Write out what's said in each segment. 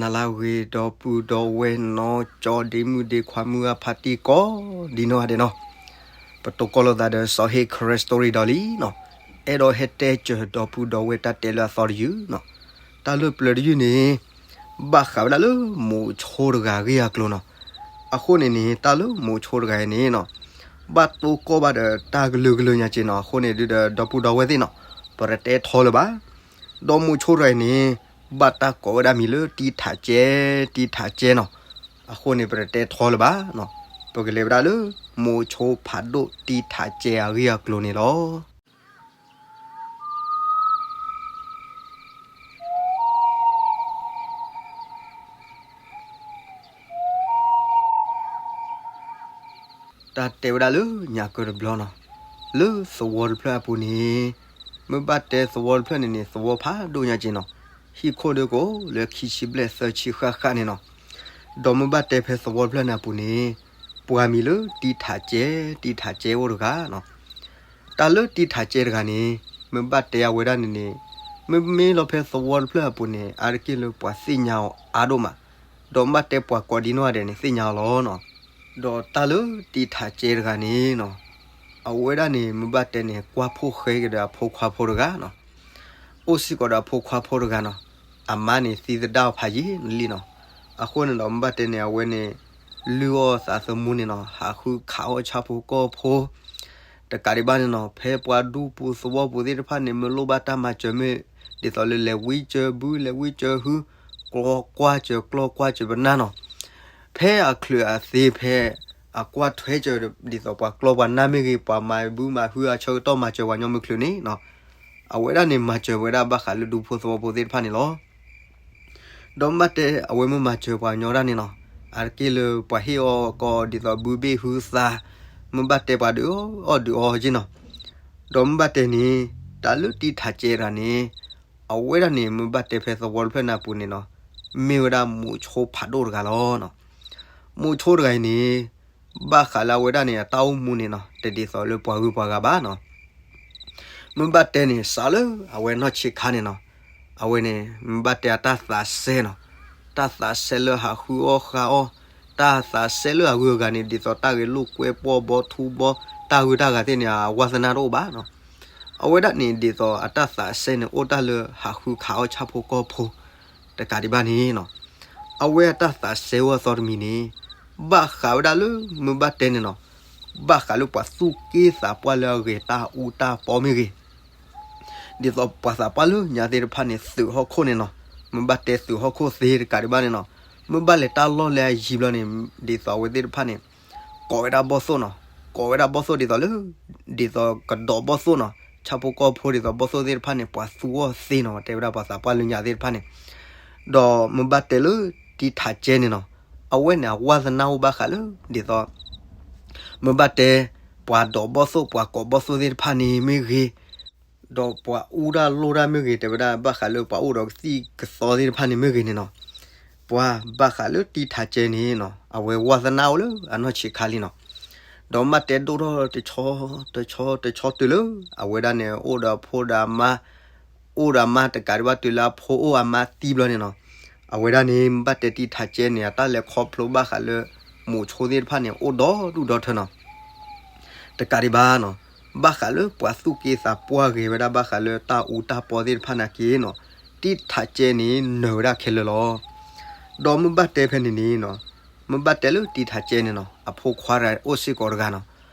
နၤလၢဂ့ၤ ဒီပုၢ်ဒီဝဲၢ်နီၢ်ကၠီ ဒ့မုၣ်ဒ့ခွါ မုၢ်ဂၢ်ဖါတံၢ်ကိးဒ်နီၢ်ဂၤဒဲးနီၤ, ပတိၢ်ကီလိာ်သးဒီးစီၤဟ့ၣ် Karen Story ဒီးလံနီၤ, အဲၣ်ဒိးဟဲတဲစၢၤဒီပုၢ်ဒီဝဲၢ်တၢ်တဲလၢအသီတယုၢ်နီၤ, တၢ်လၢပျၢၤတယုၢ်န့ၣ် ဘၣ်ဃးဝဲဒၣ်လၢမိၤဆိတဂၤအဂ့ၢ်အကျိၤနီၤ, အဃိန့ၣ်န့ၣ် တၢ်လၢမိၤဆိတဂၤအံၤန့ၣ်နီၤ, ဘၣ်တိၢ်ကီၢ်ဘၣ်ဒီးတၢ်ကလုာ်ကလုာ်ညါက့ၤနီၤ, အဃိန့ၣ်ဒုဒီးဒီပုၢ်ဒီဝဲၢ်သ့ၣ်နီၤ, ပတတဲထီလၢၤဘၣ် ဒီးမိၤဆိတဂၤအံၤန့ၣ် ဘၣ်တၢ်ကိးဝဲဒၣ်မံၤလၢတံထးကဲ, တံထးကဲနီၤ, အဃိန့ၣ် ပတတဲထီလၢၤဘၣ်နီၤ, ပကလဲၤဝဲဒၣ်လၢ မိၤဆိဖးဒိၣ်တံထးကဲအဂ့ၢ်အကျိၤန့ၣ်လီၤ. တၢ်တဲဝဲဒၣ်လၢညါကၢတဘျီနီၤ, လၢသဝီတဖျၢၣ်အပူၤန့ၣ်, မ့ၢ်ဘၣ်တဲသဝီတဖျၢၣ်န့ၣ်န့ၣ် သဝီဖးဒိၣ်ညါက့ၤနီၤ, ဟံၣ်ခိၣ်ဒၢကိးလၢခံဆံဘျဲၣ်သၢဆံဃၣ်ဃၣ်န့ၣ်နီၤ, ဒီးမ့ၢ်ဘၣ်တဲဖဲသဝီတဖျၢၣ်န့ၣ်အပူၤန့ၣ်, ပှၤမံၤလၢတံထးကဲ, တံထးကဲအိၣ်တဂၤနီၤ, တၢ်လၢတံထးကဲတဂၤန့ၣ်, မ့ၢ်ဘၣ်တဲအဝဲဒၣ်န့ၣ်န့ၣ်, မ့မ့ၢ်လီၤဖဲသဝီတဖျၢၣ်အပူၤန့ၣ် အါတက့ၢ်လၢပှၤသ့ၣ်ညါအီၤအါဒိၣ်မး, ဒီးမ့ၢ်ဘၣ်တဲပှၤကိးဒ်နီၢ်ဂၤဒဲးန့ၣ် သ့ၣ်ညါအီၤလီၤနီၤ, ဒီးတၢ်လၢတံထးကဲတဂၤန့ၣ်နီၤ, အဝဲဒၣ်န့ၣ် မ့ၢ်ဘၣ်တဲန့ၣ် ကွၢ်ဖိၣ်ဃဲက့ၤဒီးအဖိခွါဖိတဂၤနီၤ, အိၣ်စ့ၢ်ကီးဒီးအဖိခွါဖိတဂၤနီၤ, အမါန့ၣ်သံသဒၣ်အီၤဖးယံာ်လံနီၤ, အဃိန့ၣ်ဒီးမ့ၢ်ဘၣ်တဲန့ၣ် အဝဲန့ၣ် လုၢ်အီၣ်သးသမူန့ၣ်နီၤ, ဟးဃုခးအီၣ်ဆၣ်ဖိကီၢ်ဖိ တကးဒံးဘၣ်န့ၣ်နီၤ, ဖဲပှၤဒူပူၤသဝီပူၤသ့ၣ်တဖၣ်န့ၣ် မ့ၢ်လိၣ်ဘၣ်တၢ်မၤစၢၤမ့ၢ်, ဒ်သိးလၢလဲၤဝံကၢၤဘု လဲၤဝံကၢၤဟု, ကျီကွၢ်စၢၤကျီကွၢ်စၢၤပနၢ်နီၤ, ဖဲအချုးအသ့ဖဲ, အကွၢ်ထွဲစၢၤဒ်သိးပှၤကျီပှၤနၢ်မ့ၢ်ဂ့ၤ, ပှၤမၤဘုမၤဟုအဆၢကတီၢ်မၤစၢၤပှၤကညီမုၢ်ချုးန့ၣ်နီၤ, အဝဲဒၣ်န့ၣ်မၤစၢၤဝဲဒၣ်ဘၣ်ဃးလၢဒူဖိသဝီဖိသ့ၣ်တဖၣ်န့ၣ်လီၤ. ဒီးမ့ၢ်ဘၣ်တဲအဝဲမ့ၢ်မၤစၢၤပှၤကညီဒၣ်န့ၣ်နီၤ, အါတက့ၢ်လၢပှၤဟ့ၣ်အီၣ်ကီးဒ်သိးဘုဘ့ၣ်ဟုသး, မ့ၢ်ဘၣ်တဲပှၤဒုးအီၣ်ဒုးအီက့နီၤ, ဒီးမ့ၢ်ဘၣ်တဲန့ၣ်, တၢ်လၢတံထးကဲတဂၤန့ၣ်, အဝဲဒၣ်န့ၣ် မ့ၢ်ဘၣ်တဲဖဲသဝီတဖျၢၣ်န့ၣ်အပူၤန့ၣ်နီၤ, မ့ၢ်ဝဲဒၣ်မိၤဆိဖးဒိၣ်တဂၤလီၤ. မိၤဆိတဂၤအံၤန့ၣ်, ဘၣ်ဃးလၢအဝဲဒၣ်န့ၣ် အတၢ်အိၣ်မူန့ၣ်နီၤ, တဒ်သိးလၢပှၤဂုၤပှၤဂၤဘၣ်နီၤ. မ့ၢ်ဘၣ်တဲန့ၣ် စးလၢအဝဲနီၢ်ဆံးခါန့ၣ်နီၤ, အဝဲန့ၣ် မ့ၢ်ဘၣ်တဲအတၢ်သးစဲနီၤ, တၢ်သးစဲလၢဟးဃုအီၣ်ဃါအီၣ်, တၢ်သးစဲလၢအဂုၤအဂၤန့ၣ် ဒ်သိးတၢ်ဂဲၤလိာ်ကွဲပှီၢ်ဘီထူဘီ, တၢ်ဂုၤတၢ်ဂၤသ့ၣ်န့ၣ် အဝါသနၢ်တအိၣ်ဘၣ်နီၤ. အဝဲဒၣ်န့ၣ် ဒ်သိးအတၢ်သးစဲန့ၣ် အိၣ်တၢ်လၢဟးဃုခးအီၣ်ဆၣ်ဖိကီၢ်ဖိ, တကးဒံးဘၣ်န့ၣ်နီၤ, အဝဲအတၢ်သးစဲအိၣ်အသီတမံၤန့ၣ်, ဘၣ်ဃးဝဲဒၣ်လၢမ့ၢ်ဘၣ်တဲန့ၣ်နီၤ, ဘၣ်ဃးလၢပှၤသူၣ်က့သးပှၢ်လၢအဂဲၤတၢ်အူတၢ်ပီမ့ၢ်ဂ့ၤ, ဒ်သိးပှၤသးပှၢ်လၢညါသ့ၣ်တဖၣ်န့ၣ် သုးဟီၣ်ခိၣ်န့ၣ်နီၤ, မ့ၢ်ဘၣ်တဲသုးဟီၣ်ခိၣ်သ့တကးဒံးဘၣ်န့ၣ်နီၤ, မ့ၢ်ဘၣ်လဲၤတၢ်လီၢ်လၢအယံၤဘျီန့ၣ်, ဒ်သိးအဝဲသ့ၣ်တဖၣ်န့ၣ် ကိးဝဲဒၣ်ဘီၣ်သိၣ်နီၤ, ကိးဝဲဒၣ်ဘီၣ်သိၣ်ဒ်သိးလၢ, ဒ်သိးကဒီးဘီၣ်သိၣ်နီၤ, ဆၣ်ဖိကီၢ်ဖိဒ်သိးဘီၣ်သိၣ်သ့ၣ်တဖၣ်န့ၣ် ပှၤသူအီၤသ့နီၤ, တဲဝဲဒၣ်ပှၤသးပှၢ်လၢညါသ့ၣ်တဖၣ်န့ၣ်, ဒီးမ့ၢ်ဘၣ်တဲလၢတံထးကဲန့ၣ်နီၤ, အဝဲန့ၣ် အဝါသနၢ်အိၣ်ဘၣ်ဃးလၢ, ဒ်သိး မ့ၢ်ဘၣ်တဲ, ပှၤဒိးဘီၣ်သိၣ် ပှၤကိးဘီၣ်သိၣ်သ့ၣ်တဖၣ်န့ၣ်မ့ၢ်ဂ့ၤ, ဒီးပှၤအူတၢ်လိၣ်တၢ်မ့ၢ်ဂ့ၤ, တဲဝဲဒၣ်ဘၣ်ဃးလၢပှၤအိၣ်ဒီးကသံၣ်ကသီသ့ၣ်တဖၣ်န့ၣ်မ့ၢ်ဂ့ၤန့ၣ်နီၤ, ပှၤဘၣ်ဃးလၢတံထးကဲန့ၣ်နီၤ, အဝဲဝါသနၢ်အိၣ်လၢအနီၢ်ဆံးခါလံနီၤ, ဒီးမ့ၢ်ဘၣ်တဲဒိၣ်ထီၣ်တဆီ, တဆီ, တဆီတုၤလၢ, အဝဲဒၣ်န့ၣ် အိၣ်ဒီးအဖိဒီးအမါ, အိၣ်ဒီးအမါတကးဒံးဘၣ်တုၤလၢအဖိအိၣ်အမါသံဘျီန့ၣ်နီၤ, အဝဲဒၣ်န့ၣ် မ့ၢ်ဘၣ်တဲတံထးကဲန့ၣ် အတၢ်လဲၤခီဖျိဘၣ်ဃးလၢ မိၤဆိသ့ၣ်တဖၣ်န့ၣ် အိၣ်ဒီဒူၣ်ဒီထၢနီၤ, တကးဒံးဘၣ်နီၤ, ဘၣ်ဃးလၢပှၤသူၣ်က့သးပှၢ်ဂဲၤဝဲဒၣ်ဘၣ်ဃးလၢတၢ်အူတၢ်ပီသ့ၣ်တဖၣ်နာ်က့နီၤ, တံထးကဲန့ၣ် နၢၤဝဲဒၣ်ခဲလၢာ်လီၤ. ဒီးမ့ၢ်ဘၣ်တဲဖဲန့ၣ်န့ၣ်နီၤ, မ့ၢ်ဘၣ်တဲလၢတံထးကဲန့ၣ်နီၤ, အဖိခွါအိၣ်စ့ၢ်ကီးတဂၤနီၤ,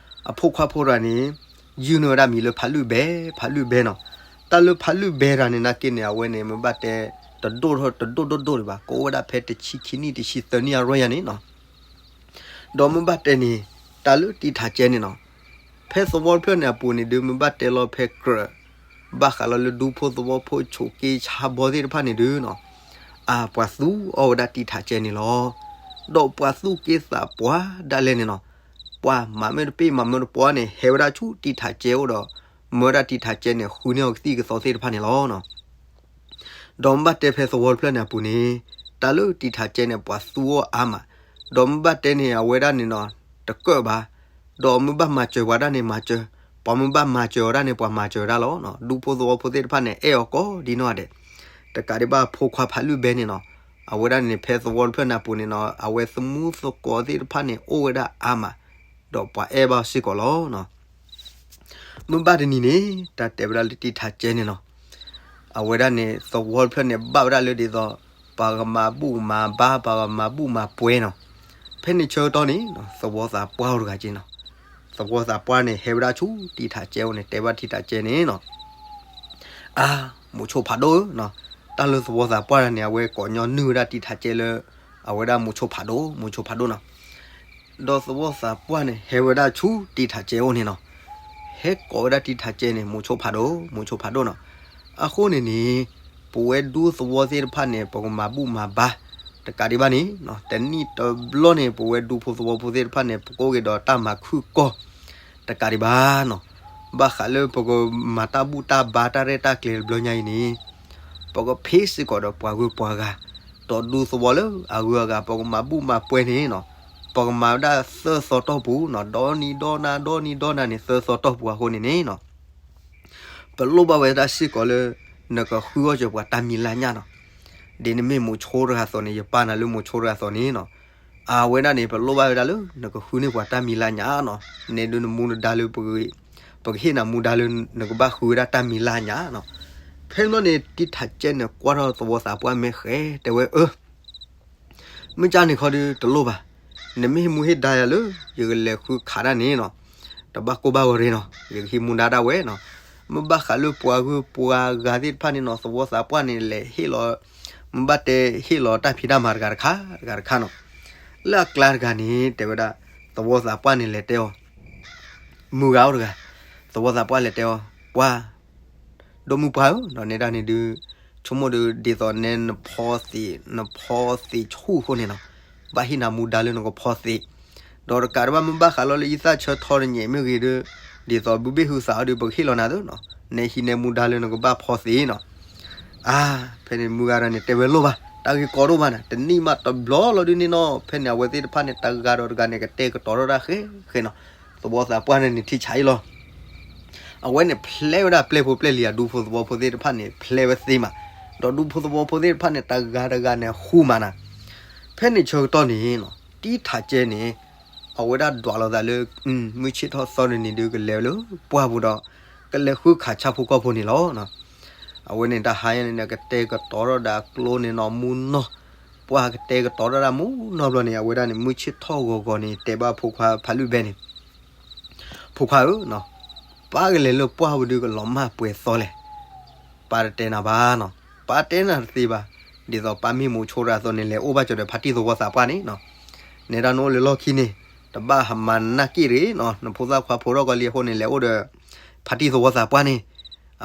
အဖိခွါဖိတဂၤန့ၣ် ယုၢ်န့ၢ်ဝဲဒၣ်မံၤလၢဖးလုၢ်ဘဲ, ဖးလုၢ်ဘဲနီၤ, တၢ်လၢဖးလုၢ်ဘဲတဂၤန့ၣ်နာ်က့န့ၣ် အဝဲန့ၣ် မ့ၢ်ဘၣ်တဲ တဒိၣ်ထီၣ်တဒိၣ်ဒိၣ်ဒိၣ်ဒံးဘၣ်, ကအိၣ်ဝဲဒၣ်ဖဲတဆံခံနံၣ်တဆံသၢနံၣ်အရွဲၣ်ယါန့ၣ်နီၤ. ဒီးမ့ၢ်ဘၣ်တဲန့ၣ် တၢ်လၢတံထးကဲန့ၣ်နီၤ, ဖဲသဝီတဖျၢၣ်န့ၣ်အပူၤန့ၣ်ဒုး မ့ၢ်ဘၣ်တဲလီၤဖဲကြၢး ဘၣ်ဃးလီၤလၢဒူဖိသဝီဖိဆိးက့ဆါဘီသ့ၣ်တဖၣ်န့ၣ်ဒုးနီၤ, အပှၤသူအီၣ်ဝဲဒၣ်တံထးကဲန့ၣ်လီၤ. ဒီးပှၤသူၣ်က့သးပှၢ်ဒၣ်လဲာ်န့ၣ်နီၤ, ပှၤမၤမ့ၢ်တပ့ၢ်မၤမ့ၢ်တပှၢ်န့ၣ် ဟဲဝဲဒၣ်ဆူတံထးကဲအိၣ်ဒီး မၢဝဲဒၣ်တံထးကဲန့ၣ် ဃုန့ၢ်အီၤကသံၣ်ကသီသ့ၣ်တဖၣ်န့ၣ်လီၤ. ဒီးမ့ၢ်ဘၣ်တဲဖဲသဝီတဖျၢၣ်န့ၣ်အပူၤန့ၣ်, တၢ်လၢတံထးကဲန့ၣ် ပှၤသူအီၣ်အါမး, ဒီးမ့ၢ်ဘၣ်တဲန့ၣ် အဝဲဒၣ်န့ၣ်နီၤ, တကၢၣ်ဘၣ်, ဒီးမ့ၢ်ဘၣ်မၤစၢၤပှၤဒၣ်န့ၣ်မၤစၢၤ, ပှၤမ့ၢ်ဘၣ်မၤစၢၤအီၤဒၣ်န့ၣ် ပှၤမၤစၢၤဒၣ်လီၤ. ဒူဖိသဝီဖိသ့ၣ်တဖၣ်န့ၣ် အဲၣ်အီၤကိးဒ်နီၢ်ဂၤဒဲး, တကးဒံးဘၣ်ဖိခွါဖးလုၢ်ဘဲန့ၣ်နီၤ, အဝဲဒၣ်န့ၣ် ဖဲသဝီတဖျၢၣ်န့ၣ်အပူၤန့ၣ်နီၤ အဝဲသမူသကိးသ့ၣ်တဖၣ်န့ၣ် အိၣ်ဝဲဒၣ်အါမး, ဒီးပှၤအဲၣ်ဘၣ်စ့ၢ်ကီးလီၤ. မုၢ်ဘၣ်တနံၤန့ၣ် တၢ်တဲဝဲဒၣ်လၢတံၢ်ထးကဲန့ၣ်နီၤ, အဝဲဒၣ်န့ၣ် သဝီတဖျၢၣ်န့ၣ် ဘၣ်ဝဲဒၣ်လၢဒ်သိး ပှၤကမၤဘူၣ်မၤဘါ ပှၤကမၤဘူၣ်မၤပှဲၤနီၤ. ဖဲန့ၣ်ဆၢကတီၢ်န့ၣ် သဝီသးပှၢ်အိၣ်တဂၤက့နီၤ, သဝီသးပှၢ်န့ၣ် ဟဲဝဲဒၣ်ဆူတံၢ်ထးကဲအိၣ်န့ၣ် တဲဘၣ်တံၢ်ထးကဲန့ၣ်နီၤ အါ, မိၤဆိဖးဒိၣ်ဧၢနီၤ, တၢ်လၢသဝီသးပှၢ်တဂၤန့ၣ် အဝဲကိးညီနုၢ်ဝဲဒၣ်တံၢ်ထးကဲလၢ အဝဲဒၣ်မိၤဆိဖးဒိၣ် မိၤဆိဖးဒိၣ်နီၤ. ဒီးသဝီသးပှၢ်န့ၣ် ဟဲဝဲဒၣ်ဆူတံၢ်ထးကဲအိၣ်န့ၣ်နီၤ, ဟဲကိးဝဲဒၣ်တံၢ်ထးကဲန့ၣ် မိၤဆိဖးဒိၣ် မိၤဆိဖးဒိၣ်နီၤ. အဃိန့ၣ်န့ၣ် ပဝဲဒူသဝီသ့ၣ်တဖၣ်န့ၣ် ပကမၤဘူၣ်မၤဘါ တကးဒံးဘၣ်န့ၣ် တနံၣ်တဘျီန့ၣ် ပဝဲဒူဖိသဝီဖိသ့ၣ်တဖၣ်န့ၣ် ပကအိၣ်က့ၤဒီးတၢ်မၤခုၣ်ကီၢ် တကးဒံးဘၣ်နီၤ, ဘၣ်ဃးလၢပကမၤတၢ်ဘူၣ်တၢ်ဘါတၢ်ရဲၣ်တၢ်ကျဲၤတဘျီညါအံၤန့ၣ် ပကဖ့စ့ၢ်ကီးဒီးပှၤဂုၤပှၤဂၤ, ဒီးဒူသဝီလၢအဂုၤအဂၤ ပကမၤဘူၣ်မၤပှဲၤန့ၣ်နီၤ, ပကမၤဝဲဒၣ်သၢသီတီၢ်ပူၤနီၤ, ဒီနံၤဒီနၤ ဒီနံၤဒီနၤန့ၣ် သၢသီတီၢ်ပူၤအဃိန့ၣ်န့ၣ်နီၤ ပလိၣ်ဘၣ်ဝဲဒၣ်စ့ၢ်ကီးလၢ နကဃုအီၣ်စၢၤပှၤတၢ်မံၤလၢ်ညၣ်နီၤ. ဒ်နမ့ၢ်မိၤဆိတဂၤအသိးန့ၣ် ယပာ်နၤလၢမိၤဆိတဂၤအသိးန့ၣ်နီၤ, အဝဲဒၣ်န့ၣ် ပလိၣ်ဘၣ်ဝဲဒၣ်လၢ နကဃုန့ၢ်ပှၤတၢ်မံၤလၢ်ညၣ်နီၤ, နဲဒုးနမူနဒါလၢ ပကဟ့ၣ်နၤမူဒါလၢ နကဘၣ်ဃုဝဲဒၣ်တၢ်မံၤလၢ်ညၣ်နီၤ. ဖဲန့ၣ်ဘျီန့ၣ် တံၢ်ထးကဲန့ၣ် ကွၢ်ထီၣ်သဝီသးပှၢ်မဲာ်ဃဲ တဲဝဲအၢ မ့ၢ်ကၢ်န့ၣ်ခီဒုးတလိၣ်ဘၣ်, နမ့ၢ်ဟ့ၣ်မူဟ့ၣ်ဒါယၤလၢ ယကလဲၤဃုခးတၢ်န့ၣ်နီၤ, တဘၣ်ကိၢ်ဘၣ်ဂီၤရ့နီၤ, ယကဟ့ၣ်မူဒါဒၣ်ဝဲနီၤ. မ့ၢ်ဘၣ်ဃးလၢပှၤဂုၤပှၤဂၤသ့ၣ်တဖၣ်န့ၣ်နီၤ, သဝီသးပှၢ်န့ၣ် လဲၤဟ့ၣ်လီၤ, မ့ၢ်ဘၣ်တဲဟ့ၣ်လီၤတၢ်ဖံးတၢ်မၤတဂၤတခါ တဂၤတခါနီၤ. လၢအကျါတဂၤန့ၣ် တဲဝဲဒၣ် သဝီသးပှၢ်န့ၣ်လဲၤတဲအီၤ, မုၢ်ဂၤအိၣ်တဂၤ, သဝီသးပှၢ်လဲၤတဲအီၤ, ပှၤ ဒိၣ်မုၢ်ပှၢ်ဧၢ, ဒီးနဲဒၣ်န့ၣ်ဒုး ဆိကမိၣ်ဒုး ဒ်သိးနဲနဖီသံး နဖီသံးဆူၣ်အဃိန့ၣ်နီၤ, ဘၣ်ဟ့ၣ်နၤမူဒါလၢနကဖီသံး, ဒီးတကးဒံးဘၣ် မ့ၢ်ဘၣ်ဃးလီၤလၢယသးဆၢထီတညဲးမ့ၢ်ဂ့ၤဒီး ဒ်သိးဘုဘ့ၣ်ဟုသးအီၤဒုး ပကဟ့ၣ်လီၤနၤသ့နီၤ, နဲဟံးနဲမူဒါလၢနကဘၣ်ဖီသံးနီၤ. အါ, ဖဲန့ၣ်မုၢ်ဂၤဒီးန့ၣ် တဲဝဲလိၣ်ဘၣ်, တၢ်ဂ့ၢ်ကီဒိၣ်မးန့ၣ် တနံၣ်မးတဘျီလီၤဒုးန့ၣ်နီၤ, ဖဲန့ၣ်အဝဲသ့ၣ်တဖၣ်န့ၣ် တဂၤဒီးတဂၤန့ၣ် ကတဲာ်ကတီၤထီၣ်တၢ်ဃဲဃဲနီၤ, သဝီသးပှၢ်န့ၣ်န့ၣ်ထံဆးအံၤလီၤ. အဝဲန့ၣ်ဖျဲဝဲဒၣ်ပျဲၢ်ဖိပျဲၢ်လံၤ အဒူဖိသဝီဖိသ့ၣ်တဖၣ်န့ၣ် ဖျဲဝဲသ့မး, ဒီးဒူဖိသဝီဖိသ့ၣ်တဖၣ်န့ၣ်တဂၤတဂၤန့ၣ်ဃူမးနၤ. ဖဲန့ၣ်ဆၢကတီၢ်န့ၣ်နီၤ တံၢ်ထးကဲန့ၣ် အဝဲဒၣ်ဒွးလိာ်သးလၢ မုၢ်ဆ့ၣ်ထီၣ်သီနံၤန့ၣ်ဒုးကလဲၤလၢပှၢ်ပူၤဒီး ကလဲၤဃုခးဆၣ်ဖိကီၢ်ဖိန့ၣ်လီၤ. အဝဲန့ၣ်တဟါညါန့ၣ် ကတဲာ်ကတီၤထီၣ်ဒၣ်ကျိန့ၣ်နီၤ မူနီၢ်, ပှၢ်ကတဲာ်ကတီၤထီၣ်ဒၣ်မူနီၢ်ဘျီန့ၣ် အဝဲဒၣ်န့ၣ် မုၢ်ဆ့ၣ်ထီၣ်ဂီၤဂီၤန့ၣ် တဲဘၣ်ဖိခွါဖးလုၢ်ဘဲန့ၣ် ဖိခွါဧၢ, ပၢ်ကလဲၤလၢပှၢ်ပူၤဒုးကလီၤမၢ်ပှဲၤသီလဲၣ်. ပၢ်တတဲနၤဘၣ်နီၤ, ပၢ်တဲနၤတသ့ဘၣ်, ဒ်သိးပၢ်မ့ၢ်မိၤဆိတဂၤအသိးန့ၣ် လဲၤအိၣ်ဘၣ်ကၠီၤဒီးဖါတံၢ်သဝီသးပှၢ်န့ၣ်နီၤ, နဲဒၣ်နအိၣ်လၢလီၢ်ခံန့ၣ် တဘၣ်ဟးမၤနၢ်က့ၣ်တဂ့ၤနီၤ, နဖိသၣ်ခွါဖိထီၣ်ကီလံအဃိန့ၣ် လဲၤအိၣ်ဒီး ဖါတံၢ်သဝီသးပှၢ်န့ၣ်,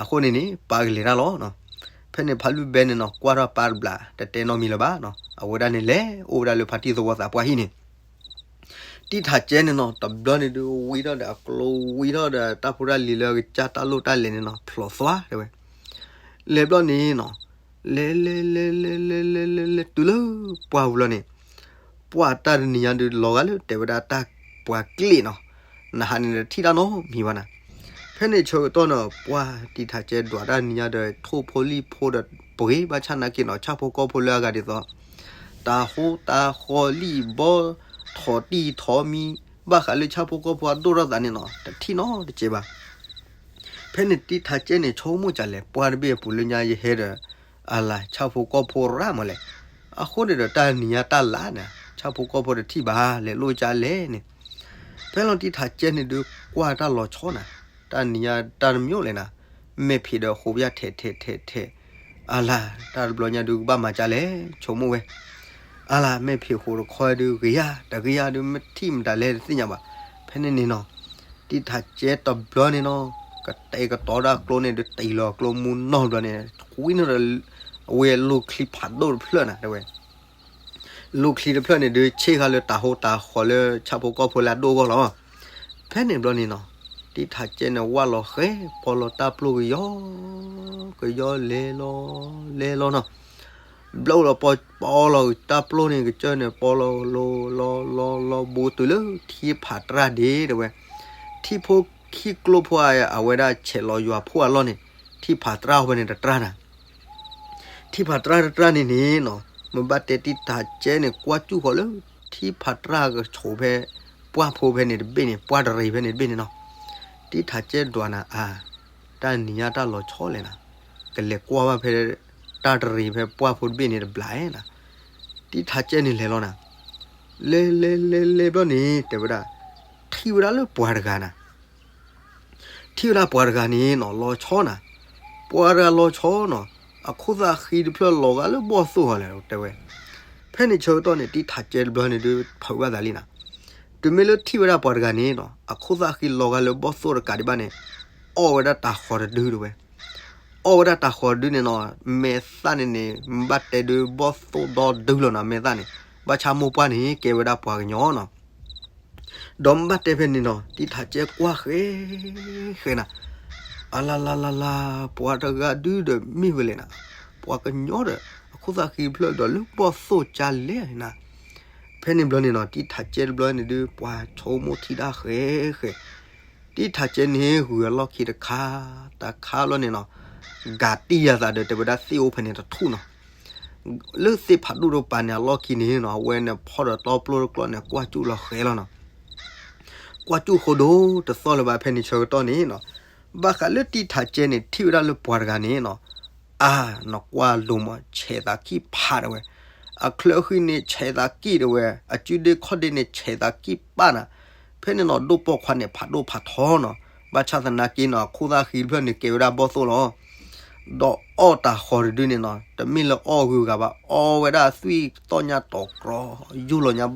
အဃိန့ၣ်န့ၣ် ပၢ်ကလဲၤတၢ်လီၤ. ဖဲန့ၣ်ဖးလုၢ်ဘဲန့ၣ်နီၤ ကွၢ်ထီၣ်ပၢ်တဘျီ တတဲနီတမံၤလၢၤဘၣ်နီၤ, အဝဲဒၣ်န့ၣ်လဲၤအိၣ်ဝဲဒၣ်လၢဖါတံၢ်သဝီသးပှၢ်ဟံၣ်န့ၣ် တံၢ်ထးကဲန့ၣ်နီၤ တဘျီန့ၣ်ဒုးဝံထီၣ်ဒီးအကျိ ဝံထီၣ်ဒီးတၢ်ဖိတၢ်လံၤလၢအကစၢ်တၢ်လိၣ်တၢ်လဲၤန့ၣ်နီၤ ဖျိးသွါတဲဝဲ, လဲၤဘျီန့ၣ်နီၤ, လဲၤ လဲၤ လဲၤ လဲၤ လဲၤ လဲၤ လဲၤ လဲၤ တုၤလၢပှၢ်ပူၤလီၤန့ၣ်, ပှၢ်တၢ်တနံၤညါဒုးလီၤဂာ်လၢတဲဝဲဒၣ်တၢ်ပှၤကျ့ၣ်နီၤ, နဟါန့ၣ်တထံၣ်တၢ်နီတမံၤဘၣ်နၤ. ဖဲန့ၣ်ဆၢကတီၢ်န့ၣ် ပှၢ်တံၢ်ထးကဲဒွးတၢ်နံၤညါဒီး ထိၣ်ဖိလံၣ်ဖိဒီးပှ့ၤဘၣ်ဆၣ်နာ်က့နီၤ ဆၣ်ဖိကီၢ်ဖိလၢအဂၤဒ်သိး တၤဟိတၤဃီလံၣ်ဘီ ထီၣ်တံၢ်ထီၣ်မံ ဘၣ်ဃးလၢဆၣ်ဖိကီၢ်ဖိအဒိၣ်ထီၣ်သးန့ၣ်နီၤ တထံၣ်နီတစဲးဘၣ်. ဖဲန့ၣ်တံၢ်ထးကဲန့ၣ် ဆိကမိၣ်ကလဲၣ် ပှၢ်တဘ့ၣ်အပူၤလၢညါယဟဲဒီး အလၤဆၣ်ဖိကီၢ်ဖိရၣ်မးလဲၣ်. အဃိန့ၣ်ဒီးတၢ်နံၤညါတၢ်လါန့ၣ် ဆၣ်ဖိကီၢ်ဖိတထံၣ်ဘၣ် လဲၤလိၣ်ကလဲၣ်န့ၣ်. ဖဲလီၤတံၢ်ထးကဲန့ၣ်ဒုးကွၢ်တၢ်လီၤဆီနၤ, တၢ်နံၤညါတၢ်တမံၤလဲၣ်နၤ, မဲာ်ဖံးဒီးဃိးပယၣ်ထဲးထဲးထဲးထဲး, အလၤ တၢ်တဘျီညါဒုးကဘၣ်မၤကလဲၣ် ဆိကမိၣ်ဝဲ အလၤ မဲာ်ဖံးဃိးတခီဒုးဂ့ၤယါ တဂ့ၤယါဒုး မ့ၢ်ထံၣ်မတၤလဲၣ်တသ့ၣ်ညါဘၣ်. ဖဲန့ၣ်န့ၣ်နီၤ တံၢ်ထးကဲတဘျီန့ၣ်နီၤ ကတဲာ်ကတီၤဒၣ်ကျိန့ၣ်ဒုး တ့ၢ်လီၤကျိမူနီၢ်ဘျီန့ၣ် ဝံၤန့ၣ်ဒီး အဝဲလိၣ်ချံဖးဒိၣ်တဖျၢၣ်နၤတဲဝဲ လိၣ်ချံတဖျၢၣ်န့ၣ်ဒုး ဆ့ၣ်ဃာ်လၢတၤဟိတၤဃီလၢဆၣ်ဖိကီၢ်ဖိလၢအဒိၣ်အဂီၢ်လီၤ. ဖဲန့ၣ်ဘျီန့ၣ်နီၤ တံၢ်ထးကဲန့ၣ်ဝၢ်လီၤဃဲ ပီလီၤတၢ်ပျိၢ်ကယီ ကယီလဲၤလီၤ လဲၤလီၤနီၤ ဘျီလီၤပီ ပီလီၤတၢ်ပျိၢ်န့ၣ် ကစၢၢ်န့ၣ် ပီလီၤလီၤလီၤလီၤလီၤ ဘူးတုၤလၢထံဖးတြၢ်ဒ့တဲဝဲ ထံဖိခံကျိဖိအဝဲဒၣ်ဆဲးလီၤယွၤဖိအလီၢ်န့ၣ် ထံဖးတြၢ်ဝဲန့ၣ်တတြၢ်နၤ ထံဖးတြၢ်တတြၢ်န့ၣ်န့ၣ်နီၤ မ့ၢ်ဘၣ်တဲတံၢ်ထးကဲန့ၣ် ကွၢ်စူၣ်ဃီၤလၢ ထံၣ်ဖးတြၢ်ကဆိးဖဲ ပှၢ်ဖိဖဲန့ၣ်တဘ့ၣ်န့ၣ် ပှၢ်တရံးဖဲန့ၣ်တဘ့ၣ်န့ၣ်နီၤ. တံၢ်ထးကဲဒွးနၤ အါ, တၢ်နံၤညါတၢ်လီၤဆီလဲၣ်နၤ, ကလဲၤကွၢ်ဘၣ်ဖဲ တၢ်တရံးဖဲပှၢ်ဖိတဘ့ၣ်န့ၣ်တဘျီနၤ. တံၢ်ထးကဲန့ၣ်လဲၤလီၤနၤ, လဲၤလဲၤလဲၤလဲၤဘျီန့ၣ် တဲဝဲဒၣ် ထံၣ်ဝဲဒၣ်လၢပှၤတဂၤနၤ ထံၣ်ဝဲဒၣ်ပှၤတဂၤန့ၣ်နီၤ လီၤဆီနၤ, ပှၤတဂၤလီၤဆီနီၤ, အခိၣ်သၣ်ဃံတဖျၢၣ်လီၤဂာ်လၢဘီၣ်သိၣ်ဃီလဲၣ် တဲဝဲ. ဖဲန့ၣ်ဆၢကတီၢ်န့ၣ် တံၢ်ထးကဲတဘျီန့ၣ်ဒုး ဖုးဘၣ်သးလံနၤ, တုၤမ့ၢ်လၢထံၣ်ဝဲဒၣ်ပှၤတဂၤန့ၣ်နီၤ အခိၣ်သၣ်ဃံလီၤဂာ်လၢဘီၣ်သိၣ်တကးဒံးဘၣ်န့ၣ် အီၣ်ဝဲဒၣ်တၤဃီၤတဒုတဲဝဲ, အီၣ်ဝဲဒၣ်တၤဃီၤတဒုန့ၣ်နီၤ, မဲာ်သၣ်န့ၣ်န့ၣ် ဘၣ်တဲဒုးဘီၣ်သိၣ်ဒီဒုလီၤနၤ မဲာ်သၣ်န့ၣ်, ဘၣ်ဆၣ်မိၢ်ပှၢ်န့ၣ် ကဲဝဲဒၣ်ပှၤကညီနီၤ ဒီးမ့ၢ်ဘၣ်တဲဖဲန့ၣ်နီၤ တံၢ်ထးကဲကွၢ်ဃဲ ဃဲနၤ, အလါလါလါလါ, ပှၤတဂၤဒုဒီးမ့ၢ်ဝဲလဲၣ်နၤ, ပှၤကညီဒီး အခိၣ်သၣ်ဃံတဖျၢၣ်ဒီးလၢဘီၣ်သိၣ်ကါလဲၣ်နၤ. ဖဲန့ၣ်ဘျီန့ၣ်နီၤ တံၢ်ထးကဲတဘျီန့ၣ်ဒုး ပှၤဆိကမိၣ်ထံတၢ်ဃဲဃဲ, တံၢ်ထးကဲန့ၣ် ဂုၤအလီၢ်ခံတခါ, တခါဘျီန့ၣ်နီၤ, ကးတံၢ်ယၤသးဒီးတဲဝဲဒၣ်သ့ၣ်အိၣ်ဖဲန့ၣ်တထူၣ်နီၤ လၢသ့ၣ်ဖးဒိၣ်တပၤန့ၣ် အလီၢ်ခံန့ၣ်နီၤ အဝဲန့ၣ်ဖီၣ်ဒီးတီပျိၢ်တကျီၢ်န့ၣ် ကွၢ်စူၣ်လီၤဃဲလီၤနီၤ. ကွၢ်စူၣ်ဃိဒိၣ်တသီၣ်လၢၤဘၣ် ဖဲန့ၣ်ဆၢကတီၢ်န့ၣ်နီၤ, ဘၣ်ဃးလၢတံၢ်ထးကဲန့ၣ် ထံၣ်ဝဲဒၣ်လၢပှၤတဂၤန့ၣ်နီၤ, အါ, နကွၢ်လိၤမး ဆဲးသးကံၢ်ဖးတဲဝဲ, အချၢဃံန့ၣ်ဆဲးသးကံၢ်တဲဝဲ, အစုဒ့ခီၣ်ဒ့န့ၣ်ဆဲးသးကံၢ်ပၢ်နၤ, ဖဲန့ၣ်နီၤ ဒိၣ်ပိာ်ခွါန့ၣ် ဖးဒိၣ်ဖးထီနီၤ, ဘၣ်ဆၣ်သနာ်က့နီၤ အခိၣ်သၣ်ဃံတဖျၢၣ်န့ၣ်ကဲဝဲဒၣ်ဘီၣ်သိၣ်လီၤ. ဒီးအီၣ်တၤဃီၤတဒုန့ၣ်နီၤ တမ့ၢ်လၢအီၣ်ဂုၤဂၤဘၣ် အီၣ်ဝဲဒၣ်အသွံၣ်သီၣ်ညါတီၤကြီ, ယူၢ်လီၤညါ,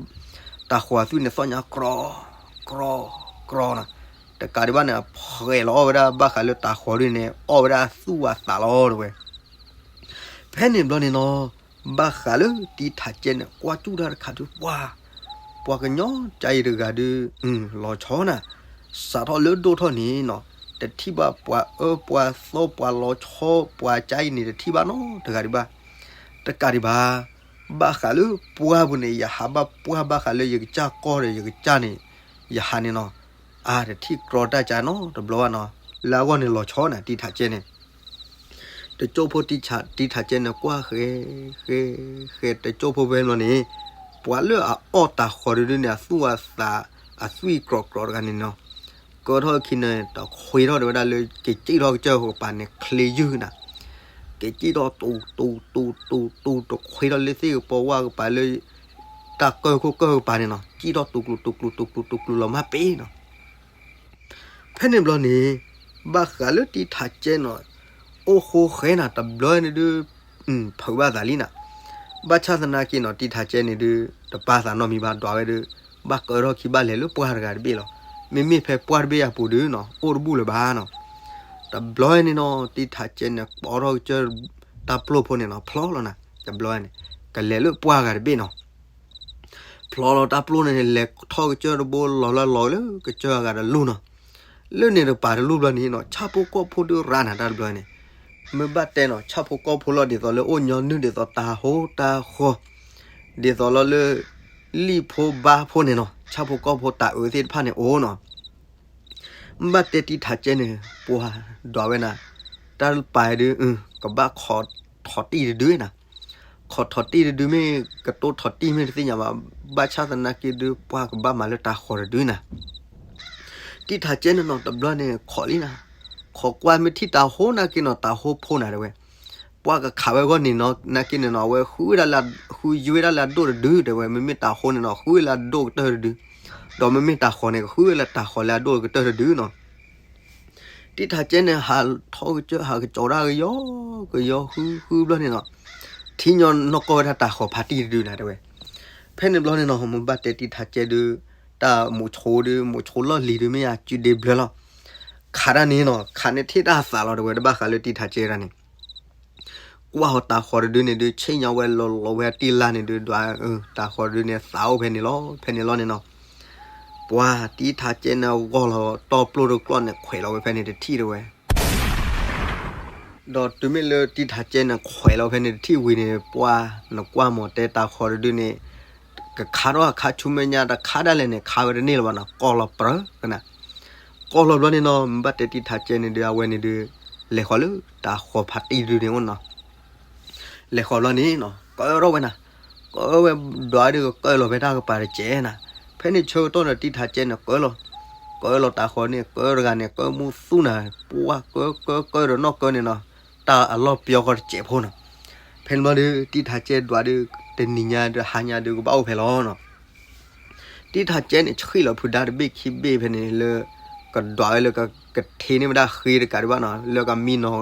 တၤဃီၤအသွံၣ်န့ၣ်သီၣ်ညါကြီ, ကြီ, ကြီနီၤ, တကးဒံးဘၣ်န့ၣ် အဖှဲးလီၤအီၣ်ဝဲဒၣ်ဘၣ်ဃးလၢတၤဃီၤဒုန့ၣ် အီၣ်ဝဲဒၣ်အသူၣ်အသးလီၤတဲဝဲ. ဖဲန့ၣ်ဘျီန့ၣ်နီၤ, ဘၣ်ဃးလၢတံၢ်ထးကဲန့ၣ် ကွၢ်စူၣ်တၢ်တခါဒုး ပှၤ, ပှၤကညီကအံၤတဂၤဒုး, လီၤဆီနၤ, စးထီၣ်လၢဒိၣ်ထီၣ်န့ၣ်နီၤ, တထံၣ်ဘၣ်ပှၤအၢပှၤသီပှၤလီၤဆီ ပှၤကအံၤန့ၣ် တထံၣ်ဘၣ်နီတဂၤဒံးဘၣ်, တကးဒံးဘၣ်, ဘၣ်ဃးလၢပှၢ်ပူၤန့ၣ် ယဟးဘၣ်ပှၢ်ဘၣ်ဃးလၢယကစၢ်ကီၢ်ဒီးယကစၢ်န့ၣ်, ယဟးန့ၣ်နီၤ, အါ တထံၣ်ကြီတၢ်ကါနီတဘျီဘၣ်နီၤ, လၢအဂီၢ်န့ၣ်လီၤဆီနၤ တံၢ်ထးကဲန့ၣ် တကၠိဖိတံၢ်ထးကဲန့ၣ် ကွၢ်ဃဲ, ဃဲ, ဃဲတကၠိဖိဖဲန့ၣ်န့ၣ်, ပှၤလၢအအီၣ်တၤဃီၤတဒုန့ၣ် အသူၣ်အသး, အသွံၣ်ကြီကြီတဂၤန့ၣ်နီၤ, ကၢထီၣ်ခံန့ၣ် တခွ့ထီၣ်တဲဝဲဒၣ်လၢ က့ၤစံၣ်ထီၣ်ကစၢၢ်ကပၤန့ၣ် ချ့ယုၢ်နၤ, က့ၤစံၣ်ထီၣ်တူၤတူၤတူၤတူၤတူၤ တခွ့ထီၣ်လၢသ့ၣ်ကပီၤဝၢ်ကပၤလၢ တၢ်ကၢၢ်ခိၣ်ကၢၢ်ကပၤန့ၣ်နီၤ, စံၣ်ထီၣ်တူၤကျူၤတူၤကျူၤတူၤကျူၤတူၤကျူၤလီၤမၢ်ပ့ၤနီၤ ဖဲန့ၣ်ဘျီန့ၣ်, ဘၣ်ဃးလၢတံၢ်ထးကဲနီၤ, အိၣ်ဃိဃဲနၤတဘျီန့ၣ်ဒုး, ဖုးဘၣ်သးလံနၤ, ဘၣ်ဆၣ်သနာ်က့နီၤ တံၢ်ထးကဲန့ၣ်ဒုး, တပာ်သးနီတမံၤဘၣ် ဒွးဝဲဒုး, ဘၣ်ကၢထီၣ်ခံဘၣ်လဲၤလၢပှၢ်တဂၤတဘ့ၣ်လီၤ, မ့မ့ၢ်ဖဲပှၢ်တဘ့ၣ်အပူၤဒုးနီၤ အိၣ်တဘူၣ်လၢၤဘၣ်နီၤ, တဘျီန့ၣ်နီၤ တံၢ်ထးကဲန့ၣ် ပိာ်ထီၣ်ကစၢၢ်တၢ်ပျိၢ်ဖိန့ၣ်နီၤ ဖျီလီၤနၤ, တဘျီန့ၣ်, ကလဲၤလၢပှၢ်ဂၤတဘ့ၣ်နီၤ ဖျီလီၤတၢ်ပျိၢ်န့ၣ် လဲၤထီၣ်ကစၢၢ်တဘိလီၤလၢလီၤလၢကစၢၢ်အဂၤတလူၢ်နီၤ, လၢန့ၣ်တပၤတလူၢ်ဘျီန့ၣ်နီၤ ဆၣ်ဖိကီၢ်ဖိဒုးရၤနၤတၢ်တဘျီန့ၣ်, မ့ၢ်ဘၣ်တဲနီၤ ဆၣ်ဖိကီၢ်ဖိလီၤ ဒ်သိးလၢအိၣ်ညီနုၢ်ဒ်သိးတၤဟိတၤဃီၤ, ဒ်သိးလီၤလၢ လံၣ်ဖိဘါဖိန့ၣ်နီၤ ဆၣ်ဖိကီၢ်ဖိတၤအုးသ့ၣ်တဖၣ်န့ၣ်အိၣ်နီၤ မ့ၢ်ဘၣ်တဲတံၢ်ထးကဲန့ၣ် ပှၤဒွးဝဲနၤ, တၢ်ပာ်ဒုး ကဘၣ်ခိးထီၣ်တံၢ်တဒုနၤ, ခိးထီၣ်တံၢ်တဒုမ့ၢ် ကတိၢ်ထီၣ်တံၢ်မ့ၢ်တသ့ၣ်ညါဘၣ်, ဘၣ်ဆၣ်သနာ်က့ဒုး ပှၤကဘၣ်မၤလၢတၤဃီၤတဒုနၤ တံၢ်ထးကဲန့ၣ်နီၤ တဘျီန့ၣ်ခိးလံနၤ, ခိးကွၢ်မ့ၢ်ထံၣ်တၤဟိနာ်က့နီၤ တၤဟိဖိနၤတဲဝဲ, ပှၤကခးဝဲအဂီၢ်န့ၣ်နီၤ နာ်က့န့ၣ်နီၤ အဝဲဃုဝဲဒၣ်လၢ ဃုယွ့ဒၣ်လၢအဒိၣ်တဒု တဲဝဲ, မ့မ့ၢ်တၤဟိန့ၣ်နီၤ ဃုဝဲလၢအဒိၣ်ကတၢၢ်တဒု, ဒီးမ့မ့ၢ်တၤဃီၤန့ၣ် ကဃုဝဲလၢတၤဃီၤလၢအဒိၣ်ကတၢၢ်တဒုနီၤ တံၢ်ထးကဲန့ၣ် ဟးထီၣ်ကစၢၢ် ဟးကစီၤဒၣ်ကယီကယီဃုဃုဘျီန့ၣ်နီၤ, ထံၣ်ညီနီၢ်ကီၢ်ဝဲဒၣ်တၤဃီၤဖးတံၢ်တဒုနၤတဲဝဲ, ဖဲန့ၣ်ဘျီန့ၣ်နီၤ မ့ၢ်ဘၣ်တဲတံၢ်ထးကဲဒုး, တၢ်မိၤဆိဒုး မိၤဆိလီၢ်လံၤဒုး မ့ၢ်ယၤစုဒ့ဘျၢလီၤ, ခးတၢ်န့ၣ်နီၤ ခးန့ၣ်ထံၣ်တၢ်သးလီၤတဲဝဲ တဘၣ်ဃးလၢတံၢ်ထးကဲတၢ်န့ၣ် ကွၢ်ဟီၣ်တၤဃီၤတဒုန့ၣ်ဒုး ဆ့ၣ်ညီဝဲလီၤလီၤဝဲအတံၢ်လါန့ၣ်ဒုး ဒွး တၤဃီၤတဒုန့ၣ် သးအိၣ်ဖဲန့ၣ်လီၤ ဖဲန့ၣ်လီၤန့ၣ်နီၤ, ပှၤတံၢ်ထးကဲန့ၣ် ဂီၢ်လီၤတီပျိၢ်တကျီၢ်န့ၣ် ခွဲးလီၤဝဲဖဲန့ၣ်တထံၣ်တဲဝဲ ဒီးတုၤမ့ၢ်လၢတံၢ်ထးကဲန့ၣ် ခွဲးလီၤဖဲန့ၣ်တထံၣ်ဝံၤန့ၣ် ပှၤနကွၢ်မ့ၢ်တဲတၤဃီၤတဒုန့ၣ် ကခါထီၣ်အခါဆူမဲာ်ညါတခါဒၣ်လဲာ်န့ၣ် ခါဝဲတန့ၢ်လၢၤဘၣ်နီၤ ကီၢ်လီၤပြၢကနၤ ကီၢ်လီၤဘျီန့ၣ်နီၤ မ့ၢ်ဘၣ်တဲတံၢ်ထးကဲန့ၣ်ဒုး အဝဲန့ၣ်ဒုး လဲၤဃီၤလၢတၤဃီၤဖးတံၢ်တဒုန့ၣ်အိၣ်နီၤ လဲၤဃီၤဘျီန့ၣ်နီၤ ကၢထီၣ်ဝဲနၤ ကဝဲဒွးဒုးကကၢလီၤဖဲတၢ်ကပၤတစဲးနၤ, ဖဲန့ၣ်ဆၢကတီၢ်ဒီးတံၢ်ထးကဲန့ၣ်ကၢလီၤ, ကၢလီၤတၢ်ဃီန့ၣ် ကၢတဂၤန့ၣ် ကၢမူသူၣ်နၤ, ပှၢ်ကၢကၢကၢဒီးနီၢ်ကၢန့ၣ်နီၤ, တၢ်အလီၢ်ပျီဃီတစဲးဖိနီၤ, ဖဲန့ၣ်ဘျီဒုး တံၢ်ထးကဲဒွးဒုး တနံၤညါဒီးဟါညါဒုးကဘၣ်အိၣ်ဖဲလီၤနီၤ တံၢ်ထးကဲန့ၣ် ဆှံၣ်လီၤဖုဒါတဘ့ၣ်ခံဘ့ၣ်ဖဲန့ၣ်လၢ ကဒွးဝဲလၢကကထ့န့ၢ်ဝဲဒၣ်ဃ့တကးဒံးဘၣ်နီၤ, လၢကမံနီၤ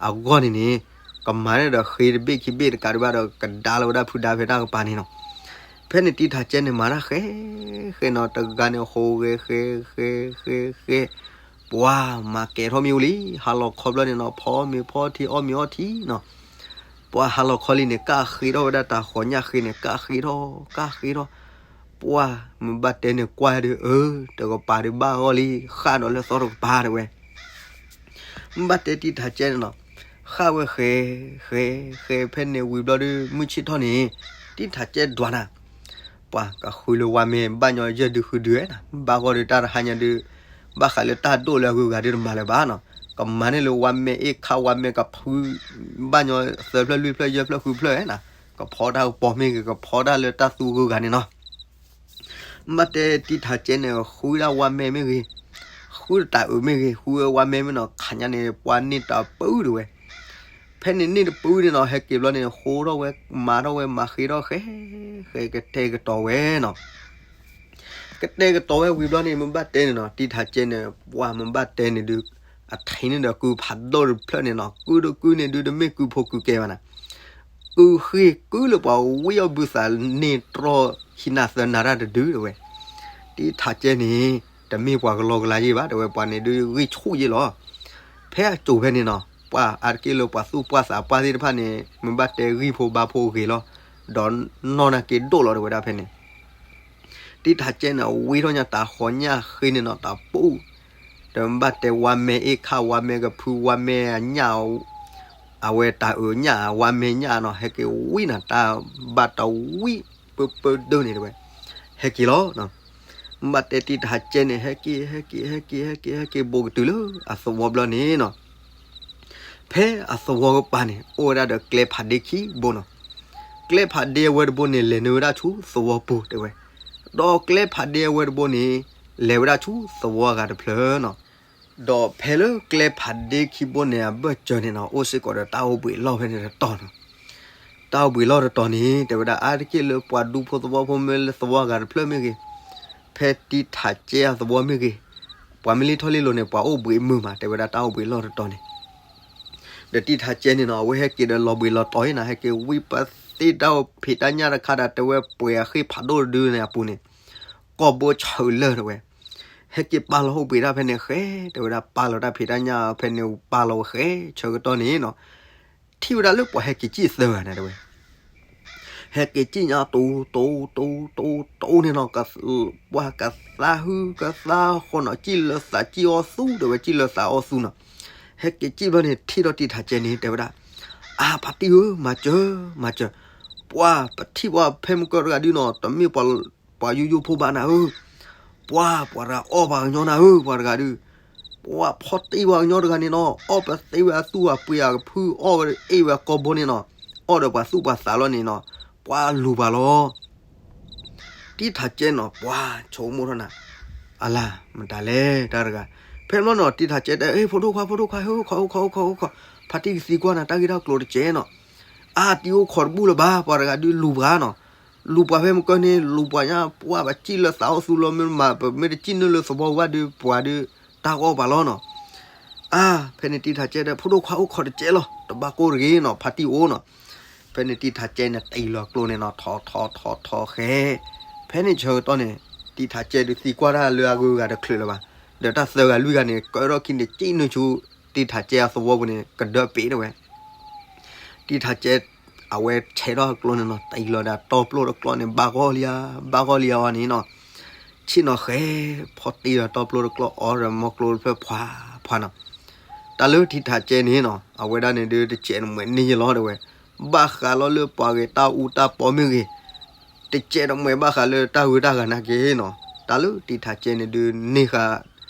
အဂီၢ်န့ၣ်န့ၣ်, ကမၤန့ၢ်ဒီးဃ့တဘ့ၣ်ခံဘ့ၣ်တကးဒံးဘၣ်ဒီး ကဒါလီၤဝဲဒၣ်ဖုဒါဖဲတၢ်ကပၤန့ၣ်နီၤ, ဖဲန့ၣ်တံၢ်ထးကဲန့ၣ်မၤတၢ်ဃဲ, ဃဲနီၤ တဂၤန့ၣ်ဃိးဂဲၤဃဲ, ဃဲ, ဃဲ, ဃဲ, ပှၤမၤကဲၤထီၣ်မ့ၢ်ဝံၤလံ, ဟါလီၤခီဘျီန့ၣ်နီၤ ဖီမ့ၤဖီထံ အီၣ်မ့ၤအီထံနီၤ ပှၤဟါလီၤခီလံန့ၣ် ကၣ်ဃ့ထီၣ်ဝဲဒၣ်တၢ်ဃီညၣ်ဃ့န့ၣ် ကၣ်ဃ့ထီၣ် ကၣ်ဃ့ထီၣ်, ပှၤမုၢ်ဘၣ်တဲန့ၣ်ကွၢ်ဒုး အၢ တကပၤဒုးဘၣ်ဂီၢ်လံ ဃၣ်ဒီးလၢသီတကပၤတဲဝဲ, မုၢ်ဘၣ်တဲတံၢ်ထးကဲန့ၣ်နီၤ, ဃၣ်ဝဲဃဲ, ဃဲ, ဃဲဖဲန့ၣ်ဝံၤဘျီဒုး မုၢ်ဆ့ၣ်ထီၣ်န့ၣ်, တံၢ်ထးကဲဒွးနၤ ပှၤကဃုလၢဝါမဲာ် ဘၣ်ညီယဲၢ်ဒုဃုဒုဝဲနၤ, ဘၣ်ဂီၢ်ဒုးတၢ်တဟါညါဒုး, ဘၣ်ဃးလၢတၢ်ဒိၣ်လၢအဂုၤအဂၤဒုးတမၤလၢၤဘၣ်နီၤ, ကမၤန့ၢ်လၢဝါမဲာ်အ့ၣ်ခါဝါမဲာ်ကဖု, ဘၣ်ညီသၢဖျၢၣ်လွံၢ်ဖျၢၣ်ယဲၢ်ဖျၢၣ်ဃုဖျၢၣ်ဝဲနၤ, ကဖီတၢ်ကပီၤမ့ၢ်ဂ့ၤ ကဖီတၢ်လၢတၢ်သူအဂုၤအဂၤန့ၣ်နီၤ ဘၣ်တဲတံၢ်ထးကဲန့ၣ် ဃုဒၣ်ဝါမဲာ်မ့ၢ်ဂ့ၤ, ဃုတၢ်အုးမ့ၢ်ဂ့ၤ ဃုဝဲဝါမဲာ်မ့ၢ်နီၤ ခါညါန့ၣ် ပှၤန့ၢ်တၢ်ပၢဒုးဝဲ, ဖဲန့ၣ်န့ၢ်တပၢန့ၣ်နီၤ ဟဲက့ၤဘျီန့ၣ် ဃိထီၣ်ဝဲ မၤထီၣ်ဝဲမၤဃ့ထီၣ်ဃဲ, ဃဲကတဲာ်ကတီၤဝဲနီၤ ကတဲာ်ကတီၤဝဲဝံၤဘျီန့ၣ် မုၢ်ဘၣ်တဲန့ၣ်နီၤ တံၢ်ထးကဲန့ၣ် ပှၤမုၢ်ဘၣ်တဲန့ၣ်ဒုး, အထံန့ၣ်ဒီးကုဖးဒိၣ်တဖျၢၣ်န့ၣ်နီၤ ကုဒိၣ်ကုန့ၣ်ဒုး တမ့ၢ်ကုဖိကုကဲဘၣ်နၤ, ကုဃ့ၢ်ကုလၢပှၤဝံအီၣ်ဘုသးန့ၢ်တြီၢ် ဟံးနၤသၢနၤတၢ်တဒုတဲဝဲ, တံၢ်ထးကဲန့ၣ် တမ့ၢ်ပှၤကလီကလီယဲၢ်ဘၣ်တဲဝဲ ပှၤန့ၣ်ဒုးဂံၢ်ဆူၣ်ယဲၢ်လီၤ ဖဲအစိၤဖဲန့ၣ်နီၤ ပှၤအါတက့ၢ်လၢပှၤသူၣ်ပှၢ်သးပှၢ်သ့ၣ်တဖၣ်န့ၣ် မုၢ်ဘၣ်တဲဂံၢ်ဖိဘါဖိဂ့ၤလီၤ, ဒီးနီၢ်နၢ်က့ၤဒိၣ်လီၤတဲဝဲဒၣ်ဖဲန့ၣ် တံၢ်ထးကဲန့ၣ် ဝံထီၣ်ညါတၢ်ဃီညၣ်ဃ့န့ၣ်နီၤ တၢ်ပူၣ်, ဒီးမုၢ်ဘၣ်တဲဝါမဲာ်အ့ၣ်ခါ ဝါမဲာ်ကဖု ဝါမဲာ်အညၣ်, အဝဲတၢ်အုးညၣ် ဝါမဲာ်ညၣ်နီၤ ဟဲက့ၤဝံနၤ တၢ်ဘၣ်တၢ်ဝံပၢပၢဒၢန့ၣ်တဲဝဲ, ဟဲက့ၤလီၤ မုၢ်ဘၣ်တဲတံၢ်ထးကဲန့ၣ် ဟဲက့ၤ ဟဲက့ၤ ဟဲက့ၤ ဟဲက့ၤ ဟဲက့ၤ ဘူးကတုၤလၢအသဝီဘျီန့ၣ်နီၤ ဖဲအသဝီကပၤန့ၣ် အိၣ်ဝဲဒၣ်ဒီးကျဲဖးဒ့ခံဘိနီၤ, ကျဲဖးဒ့အဝဲတဘိန့ၣ် လဲၤနုာ်ဝဲဒၣ်ဆူသဝီပူၤတဲဝဲ, ဒီးကျဲဖးဒ့အဝဲတဘိန့ၣ် လဲၤဝဲဒၣ်ဆူသဝီအဂၤတဖျၢၣ်နီၤ, ဒီးဖဲလၢကျဲဖးဒ့ခံဘိန့ၣ် အဘၢၣ်စၢၤန့ၣ်နီၤ အိၣ်စ့ၢ်ကီးဒီးတၢ်အိၣ်ဘှံးလီၢ်ဖဲန့ၣ်တတီၤနီၤ တၢ်အိၣ်ဘှံးလီၢ်တတီၤန့ၣ် တဲဝဲဒၣ်အါတက့ၢ်လၢပှၤဒူဖိသဝီဖိမ့ၢ်လၢသဝီအဂၤတဖျၢၣ်မ့ၢ်ဂ့ၤ, ဖဲတံၢ်ထးကဲအသဝီမ့ၢ်ဂ့ၤ, ပှၤမ့ၢ်လံထီၣ်လံလိၤန့ၣ် ပှၤအိၣ်ဘှံးမုာ်မး တဲဝဲဒၣ်တၢ်အိၣ်ဘှံးလီၢ်တတီၤန့ၣ်, ဒီးတံၢ်ထးကဲန့ၣ်နီၤ အဝဲဟဲက့ၤဒီးလီၤဘှံးလီၤတီၤအံၤနၤ ဟဲက့ၤဝံပသ့ၣ်တၢ်ဖံးတၢ်ညၣ်တခါဒီး တဲဝဲပှဲၤအဃ့ၢ်ဖးဒိၣ်တဒုန့ၣ်အပူၤန့ၣ်, ကီၢ်ဘိဆၢလၢာ်တဲဝဲ ဟဲက့ၤပာ်လီၤအိၣ်ဘှံးတၢ်ဖဲန့ၣ်ဃဲ, တဲဝဲဒၣ်ပာ်လီၤတၢ်ဖံးတၢ်ညၣ်ဖဲန့ၣ် ပာ်လီၤဝဲဃဲဆၢကတီၢ်န့ၣ်နီၤ, ထံၣ်ဝဲဒၣ်လၢပှၤဟဲက့ၤစံၣ်သၢဂၤန့ၣ်တဲဝဲ, ဟဲက့ၤစံၣ်ညါတူတူတူတူန့ၣ်နီၤ, ပှၤကသါဟုကသါဃီနီၤ, စံၣ်လၢသးစံၣ်အီၣ်သူတဲဝဲ, စံၣ်လၢသးအီၣ်သူနီၤ, ဟဲက့ၤစံၣ်ဘျီန့ၣ် ထံၣ်ထီၣ်တံၢ်ထးကဲန့ၣ် တဲဝဲဒၣ်, အါ ဖါတံၢ်ဧၢ, မၤစၢၤ, မၤစၢၤ, ပှၤပထံၣ်ပှၤဖဲမုၢ်ကၢတဂၤဒုနီၤ, တမ့ၢ်ပှၤ ပှၤယိယိဖိဘၣ်နၤဧၢ, ပှၤ ပှၤတဂၤအီၣ်ပှၤကညီနၤဧၢ, ပှၤတဂၤဒု, ပှၤဖီၣ်တံၢ်ပှၤကညီတဂၤန့ၣ်နီၤ, အီၣ်ပသ့ဝဲအသူၣ်အပှ့ၤအကဖု, အီၣ်ဝဲအ့ၣ်ဝဲအကီၢ်ဘိန့ၣ်နီၤ, အီၣ်ဒီးပှၤသူၣ်ပှၤသးလီၤန့ၣ်နီၤ, ပှၤလူၤပှၤလီၤ. တံၢ်ထးကဲနီၤ ပှၤဆိကမိၣ်ထီၣ်နၤ, အလၤ မတၤလဲၣ်တၢ်တဂၤ, ဖဲမ့ၢ်နီၤ တံၢ်ထးကဲတဲ အ့ ဖိဒိၣ်ခွါ ဖိဒိၣ်ခွါ ဟဲအိၣ်ခိး အိၣ်ခိး အိၣ်ခိး အိၣ်ခိး, ဖါတံၢ်ကသံကွၢ်နၤ တၢ်ဂ့ၢ်တၢ်ကျိၤတကဲနီၤ, အါ တံၢ်အိၣ်ခိးတဘူၣ်လၢၤဘၣ်, ပှၤတဂၤဒုလူၤပှၤနီၤ, လူၤပှၤဖဲမုၢ်ကၢန့ၣ် လူၤပှၤညါ ပှၤဘၣ်စံၣ်လၢသးအီၣ်သူလီၤ, မ့ၢ်မး ပမ့ၢ်တစံၣ်နုာ်လၢသဝီဝဲဒုး ပှၤဒုး တၢ်ကအီၣ်ပှၤလီၤနီၤ. အါ ဖဲန့ၣ်တံၢ်ထးကဲဒီး ဖိဒိၣ်ခွါအိၣ်ခိးတကဲလီၤ, တဘၣ်ကိၢ်တဂ့ၤနီၤ, ဖါတံၢ်အိၣ်နီၤ. ဖဲန့ၣ်တံၢ်ထးကဲန့ၣ် တံၢ်လီၤကျိန့ၣ်နီၤ ထီထီထီထီဃဲ. ဖဲန့ၣ်ဆၢကတီၢ်န့ၣ် တံၢ်ထးကဲဒုးသံကွၢ်တၢ်လၢအဂုၤအဂၤတချုးလၢၤဘၣ်. ဒီးတၢ်သၢဂၤလွံၢ်ဂၤန့ၣ် ကၢထီၣ်ခံန့ၣ် စံၣ်နုာ်ဆူ တံၢ်ထးကဲအသဝီပူၤန့ၣ် ကဒၢပ့ၤတဲဝဲ တံၢ်ထးကဲ အဝဲဆဲးထီၣ်ကျိန့ၣ်နီၤ တံၢ်လီၤဒီးတီပျိတကျီန့ၣ် ဘၣ်ဂီၢ်လံဧါ ဘၣ်ဂီၢ်လံဧါအီၤန့ၣ်နီၤ. ဆ့ၣ်နီၤဃဲ ဖီၣ်တံၢ်ဒီးတီပျိတကျီ အီဒီးမီကျိတဖျၢၣ်ဖှါဖှါနီၤ. တၢ်လၢတံၢ်ထးကဲန့ၣ်နီၤ အဝဲဒၣ်န့ၣ်ဒုး တစဲးတမှဲးန့ၢ်ယလီၤတဲဝဲ. ဘၣ်ဃးလီၤလၢပှၤဂ့ၤတၢ်အူတၢ်ပီမ့ၢ်ဂ့ၤ တစဲးတမှဲးဘၣ်ဃးလၢတၢ်ဂုၤတၢ်ဂၤနာ်က့နီၤ. တၢ်လၢတံၢ်ထးကဲန့ၣ်ဒုး န့ၢ်ဃာ်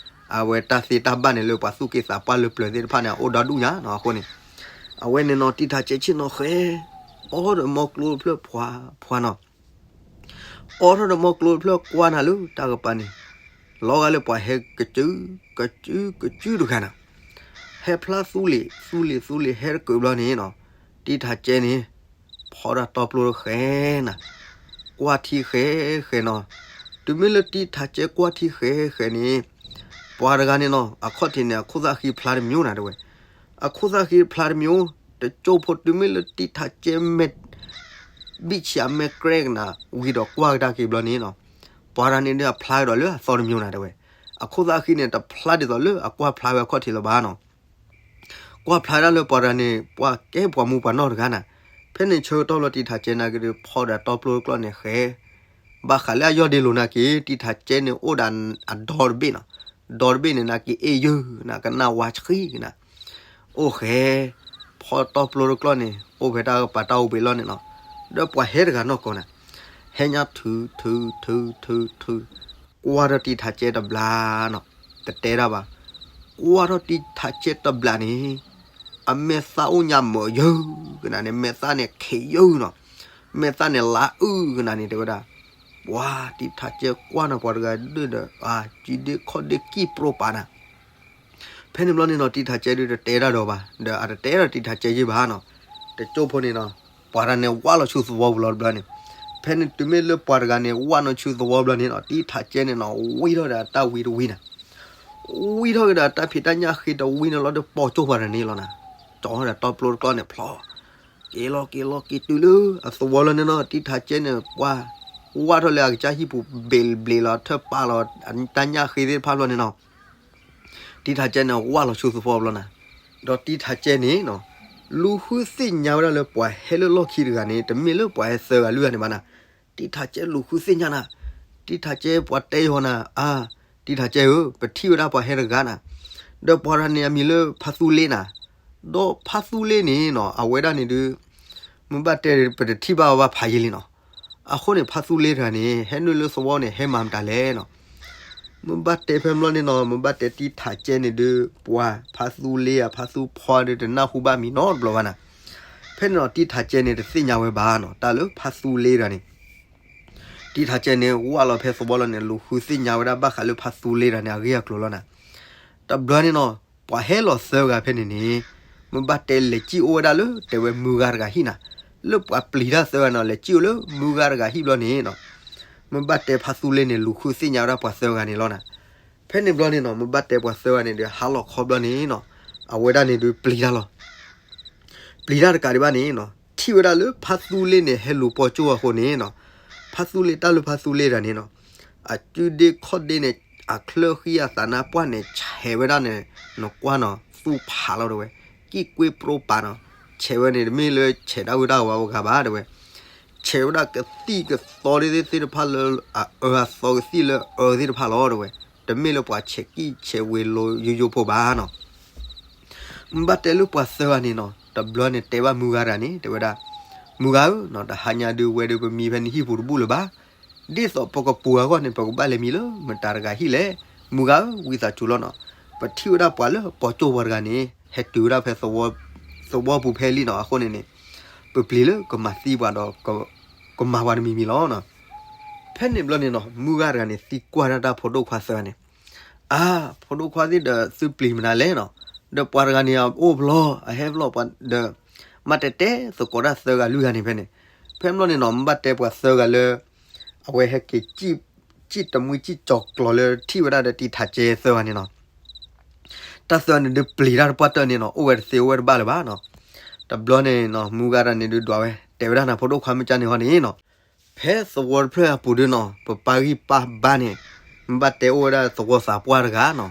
အဝဲတၢ်သ့တၢ်ဘၣ်န့ၣ်လၢပှၤသူၣ်က့သးပှၢ်လၢပျၢၤသ့ၣ်တဖၣ်န့ၣ် အအိၣ်ဒီဒူၣ်ညါနီၤ. အဃိန့ၣ် အဝဲန့ၣ်နီၤ တံၢ်ထးကဲဆ့ၣ်နီၤဃဲ အီဒီးမီကျိတဖျၢၣ်ဖှါဖှါနီၤ. အိးထီၣ်ဒီးမီကျိတဖျၢၣ်ကွၢ်နၤလၢတၢ်ကပၤန့ၣ်, လီၤဂာ်လၢပှၤဟဲကစု, ကစု, ကစုတဂၤနၤ, ဟဲဖျါသူလ့ၤ, သူလ့ၤ, သူလ့ၤ ဟဲတကၢးဘျီန့ၣ်နီၤ, တံထးကဲန့ၣ် ဖီဒၣ်တီပျိတဃဲၤနၤ, ကွၢ်ထံဃဲၤဃဲၤနီၤ, တုၤမ့ၢ်လၢတံထးကဲကွၢ်ထံဃဲၤဃဲၤန့ၣ်, ပှၤတဂၤန့ၣ်နီၤ အခီၣ်ထံးန့ၣ် အခိၣ်သၣ်ဃံဖျါတမံၤနၤတဲဝဲ, အခိၣ်သၣ်ဃံဖျါတမံၤ, တကၠိဖိတုၤမ့ၢ်လၢတံထးကဲမဲာ် ဘံၣ်ဆံးအမဲာ်ကြဲကနၤ ဝံၤဒီးကွၢ်ကဒါက့ၤဘျီန့ၣ်နီၤ, ပှၤတဂၤန့ၣ်ဒုးအဖျါကဒီးလၢအသီတမံၤနၤတဲဝဲ, အခိၣ်သၣ်ဃံန့ၣ် တဖျါဒ်သိးလၢအကွၢ်ဖျါဝဲအခီၣ်ထံးလၢၤဘၣ်နီၤ, ကွၢ်ဖျါဒၣ်လၢပှၤတဂၤန့ၣ် ပှၤကဲပှၤမူပှၤနီၢ်တဂၤနၤ, ဖဲန့ၣ်ဆၢကတီၢ်လီၤတံထးကဲနၤက့ၤဒုးဖီဒီးတီပျိတကျီၢ်န့ၣ်ဃဲၤ ဘၣ်ဃးလၢအယီၢ်ဒ့လိၤနၤက့ၤ တံထးကဲန့ၣ်အိၣ်ဒီးအဒီတဘ့ၣ်နီၤ, ဒီတဘ့ၣ်န့ၣ်နၤက့ၤအ့ၣ်ယုၢ်နၤ ကနၣ်ဝါဆှံနၤ, အိၣ်ဃဲၤ ဖီတီပျိတကျီၢ်န့ၣ် အိၣ်ဖဲတၢ်ကပၤတၢ်အိၣ်ဘှံးလီၢ်န့ၣ်နီၤ, ဒီးပှၤဟဲတဂၤနီၢ်ကီၢ်နၤ, ဟဲညါထုးထုးထုးထုးထုး, ကွၢ်ထီၣ်တံထးကဲတဘျီနီၤ, တတဲတၢ်ဘၣ်, ကွၢ်ထီၣ်တံထးကဲတဘျီန့ၣ် အမဲာ်သၣ်အိၣ်ညါမၢာ်ယုၢ်ကနၤန့ၣ် မဲာ်သၣ်န့ၣ်ခ့ယုၢ်နီၤ, မဲာ်သၣ်န့ၣ်လါအုၣ်ကနၤန့ၣ် တဲဝဲဒၣ်, ပှၤတံထးကဲကွၢ်နီၤ ပှၤတဂၤဒုးဒီး အစုဒ့ခီၣ်ဒ့ကံၢ်ပြိပာ်နၤ ဖဲန့ၣ်ဘျီန့ၣ်နီၤ တံထးကဲဒုးတတဲတၢ်ဒီးဘၣ် ဒီးအတတဲဒီးတံထးကဲယ့ၢ်ဘၣ်နီၤ, တကၠိဖိန့ၣ်နီၤ, ပှၤတဂၤန့ၣ်ဝၢ်လီၤဆူသဝီပူၤလီၤတဘျီန့ၣ်, ဖဲန့ၣ်တုၤမ့ၢ်လၢပှၤတဂၤန့ၣ် ဝၢ်နီၤဆူသဝီဘျီန့ၣ်နီၤ တံထးကဲန့ၣ်နီၤ ဝံထီၣ်ဒီးတၢ်ဝံတဝံနၤ, ဝံထီၣ်က့ၤဒီးတၢ်ဖံးတၢ်ညၣ်ဃ့တဝံန့ၣ်လီၤဒီးပိာ်ကၠိပှၤတဂၤန့ၣ်လီၤနၤ, ကၠီဒီးတီပျိတကျီၢ်န့ၣ်ဖျီ က့ၤလီၤက့ၤလီၤက့ၤတုၤလၢအသဝီလီၤန့ၣ်နီၤ တံထးကဲန့ၣ် ပှၤဝၢ်ထီၣ်လၢအကစၢ်ဟံၣ်ပူၤဘ့ၣ်ဘျ့းလီၤ ထၢၣ်ပာ်လီၤတၢ်ညၣ်ဃ့သ့ၣ်တဖၣ်ဘျီန့ၣ်နီၤ တံထးကဲန့ၣ်ဝၢ်လီၤဆူသဝီဘျီနၤ, ဒီးတံထးကဲန့ၣ်နီၤ လူၤဃုသ့ၣ်ညါဝဲဒၣ်လၢပှၤဟဲလၢလီၢ်ခံတဂၤန့ၣ် တမ့ၢ်လၢပှၤဟဲသၢဂၤလွံၢ်ဂၤန့ၣ်ဘၣ်နၤ, တံထးကဲလူၤဃုသ့ၣ်ညါနၤ, တံထးကဲပှၤတဲယီၤနၤ အါ, တံထးကဲဧၢ ပထံၣ်ဝဲဒၣ်ပှၤဟဲတဂၤနၤ, ဒီးပှၤတဂၤန့ၣ်အမံၤလၢဖါသူလ့နၤ, ဒီးဖါသူလ့န့ၣ်နီၤ အဝဲဒၣ်န့ၣ်ဒုး မ့ၢ်ဘၣ်တဲပတထံၣ်ဘၣ်အီၤဘၣ်ဖးယံာ်လံနီၤ, အဃိန့ၣ် ဖါသူလ့တဂၤန့ၣ် ဟဲနုာ်လၢသဝီန့ၣ် ဟဲမၤမတၤလဲၣ်နီၤ, မ့ၢ်ဘၣ်တဲဖဲမလီၢ်န့ၣ်နီၤ မ့ၢ်ဘၣ်တဲတံထးကဲန့ၣ်ဒုး ပှၤဖါသူလ့ဧါ ဖါသူဖီဒုး တနၢ်ဟူဘၣ်မံၤနီတဘျီဘၣ်နၤ, ဖဲန့ၣ်နီၤ တံထးကဲန့ၣ် တသ့ၣ်ညါဝဲဘၣ်နီၤ တၢ်လၢဖါသူလ့တဂၤန့ၣ်, တံထးကဲန့ၣ် ဝၢ်လီၤဖဲသဝီလီၤန့ၣ် လူၤဃုသ့ၣ်ညါဝဲဒၣ်ဘၣ်ဃးလၢဖါသူလ့တဂၤန့ၣ် အဂ့ၢ်အကျိၤလီၤနၤ, တဘျီန့ၣ်နီၤ ပှၤဟဲလီၤသၢဂၤဖဲန့ၣ်န့ၣ်, မ့ၢ်ဘၣ်တဲလဲၤစံၣ်အိၣ်ဝဲဒၣ်လၢ တဲဝဲမုၢ်ဂၤတဂၤဟံၣ်နၤ, လၢပှၤပျံၤတၢ်သၢဂၤနီၤ လဲၤစံၣ်အိၣ်လၢမုၢ်ဂၤတဂၤဟံၣ်ဘျီန့ၣ်နီၤ, မ့ၢ်ဘၣ်တဲဖါသူလ့န့ၣ် လူၤဃုသ့ၣ်ညါဝဲဒၣ်ပှၤသၢဂၤန့ၣ်လီၤနၤ, ဖဲန့ၣ်ဘျီန့ၣ်နီၤ မ့ၢ်ဘၣ်တဲပှၤသၢဂၤန့ၣ်ဒုး ဟါလီၤခီဘျီန့ၣ်နီၤ, အဝဲဒၣ်န့ၣ်ဒုးပျံၤတၢ်လီၤ ပျံၤတၢ်တကးဒံးဘၣ်န့ၣ်နီၤ ထံၣ်ဝဲဒၣ်လၢဖါသူလ့န့ၣ် ဟဲလူၤပိာ်ကၠိအဃိန့ၣ်နီၤ, ဖါသူလ့တၢ်လၢဖါသူလ့တဂၤန့ၣ်နီၤ, အစုဒ့ခီၣ်ဒ့န့ၣ် အချၢဃံအသးနါပှၢ်န့ၣ် ဆဲးဝဲဒၣ်န့ၣ် နကွၢ်နီၤ သူၣ်ဖးလီၤတဲဝဲ, ကံၣ်ကွ့ပြိပာ်နီၤ, ဆဲးဝဲန့ၣ် တမ့ၢ်လၢဆဲးတၢ်ဝ့ၢ်တၢ်ဝါဝဲဂၤဘၣ်တဲဝဲ, ဆဲးဝဲဒၣ်ကသံၣ်ကသီသ့ၣ်တဖၣ်လၢ အအၢအသီကသံၣ်လၢအအၢသ့ၣ်တဖၣ်လီၤတဲဝဲ, တမ့ၢ်လၢပှၤဆဲးကံၣ်ဆဲးဝ့ၤလိၤယိယိဖိဘၣ်နီၤ မ့ၢ်ဘၣ်တဲလၢပှၤသၢဂၤန့ၣ်နီၤ တဘျီန့ၣ်တဲဘၣ်မုၢ်ဂၤတဂၤန့ၣ် တဲဝဲဒၣ်, မုၢ်ဂၤဧၢ, တဟါညါဒုးဝဲဒုးပမံဖဲနဟံၣ်ပူၤတဘူၣ်လၢၤဘၣ်. ဒ်သိးပကပူၤအဂီၢ်န့ၣ် ပကဘၣ်လဲၤမံလၢမတၤတဂၤဟံၣ်လဲၣ်. မုၢ်ဂၤဧၢ, ဝံသးစူၤလီၤနီၤ. ပထံၣ်ဝဲဒၣ်ပှၤလၢပိာ်ကၠိပှၤတဂၤန့ၣ် ဟဲတုၤဝဲဒၣ်ဖဲ သဝီပူၤဖဲလံနီၤ. အဃိန့ၣ်န့ၣ် ပပျံၤလၢကမၤသံပှၤဒီး ကမၤပှၤတမံၤမံၤလီၤ. ဖဲန့ၣ်ဘျီန့ၣ်နီၤ မုၢ်ဂၤတဂၤန့ၣ် သံကွၢ်ဒၣ်တၢ်ဖိဒိၣ်ခွါသၢဂၤန့ၣ်, အါ, ဖိဒိၣ်ခွါသ့ၣ်ဒီးသုပျံၤမနုၤလဲၣ်နီၤ. ဒီးပှၤတဂၤန့ၣ် အအိၣ်ဖျီ အဟဲဖျီပှၤဒီး မ့ၢ်တဲတဲသကိးတၢ်သၢဂၤလွံၢ်ဂၤန့ၣ်ဖဲန့ၣ်. ဖဲန့ၣ်ဘျီန့ၣ်နီၤ မ့ၢ်ဘၣ်တဲပှၤသၢဂၤလၢ အဝဲဟဲက့ၤ စံၣ်တမှံစံၣ်ကၠီၤကျီၤလၢထံၣ်ဝဲဒၣ်ဒီးတံၤထးကဲသၢဂၤန့ၣ်နီၤ. တၢ်သၢဂၤန့ၣ်ဒုးပျံၤတၢ်တပှၢ်တၢၢ်န့ၣ်နီၤ အိၣ်ဝဲတသ့အိၣ်ဝဲတဘၣ်လၢၤဘၣ်နီၤ. တဘျီန့ၣ်နီၤ မုၢ်ဂၤတဂၤန့ၣ်ဒုးဒွးဝဲ တဲဝဲဒၣ်နၤ ဖိဒိၣ်ခွါမ့ၢ်ကန့ၣ်ဟီန့ၣ်နီၤ ဖဲသဝီတဖျၢၣ်အပူၤဒုးနီၤ ပပၢ်ဂံၢ်ပၢ်ဘါန့ၣ် မ့ၢ်ဘၣ်တဲအိၣ်ဝဲဒၣ်သဝီသးပှၢ်တဂၤနီၤ.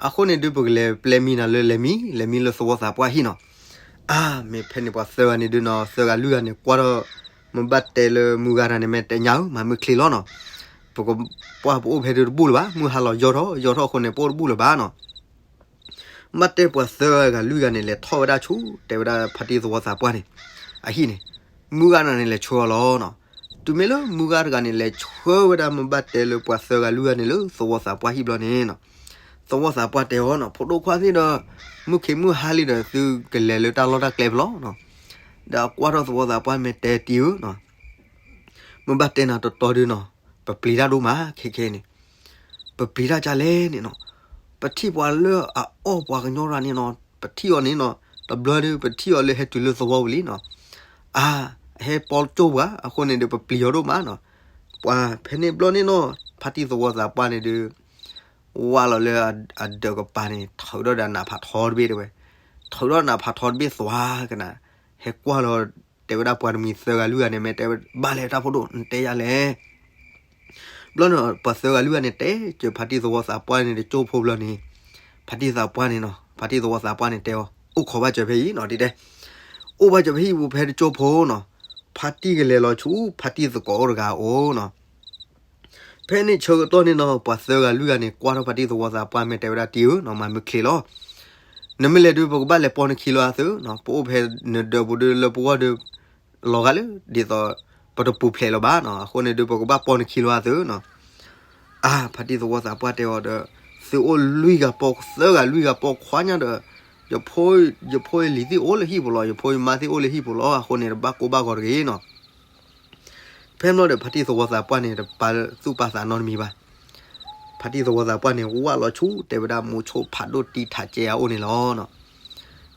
အဃိန့ၣ်ဒုး ပကလဲၤပျဲမံနၤလၢလဲၤမံ လဲၤမံလၢသဝီသးပှၢ်ဟံၣ်နီၤ. အါ မ့ၢ်ဖဲန့ၣ်ပှၤသၢဂၤန့ၣ်ဒုးနီၤ သၢဂၤလွံၢ်ဂၤန့ၣ် ကွၢ်ထီၣ် မ့ၢ်ဘၣ်တဲလၢမုၢ်ဂၤတဂၤန့ၣ် မ့ၢ်တဲညါဧၢ မၤမုၢ်ချ့လီၤနီၤ. ပကပှၢ်ပအိၣ်ဖဲဒုးတဘူၣ်လၢၤဘၣ် မုၢ်ဟါလီၤယီၢ်ထီၣ်ယီၢ်ထီၣ်အဃိန့ၣ် ပအိၣ်တဘူၣ်လၢၤဘၣ်နီၤ. မ့ၢ်ဘၣ်တဲပှၤသၢဂၤလွံၢ်ဂၤန့ၣ် လဲၤထီၣ်ဝဲဒၣ်ဆူ တဲဝဲဒၣ်ဖါတံၢ်သဝီသးပှၢ်န့ၣ် အဟံၣ်န့ၣ် မုၢ်ဂၤတဂၤန့ၣ် လဲၤဆှၢအီၤလီၤနီၤ. တုၤမ့ၢ်လၢမုၢ်ဂၤတဂၤန့ၣ် လဲၤဆှၢဝဲဒၣ်မ့ၢ်ဘၣ်တဲလၢပှၤသၢဂၤလွံၢ်ဂၤန့ၣ်လၢသဝီသးပှၢ်ဟံၣ်ဘျီန့ၣ်နီၤ သဝီသးပှၢ်တဲအီၤနီၤ ဖိဒိၣ်ခွါသ့ၣ်ဒီး မုၢ်ခ့မုၢ်ဟါလံဒီး သုကလဲၤလၢတၢ်လီၢ်တၢ်ကျဲဖဲလဲၣ်နီၤ. ဒီးအကွၢ်ထီၣ်သဝီသးပှၢ်မ့ၢ်တဲတံၢ်ဧၢနီၤ မ့ၢ်ဘၣ်တဲနၤတတီဒုးနီၤ ပပျံၤတၢ်ဒိၣ်မးခဲခဲန့ၣ်, ပပျံၤတၢ်ဒ်လဲၣ်န့ၣ်နီၤ, ပထံၣ်ပှၤလၢအအီၣ်ပှၤကညီတဂၤန့ၣ်နီၤ, ပထံၣ်အီၤန့ၣ်နီၤ, တဘျီဒီး ပထံၣ်အီၤလၢဟဲတုၤလၢသဝီပူၤလံနီၤ, အါ, ဟဲပိာ်ကၠိပှၤ, အဃိန့ၣ်ဒီး ပပျံၤအီၤဒိၣ်မးနီၤ. ပှၤဖဲန့ၣ်ဘျီန့ၣ်နီၤ, ဖါတံၢ်သဝီသးပှၢ်န့ၣ်ဒီး ဝၢ်လီၤလၢအဒၢးကပၤန့ၣ် ထုးထီၣ်ဒီးနးဖးထီတဘ့ၣ်တဲဝဲ, ထုးထီၣ်နးဖးထီတဘ့ၣ်သွါကနၤ, ဟဲကွၢ်လီၤ, တဲဝဲဒၣ်ပှၤတမှံၤသၢဂၤလွံၢ်ဂၤန့ၣ် မ့ၢ်တဲဘၣ်လဲၣ်တၢ်ဖိဒိၣ် နတဲယၤလဲၣ်. ဘျီန့ၣ် ပှၤသၢဂၤလွံၢ်ဂၤန့ၣ် တဲစၢၤဖါတံၢ်သဝီသးပှၢ်န့ၣ်တကၠိဖိဘျီန့ၣ်, ဖါတံၢ်သးပှၢ်န့ၣ်နီၤ, ဖါတံၢ်သဝီသးပှၢ်န့ၣ်တဲအီၤ, အိၣ်ခိးဘၣ်စၢၤဖဲအံၤနီၤ, တဲတဲ, အိၣ်ဘၣ်စၢၤဖဲဟံၣ်ပူၤဖဲတကၠိဖိနီၤ, ဖါတံၢ်ကလဲၤလီၤဆူ ဖါတံၢ်သကိးအိၣ်တဂၤအအိၣ်နီၤ. ဖဲန့ၣ်ဆၢကတီၢ်န့ၣ်နီၤ, ပှၤသၢဂၤလွံၢ်ဂၤန့ၣ် ကွၢ်ထီၣ်ဖါတံၢ်သဝီသးပှၢ် မ့ၢ်တဲဝဲဒၣ်တံၢ်ဧၢနီၤ, မၤမုၢ်ချ့လီၤ. နမ့ၢ်လဲၤဒုး ပကဘၣ်လဲၤပိာ်နခံလီၤအသးနီၤ, ပအိၣ်ဖဲနဒၢးပူၤဒုးလၢပဂီၢ်ဒီး လီၤဂာ်လၢ ဒ်သိး ပတပူၤဖျဲးလၢၤဘၣ်နီၤ, အဃိန့ၣ်ဒုး ပကဘၣ်ပိာ်နခံလီၤအသးနီၤ. အါ, ဖါတံၢ်သဝီသးပှၢ်တဲအီၤဒီး, သုအိၣ်လွံၢ်ဂၤပိာ်, သၢဂၤလွံၢ်ဂၤပိာ်ခွါညါဒီး, ယဖိ, ယဖိယလံၤသ့ၣ်အိၣ်လၢဟံၣ်ပူၤလီၤ, ယဖိယမါသ့ၣ်အိၣ်လၢဟံၣ်ပူၤလီၤ, အဃိန့ၣ် တဘၣ်ကိၢ်ဘၣ်ဂီၤတဂ့ၤနီၤ. ဖဲန့ၣ်ဘျီဒီး ဖါတံၢ်သဝီသးပှၢ်န့ၣ် တပာ်သူၣ်ပာ်သးနီတမံၤဘၣ်. ဖါတံၢ်သဝီသးပှၢ်န့ၣ် ဝၢ်လီၤဆူ တဲဝဲဒၣ် မိၤဆိဖးဒိၣ်တံထးကဲအအိၣ်န့ၣ်လီၤ.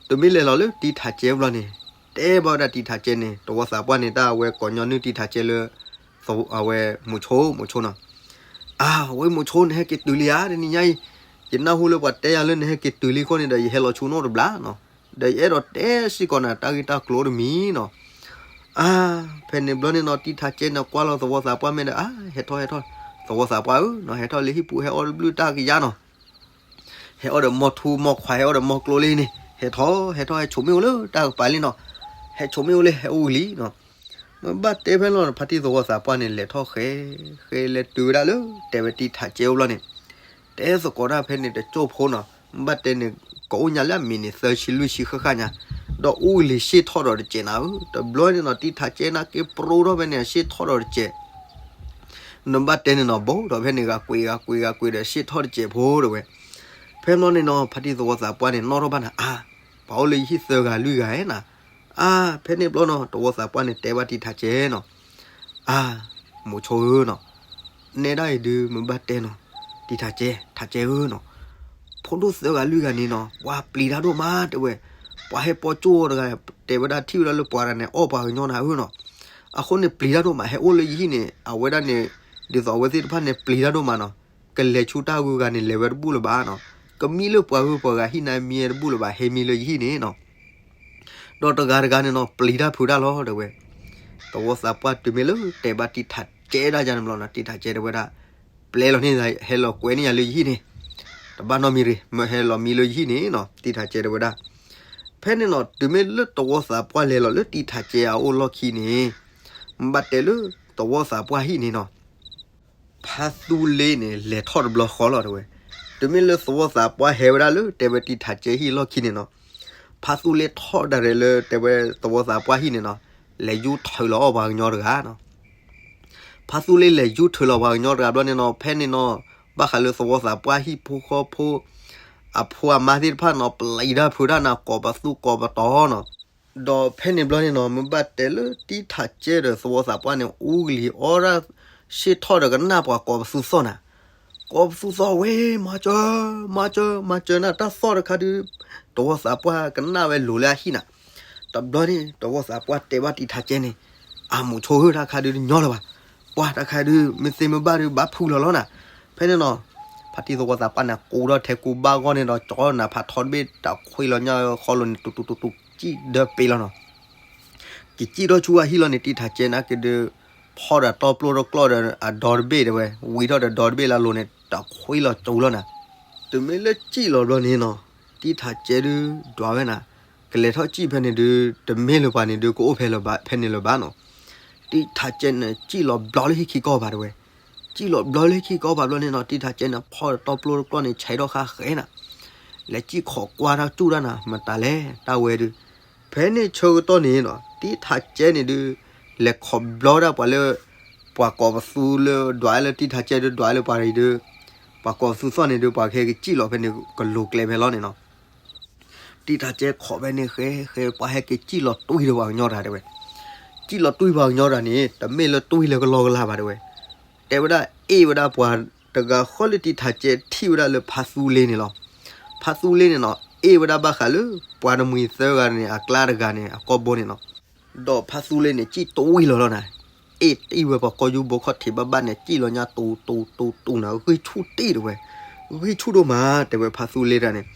တမ့ၢ်လဲၤလီၤလၢတံထးကဲဘျီန့ၣ်, တဲဘၣ်ဝဲဒၣ်တံထးကဲန့ၣ်, သဝီသးပှၢ်န့ၣ် တၢ်အဝဲကိးညီနုၢ်တံထးကဲလၢ အဝဲ မိၤဆိ, မိၤဆိနီၤ. အါ, ဝဲမိၤဆိ နဟဲက့ၤတုၤလံဧါ တနံၤညါအံၤ, ယနၢ်ဟူလၢပှၤတဲယၤလၢနဟဲက့ၤတုၤလံအဃိန့ၣ်ဒီး ယဟဲလီၤဆူနအိၣ်တဘျီနီၤ, ဒီးယအဲၣ်ဒိးတဲစ့ၢ်ကီးနၤ တၢ်ဂ့ၢ်တၢ်ကျိၤတမံၤနီၤ. အါ, ဖဲန့ၣ်ဘျီန့ၣ်နီၤ, တံထးကဲန့ၣ် ကွၢ်လီၤသဝီသးပှၢ်မ့ၢ်ဒီး, အါ, ဟဲထီၣ် ဟဲထီၣ်, သဝီသးပှၢ်ဧၢနီၤ, ဟဲထီၣ်လၢဟံၣ်ပူၤ ဟဲအီၣ်တဘျုးတၢ်ကယါနီၤ, ဟဲအီၣ်ဒီးမီၢ်ထူမီၢ်ခွါ ဟဲအီၣ်ဒီးမီၢ်ကျိလံန့ၣ်, ဟဲထီၣ် ဟဲထီၣ် ဟဲဆိးမ့ၣ်အူလၢတၢ်ကပၤလံနီၤ, ဟဲဆိးမ့ၣ်အူလံ ဟဲအိၣ်ဝံၤလံနီၤ. မ့ၢ်ဘၣ်တဲဖဲလီၤ ဖါတံၢ်သဝီသးပှၢ်န့ၣ် လဲၤထီၣ်ဃဲ, ဃဲလဲၤတုၤဝဲဒၣ်လၢ တဲဝဲတံထးကဲအိၣ်ဘျီန့ၣ်, တဲသကိးတၢ်ဖဲန့ၣ်တကၠိဖိနီၤ, မ့ၢ်ဘၣ်တဲန့ၣ် ကအိၣ်ညါလၢအမံးနံးသၢဆံလွံၢ်ဆံဃၣ်ဃၣ်ညါ, ဒီးအိၣ်လံၤဆ့ၣ်ထီၣ်ဒီးတစဲးနၤဧၢ, တဘျီန့ၣ်နီၤ တံထးကဲန့ၣ်က့ၤပရိထီၣ်ဖဲန့ၣ် ဆ့ၣ်ထီၣ်ဒီးတစဲး နဘၣ်တဲန့ၣ်နီၤ ဘိးဒီးဖဲန့ၣ် ဂၤကွံာ်ဂၤကွံာ်ဂၤကွံာ်ဒီး ဆ့ၣ်ထီၣ်တစဲးဖိတဲဝဲ. ဖဲဘျီန့ၣ်နီၤ ဖါတံၢ်သဝီသးပှၢ်န့ၣ် နီၣ်ထီၣ်ဘၣ်နၤ အါ, ပှၤအိၣ်လၢယဟံၣ်သၢဂၤလွံၢ်ဂၤဧါနၤ. အါ, ဖဲန့ၣ်ဘျီနီၤ သဝီသးပှၢ်န့ၣ် တဲဘၣ်တံထးကဲနီၤ, အါ, မိၤဆိဧၢနီၤ, နဲဒၣ်အံၤဒုး မ့ၢ်ဘၣ်တဲနီၤ, တံထးကဲ, ထးကဲဧၢနီၤ, ဖိဒိၣ်သၢဂၤလွံၢ်ဂၤန့ၣ်နီၤ ပှၤပျံၤတၢ်ဒိၣ်မးတဲဝဲ, ပှၤဟဲပိာ်ကၠိအီၤတဂၤ တဲဝဲဒၣ်ထံၣ်ဝဲဒၣ်လၢပှၤတဂၤန့ၣ် အီၣ်ပှၤကညီနၤဧၢနီၤ. အဃိန့ၣ် ပျံၤတၢ်ဒိၣ်မး ဟဲအိၣ်လၢယဟံၣ်န့ၣ် အဝဲဒၣ်န့ၣ် ဒ်သိးအဝဲသ့ၣ်တဖၣ်န့ၣ် ပျံၤတၢ်ဒိၣ်မးနီၤ, ကလဲၤဆူတၢ်ဂုၤဂၤန့ၣ် လဲၤဝဲတဘူၣ်လၢၤဘၣ်နီၤ, ကမံလၢပှၤဂုၤပှၤဂၤဟံၣ်န့ၣ် မံတဘူၣ်လၢၤဘၣ် ဟဲမံလၢယဟံၣ်န့ၣ်နီၤ. ဒီးတဂၤတဂၤန့ၣ်နီၤ ပျံၤတၢ်ဖုးတၢ်လီၤတဲဝဲ. သဝီသးပှၢ်တုၤမ့ၢ်လၢတဲဘၣ်တံထးကဲဒၣ်ယၤန့ၣ်ဘျီနီၤ တံထးကဲတဲဝဲဒၣ်, ပျဲလီၤန့ၣ် ဟဲလီၤကွဲန့ၢ်ယၤလၢယဟံၣ်န့ၣ်, တဘၣ်နီတမံၤရ့ၣ် မၢဟဲလီၤမံလၢယဟံၣ်န့ၣ်နီၤ တံထးကဲတဲဝဲဒၣ်. ဖဲန့ၣ်နီၤ တုၤမ့ၢ်လၢသဝီသးပှၢ်လဲၤလီၤလၢတံထးကဲအအိၣ်လီၢ်ခံန့ၣ်, မ့ၢ်ဘၣ်တဲလၢသဝီသးပှၢ်ဟံၣ်န့ၣ်နီၤ ဖါသူလ့န့ၣ် လဲၤထီၣ်တဘျီဃီလီၤတဲဝဲ. တုၤမ့ၢ်လၢသဝီသးပှၢ်ဟဲဝဲဒၣ်လၢတဲဝဲတံထးကဲဟံၣ်လီၢ်ခံန့ၣ်နီၤ, ဖါသူလ့ထီၣ်ဒၣ်လဲာ်လၢတဲဝဲသဝီသးပှၢ်ဟံၣ်န့ၣ်နီၤ, လဲၤယူၤထုးလီၤအီၣ်ပှၤကညီတဂၤနီၤ. ဖါသူလ့လဲၤယူၤထုးလီၤပှၤကညီတဂၤဘျီန့ၣ်နီၤ ဖဲန့ၣ်နီၤ ဘၣ်ဃးလၢသဝီသးပှၢ်ဟံၣ်ဖိဃီဖိ အဖိအမါသ့ၣ်တဖၣ်နီၤ ပျံၤတၢ်ဖုးတၢ်နၤ ကိးပသူကိးပတီၤနီၤ. ဒီးဖဲန့ၣ်ဘျီန့ၣ်နီၤ မ့ၢ်ဘၣ်တဲလၢတံထးကဲဒီးသဝီသးပှၢ်န့ၣ် အူကလံၤအီၣ်ဒၣ် ဆ့ၣ်ထီၣ်ဒီးကနၣ်ပှၤကိးပသူသီၣ်နၤ, ကိးပသူသီၣ်ဝဲ မၤစၢၤ, မၤစၢၤ, မၤစၢၤနၤ တၢ်သီၣ်တခါဒုး သဝီသးပှၢ်ကနၣ်ဝဲလိၤလၢအဟံၣ်နၤ. တဘျီန့ၣ် သဝီသးပှၢ်တဲဘၣ်တံထးကဲန့ၣ်, အမိၤဆိဧၢ တၢ်ခါဒုးတညီလၢၤဘၣ်, ပှၤတၢ်ခါဒုး မ့ၢ်သ့မ့ၢ်ဘၣ်ဒုး ဘၣ်ဖုးလီၤလီၤနၤ. ဖဲန့ၣ်နီၤ ဖါတံၢ်သဝီသးပှၢ်န့ၣ် ကူဒီးထဲကူဘၣ်ဂီၢ်န့ၣ်ဒီး ကၠီနၤဖးထီတဘ့ၣ် တၢ်ခွံလီၤညါဃီလိၤန့ၣ် တူတူတူတူ ကံၣ်ဒၢပ့ၤလီၤနီၤ. ကကံၣ်ထီၣ်ဆူအဟံၣ်လီၤန့ၣ် တံထးကဲန့ၣ်က့ၤဒုး ဖီၣ်ဒီးတီပျိတကျီၢ်ဒီးအဒီတဘ့ၣ်တဲဝဲ ဝံထီၣ်ဒီးဒီတဘ့ၣ်လၢအလိၤန့ၣ် တၢ်ခွံလီၤကၠူလီၤနၤ. တုၤမ့ၢ်လၢကံၣ်လီၤဘျီန့ၣ်နီၤ တံထးကဲဒုး ဒွးဝဲနၤ, ကလဲၤထီၣ်ကံၣ်ဖဲန့ၣ်ဒုး တမ့ၢ်လၢၤပှၤန့ၣ်ဒုး ကအိၣ်ဖဲလၢၤဘၣ် ဖဲန့ၣ်လၢၤဘၣ်နီၤ. တံထးကဲန့ၣ် ကံၣ်လီၤဘျီလၢဟံၣ်ခံကီၢ်ဘၣ်တဲဝဲ. ကံၣ်လီၤဘျီလၢဟံၣ်ခံကီၢ်ဘၣ်ဘျီန့ၣ်နီၤ တံထးကဲန့ၣ် ဖီၣ်ဒီးတီပျိတကျီၢ်န့ၣ် ဆဲးထီၣ်ဃါဃဲနၤ, လဲၤကံၣ်ခိးကွၢ်တၢ်ကၠူၣ်တၢ်နၤ မတၤလဲၣ် တၢ်ဝဲဒုး. ဖဲန့ၣ်ဆၢကတီၢ်န့ၣ်နီၤ တံထးကဲန့ၣ်ဒုး လဲၤခိးဘျီဒၣ်ပှၤလၢ ပှၤကိးပသူလၢ ဒွးလၢတံထးကဲဒုး ဒွးလၢပှၤအံၤဒုး ပှၤကိးပသူသီၣ်န့ၣ်ဒုး ပှၤကဟဲက့ၤကံၣ်လီၤဖဲန့ၣ် ကလိၤကျဲဖဲလီၤန့ၣ်နီၤ. တံထးကဲခိးဖဲန့ၣ်ဃဲဃဲ ပှၤဟဲက့ၤကံၣ်လီၤတွံၢ်ဒီးပှၤကညီတဂၤတဲဝဲ. ကံၣ်လီၤတွံၢ်ပှၤကညီတဂၤန့ၣ် တမ့ၢ်လၢတွံၢ်လၢကလီကလီဘၣ်တဲဝဲ. တဲဝဲဒၣ်အ့ၣ်ဝဲဒၣ်ပှၤတဂၤဃီလၢတံထးကဲထံၣ်ဝဲဒၣ်လၢဖါသူလ့န့ၣ်လီၤ. ဖါသူလ့န့ၣ်နီၤ အ့ၣ်ဝဲဒၣ်ဘၣ်ဃးလၢ ပှၤတမှံၤသၢဂၤန့ၣ် အကျါတဂၤန့ၣ် အကိာ်ဘိန့ၣ်နီၤ. ဒီးဖါသူလ့န့ၣ် စံၣ်တဝံၢ်လီၤလီၤနၤ, အ့ၣ်တံၢ်ဝဲပှၤကိာ်ယူၢ်ဘိခီၣ်ထံးဘၣ်ဘၣ်န့ၣ် စံၣ်လီၤညါတူတူတူနၤ ဂံၢ်ဆူၣ်တ့ၢ်တဲဝဲ, ဂံၢ်ဆူၣ်ဒိၣ်မး တဲဝဲဖါသူလ့တဂၤန့ၣ်,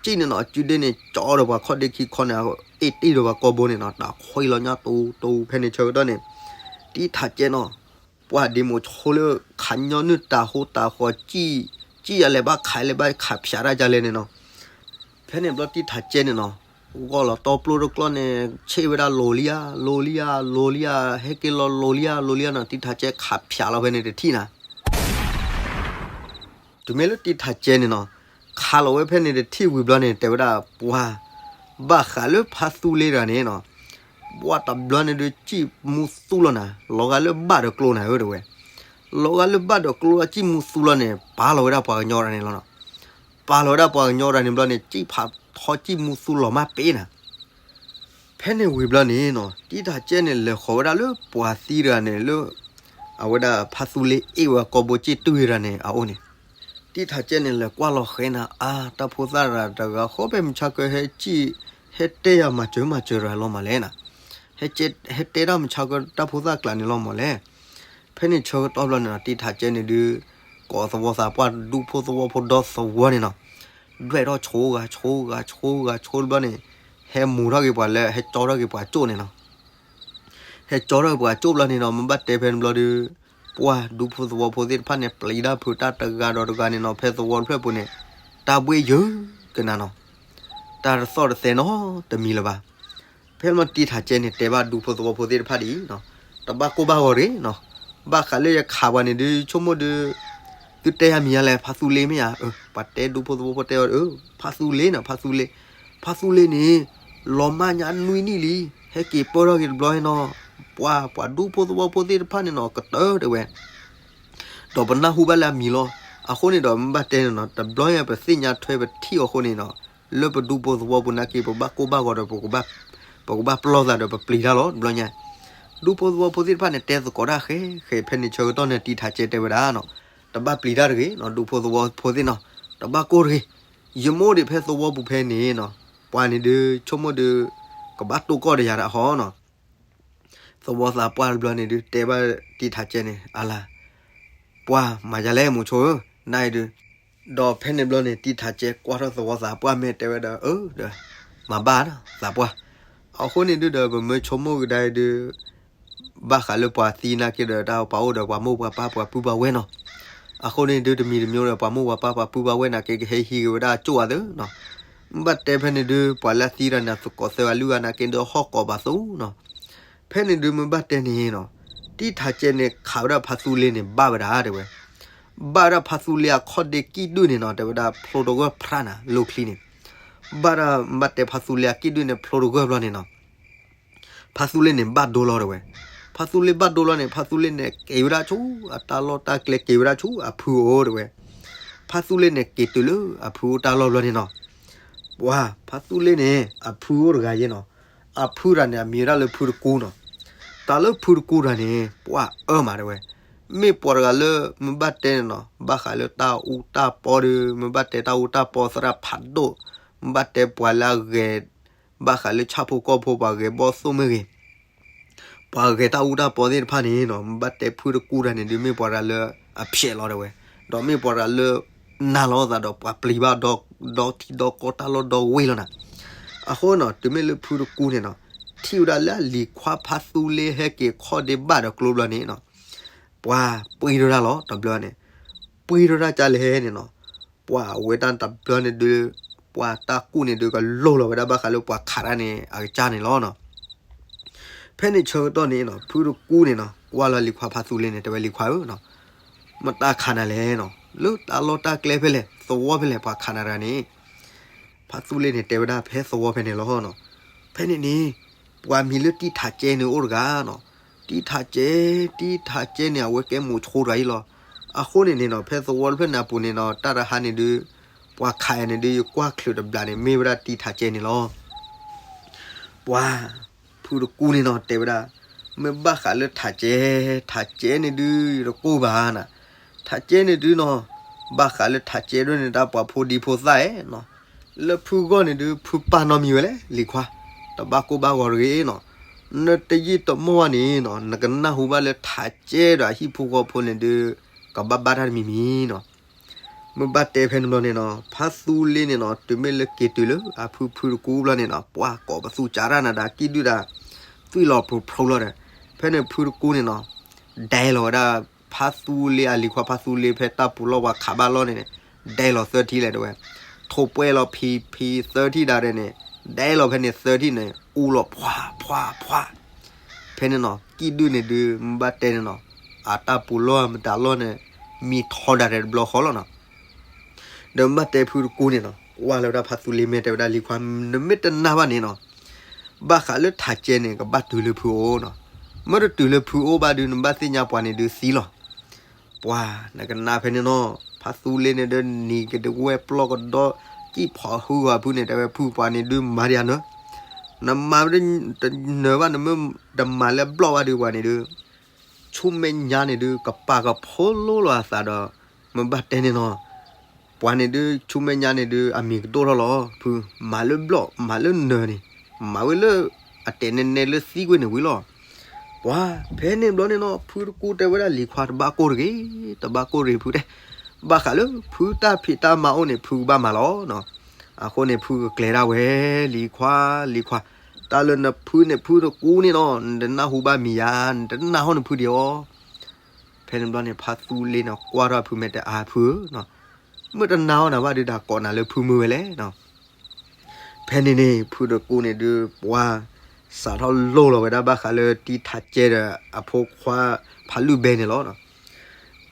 စံၣ်န့ၣ်နီၤ အစုဒ့န့ၣ် ကၠီဒီးပှၤခီၣ်ဒ့ခံခီန့ၣ် အ့ၣ်တံၢ်ဒီးပှၤကိာ်ဘိန့ၣ်နီၤ တၢ်ခွံလီၤညါတူတူဖဲန့ၣ်ဆၢကတီၢ်န့ၣ်, တံထးကဲနီၤ ပှၤဒ့မုၣ်ဆိလၢ ခးညီနုၢ်တၢ်ဟိတၢ်ဃီ စံၣ်ယၤလဲၤဘၣ်ခးလဲၤဘၣ်ခးဖၠးတၢ်ကလဲၣ်န့ၣ်နီၤ. ဖဲန့ၣ်ဘျီတံထးကဲန့ၣ်နီၤ ဂီၢ်လီၤတီပျိတကျီၢ်န့ၣ် ဆ့ၣ်ဝဲဒၣ်လိၤလံဧါ လိၤလံဧါ လိၤလံဧါ ဟဲက့ၤလီၤလိၤလံဧါ လိၤလံဧါနီၤ တံထးကဲခးဖၠးလီၤဖဲန့ၣ်တထံၣ်နၤ တုၤမ့ၢ်လၢတံထးကဲန့ၣ်နီၤ ခးလီၤဝဲဖဲန့ၣ်တထံၣ်ဝံၤဘျီန့ၣ် တဲဝဲဒၣ်ပှၤ ဘၣ်ဃးလၢဖါသူလ့တဂၤန့ၣ်နီၤ ပှၤတဘျီန့ၣ်ဒုးစံၣ်မူသူလီၤနၤ လီၤဂာ်လၢဘၣ်ဒီးကျိနၤဧၢတဲဝဲ, လီၤဂာ်လၢဘၣ်ဒီးကျိလီၤ စံၣ်မူသူလီၤန့ၣ် ပာ်လီၤဝဲဒၣ်ပှၤကညီတဂၤန့ၣ်လီၤနီၤ. ပာ်လီၤဝဲဒၣ်ပှၤကညီတဂၤန့ၣ်ဘျီန့ၣ် စံၣ်ဖးထီစံၣ်မူသူလီၤမးပ့ၤနၤ ဖဲန့ၣ်ဝံၤဘျီန့ၣ်နီၤ တံထးကဲန့ၣ် လဲၤဃီၤဝဲဒၣ်လၢပှၤသံတဂၤန့ၣ်လၢ အဝဲဒၣ်ဖါသူလ့အ့ၣ်ဝဲကိာ်ဘိစ့ၣ်တွံၢ်တဂၤန့ၣ် အအိၣ်န့ၣ်, တံထးကဲန့ၣ် လဲၤကွၢ်လီၤဃဲနၤ အါ တၢ်ဖိသၣ်တဂၤဃီဖဲမုၢ်ဆါကၢဟဲစံၣ် ဟဲတဲယၤမၤစၢၤမၤစၢၤတဂၤလီၤမးလဲၣ်နၤ, ဟဲတဲတၢ်မုၢ်ဆါကၢတၢ်ဖိသၣ်ကျးန့ၣ်လီၤမးလဲၣ်. ဖဲန့ၣ်ဆၢကတီၢ်ဘျီန့ၣ်နီၤ တံထးကဲန့ၣ်ဒုး ကိးသဝီသးပှၢ်ဒူဖိသဝီဖိဒီသဝီန့ၣ်နီၤ ဒွဲၣ်ထီၣ်ဆိဂၤဆိဂၤဆိဂၤဆိတဘျီန့ၣ် ဟဲမူၤထီၣ်က့ၤပှၤလၢ ဟဲကၠီထီၣ်က့ၤပှၤကၠိၣ်န့ၣ်နီၤ, ဟဲကၠီထီၣ်က့ၤပှၤကၠိၣ်ဘျီန့ၣ်နီၤ မ့ၢ်ဘၣ်တဲဖဲန့ၣ်ဘျီဒုး ပှၤဒူဖိသဝီဖိသ့ၣ်တဖၣ်န့ၣ် ပျံၤတၢ်ဖုးတၢ်တဂၤဒီးတဂၤန့ၣ်နီၤ ဖဲသဝီတဖျၢၣ်ပူၤန့ၣ် တၢ်ဘှ့ၣ်ယၢၤကနၤနီၤ, တၢ်တသီၣ်တသဲနီတမံၤလၢၤဘၣ်. ဖဲမ့ၢ်တံထးကဲန့ၣ် တဲဘၣ်ဒူဖိသဝီဖိသ့ၣ်တဖၣ်ဒ်အံၤနီၤ, တဘၣ်ကိၢ်ဘၣ်ဂီၤတဂ့ၤနီၤ, ဘၣ်ဃးလၢယခးပှၤန့ၣ်ဒုး ဆိကမိၣ်ဒုး သုတဲယၤမံၤယၤလဲၣ် ဖါသူလ့မ့ၢ်ဧါ, ပှၤတဲဒူဖိသဝီဖိတဲအီၤ ဖါသူလ့နီၤ ဖါသူလ့, ဖါသူလ့န့ၣ် လီၤမၢ်ညါနွံနံၣ်လံ, ဟဲက့ၤပၢၢ်ထီၣ်က့ၤတဘျီနီၤ, ပှၤ ပှၤဒူဖိသဝီဖိသ့ၣ်တဖၣ်န့ၣ်နီၤ ကတၢၢ်တဲဝဲ ဒီးပနၢ်ဟူဘၣ်လၢအမံၤလီၤ. အဃိန့ၣ်ဒီး မ့ၢ်ဘၣ်တဲန့ၣ်နီၤ တဘျီညါပသ့ၣ်ညါထွဲပထံၣ်အီၤအဃိန့ၣ်နီၤ, လၢပဒူဖိသဝီပူၤနာ်က့ ပဘၣ်ကိၢ်ဘၣ်ဂီၤဒီး ပကဘၣ်ပလီၢ်သးဒီးပပျံၤတၢ်လီၤ တဘျီညါ. ဒူဖိသဝီဖိသ့ၣ်တဖၣ်န့ၣ် တဲသကိးတၢ်ဃဲဃဲဖဲန့ၣ်ဆၢကတီၢ်န့ၣ် တံထးကဲတဲဝဲဒၣ်နီၤ, တဘၣ်ပျံၤတၢ်တဂ့ၤနီၤ ဒူဖိသဝီဖိသ့ၣ်နီၤ, တဘၣ်ကိၢ်တဂ့ၤ, ယမိၢ်ဒံးဖဲသဝီပူၤဖဲန့ၣ်နီၤ, ပှၤန့ၣ်ဒုး ဆိကမိၣ်ဒုး ကဘၣ်တိၢ်ကီၢ်ဒီးယၤဒၣ်ဟီနီၤ. သဝီသးပှၢ်တဘျီန့ၣ်ဒုး တဲဘၣ်တံထးကဲန့ၣ် အလၤ ပှၤမၤယၤလဲၣ်မိၤဆိဧၢ, နအံၤဒုး, ဒီးဖဲန့ၣ်ဘျီန့ၣ် တံထးကဲကွၢ်ထီၣ်သဝီသးပှၢ်မ့ၢ်တဲဝဲဒီး အၢ ဒီး မၤဘၣ်နီၤ သးပှၢ်, အဃိန့ၣ်ဒုးဒီး ပမၢဆိကမိၣ်ကဒါအံၤဒုး ဘၣ်ဃးလၢပှၤသံနာ်က့ဒီး တၢ်ပှၤအိၣ်ဒီးပှၤမိၢ်ပှၤပၢ်ပှၤပုၢ်ပှၤဝဲၢ်နီၤ, အဃိန့ၣ်ဒုး တမံၤတမံၤဒီး ပှၤမိၢ်ပှၤပၢ်ပှၤပုၢ်ပှၤဝဲၢ်နာ်က့ ကဟဲဟံးက့ၤဝဲဒၣ်ကၠိၣ်အသးနီၤ, မ့ၢ်ဘၣ်တဲဖဲန့ၣ်ဒုး ပှၤလၢအသံတဂၤန့ၣ် သကိးသၢဂၤလွံၢ်ဂၤနာ်က့ဒီး ဟီၣ်ကိးပာ်သူနီၤ. ဖဲန့ၣ်ဒုးမ့ၢ်ဘၣ်တဲန့ၣ်နီၤ, တံထးကဲန့ၣ် ခးဝဲဒၣ်ဖါသူလ့န့ၣ် ဘၣ်ဝဲဒၣ်တဲဝဲ, ဘၣ်ဝဲဒၣ်ဖါသူလ့အခီၣ်ဒ့ကံၣ်ဒုၣ်န့ၣ်နီၤ တဲဝဲဒၣ်ဖျိတဂၢၢ်ဖျါနၤ လိၣ်ချံန့ၣ်, ဘၣ်ဒၣ်မ့ၢ်ဘၣ်တဲဖါသူလ့အကံၣ်ဒုၣ်န့ၣ် ဖျိတဂၢၢ်ဘျီန့ၣ်နီၤ ဖါသူလ့န့ၣ်ဘၣ်ဒိလီၤတဲဝဲ, ဖါသူလ့ဘၣ်ဒိလီၤန့ၣ် ဖါသူလ့န့ၣ် က့ၤဝဲဒၣ်ဆူ အတၢ်လီၢ်တၢ်ကျဲ က့ၤဝဲဒၣ်ဆူအဖုအိၣ်တဲဝဲ, ဖါသူလ့န့ၣ် က့ၤတုၤလၢအဖုအိၣ်တၢ်လီၢ်ဘျီန့ၣ်နီၤ, ပှၤ ဖါသူလ့န့ၣ် အဖုအိၣ်တဂၤယဲနီၤ, အဖုတဂၤန့ၣ် အမံၤဝဲဒၣ်လၢဖုတကူနီၤ, တၢ်လၢဖုတကူတဂၤန့ၣ် ပှၤအၢမးတဲဝဲ, မ့ၢ်ပှၤတဂၤလၢ မ့ၢ်ဘၣ်တဲန့ၣ်နီၤ ဘၣ်ဃးလၢတၢ်အူတၢ်ပီဒီး မ့ၢ်ဘၣ်တဲတၢ်အူတၢ်ပီသရၣ်ဖးဒိၣ်, မ့ၢ်ဘၣ်တဲပှၤလၢအဂဲၤ ဘၣ်ဃးလၢဆၣ်ဖိကီၢ်ဖိ ပှၤဂဲၤဘီၣ်သိၣ်မ့ၢ်ဂ့ၤ ပှၤဂဲၤတၢ်အူတၢ်ပီသ့ၣ်တဖၣ်န့ၣ်နီၤ မ့ၢ်ဘၣ်တဲဖုတကူတဂၤန့ၣ်ဒုး မ့ၢ်ပှၤတဂၤလၢအဖျဲးလီၤတဲဝဲ, ဒီးမ့ၢ်ပှၤတဂၤလၢ နာ်လီၤသးဒီးပှၤပျံၤဘၣ်ဒီထံဒီကီၢ်တၢ်လီၢ်ဒီဝ့ၢ်လီၤနၤ, အဃိနီၤ တုၤမ့ၢ်လၢဖုတကူန့ၣ်နီၤ ထံၣ်ဝဲဒၣ်လၢအလံၤခွါဖါသူလ့ဟဲက့ၤခီၣ်ဒ့ဘၣ်ဒီးကျိဘျီန့ၣ်နီၤ ပှၤပှ့ၤထီၣ်တၢ်လီၤတဘျီန့ၣ်, ပှ့ၤထီၣ်တၢ်ကလဲၣ်န့ၣ်နီၤ, ပှၤအဝဲတၢ်တဘျီန့ၣ်ဒုး ပှၤတၢ်ကူၣ်န့ၣ်ဒုး ကလိၢ်လီၤဝဲဒၣ်ဘၣ်ဃးလၢပှၤခးတၢ်န့ၣ် အကစၢ်န့ၣ်လီၤနီၤ. ဖဲန့ၣ်ဆၢကတီၢ်န့ၣ်နီၤ ဖုတကူန့ၣ်နီၤ ကွၢ်လီၤလံၤခွါဖါသူလ့န့ၣ် တဲဝဲလံၤခွါဧၢ, မတၤခးနၤလဲၣ်နီၤ, လၢတၢ်လီၢ်တၢ်ကျဲဖဲလဲၣ် သဝီဖဲလဲၣ် ပှၤခးနၤတဂၤန့ၣ် ဖါသူလ့န့ၣ် တဲဝဲဒၣ်ဖဲသဝီဖဲန့ၣ်လီၤနီၤ. ဖဲန့ၣ်န့ၣ် ပှၤမံၤလၢတံထးကဲန့ၣ်အိၣ်တဂၤနီၤ, တံထးကဲ တံထးကဲန့ၣ် အဝဲကဲမိၤဆိတဂၤအံၤလီၤ. အဃိန့ၣ်န့ၣ်နီၤ ဖဲသဝီတဖျၢၣ်န့ၣ်အပူၤန့ၣ်နီၤ တၢ်တဟါန့ၣ်ဒုး ပှၤခးယၤန့ၣ်ဒုး ယကွၢ်ချုးတဘျးန့ၣ် မ့ၢ်ဝဲဒၣ်တံထးကဲန့ၣ်လီၤ. ပှၤ ဖုတကူန့ၣ်နီၤ တဲဝဲဒၣ်, မ့ၢ်ဘၣ်ဃးလၢထးကဲ, ထးကဲန့ၣ်ဒုး ယတကိၢ်ဘၣ်နၤ, ထးကဲန့ၣ်ဒုးနီၤ, ဘၣ်ဃးလၢထးကဲဒၣ်န့ၣ် တၢ်ပှၤဖိဒံဖိသၣ်နီၤ, လၢဖုဂီၢ်န့ၣ်ဒုး ဖုပာ်နီတမံၤဝဲလဲၣ် လံၤခွါ, တဘၣ်ကိၢ်ဘၣ်ဂီၤတဂ့ၤနီၤ, နတယံာ်တမီၢ်ဘၣ်န့ၣ်နီၤ နကနၢ်ဟူဘၣ်လၢထးကဲဒီးအဟံၣ်ဖိဃီဖိန့ၣ်ဒုး ကဘၣ်ဘၣ်တၢ်တမံၤမံၤနီၤ မ့ၢ်ဘၣ်တဲဖဲန့ၣ်ဘျီန့ၣ်နီၤ ဖါသူလ့န့ၣ်နီၤ တုၤမ့ၢ်လၢက့ၤတုၤလၢအဖုဖုတကူဘျီန့ၣ်နီၤ ပှၤကိးပသူစးတၢ်နၤဒီး ကံၣ်ဒုၣ်ဒီး သွံၣ်လီၤဖျိဖျိလီၤဒီး ဖဲန့ၣ်ဖုတကူန့ၣ်နီၤ ဒဲလီၤဝဲဒၣ် ဖါသူလ့အလံၤခွါဖါသူလ့ဖဲတၢ်ပူၤလီၢ်ပှၤခးဘၣ်လီၢ်န့ၣ် ဒဲလီၤသၢထံလဲၣ်တဲဝဲ, ထိၣ်ပှဲၢ်လီၤဖံဖံသၢထံဒၣ်ဒဲးန့ၣ် ဒဲလီၤဖဲန့ၣ်သၢထံန့ၣ် အူလီၤဖှးဖှးဖှး ဖဲန့ၣ်နီၤ ကံၣ်ဒုၣ်န့ၣ်ဒုး မ့ၢ်ဘၣ်တဲန့ၣ်နီၤ အတၢ်ပူၤလီၢ်မတၤလီၢ်န့ၣ် မံထီဒါတဲတဘျီဃီလီၤနီၤ ဒီးမ့ၢ်ဘၣ်တဲဖုတကူန့ၣ်နီၤ ကွၢ်လၢဝဲဒၣ်ဖါသူလ့မ့ၢ်တဲဝဲဒၣ်လံၤခွါ နမ့ၢ်တနာ်ဘၣ်န့ၣ်နီၤ ဘၣ်ဃးလၢထးကဲန့ၣ် ကဘၣ်တုၤလၢဖုအိၣ်နီၤ, မ့ၢ်တတုၤလၢဖုအိၣ်ဘၣ်ဒုး နဘၣ်သ့ၣ်ညါပှၤန့ၣ်ဒုးသံလီၤ ပှၤနကနၣ်ဖဲန့ၣ်နီၤ ဖါသူလ့န့ၣ်ဒီးနံၤကဒဝဲပျီၢ်ကဒီ ကံၣ်ဖီးဟုဂီၤဖုန့ၣ် တဲဝဲဖုပှၤန့ၣ်ဒုးမၤဒံးအနၢၤ, နမၤတနၢၤဘၣ် နမ့ၢ်တမၤလၢဘျီၣ်ဘၣ်ဒုးပှၤန့ၣ်ဒုး ဆူမဲာ်ညါန့ၣ်ဒုး ကပာ်ကဖိလိလီၤအသးဒီး မ့ၢ်ဘၣ်တဲန့ၣ်နီၤ ပှၤန့ၣ်ဒုး ဆူမဲာ်ညါန့ၣ်ဒုး အမံၤကဒိၣ်ထီၣ်လီၤ ဖု မၤလၢဘျီၣ် မၤလၢနၢၤန့ၣ် မၤဝဲလၢ အတဲာ်နဲနဲလၢသံကွံာ်န့ၣ်ဝံၤလီၤ ပှၤ ဖဲန့ၣ်ဘျီန့ၣ်နီၤ ဖုတကူတဲဝဲဒၣ်လံၤခွါတဘၣ်ကိၢ်တဂ့ၤ တဘၣ်ကိၢ်တဂ့ၤဖုတဲ, ဘၣ်ဃးလၢဖုတၢ်ဖံးတၢ်မၤအိၣ်န့ၣ် ဖုကဘၣ်မၤလီၤနီၤ, အဃိန့ၣ်ဖုကကျဲၤဒၣ်ဝဲ လံၤခွါ လံၤခွါ, တၢ်လၢနဖုန့ၣ်ဖုတကူန့ၣ်နီၤ နတနၢ်ဟူဘၣ်မံၤယါ နတနၢ်ဟူန့ၣ်ဖုဒံးအီၤ ဖဲန့ၣ်ဘျီန့ၣ် ဖါသူလ့န့ၣ် ကွၢ်ထီၣ်ဖုမဲာ်တဲအါဖုဧၢ, မ့ၢ်တနာ်အီၤနၤဘၣ်ဒုး တၢ်ကိးနၤလၢဖုမုၢ်ဝဲလဲၣ်နီၤ ဖဲန့ၣ်န့ၣ် ဖုတကူန့ၣ်ဒုး ပှၤ စးထီၣ်လိၣ်လီၤဝဲဒၣ်ဘၣ်ဃးလၢတံထးကဲဒီးအဖိခွါဖးလုၢ်ဘဲန့ၣ်လီၤ.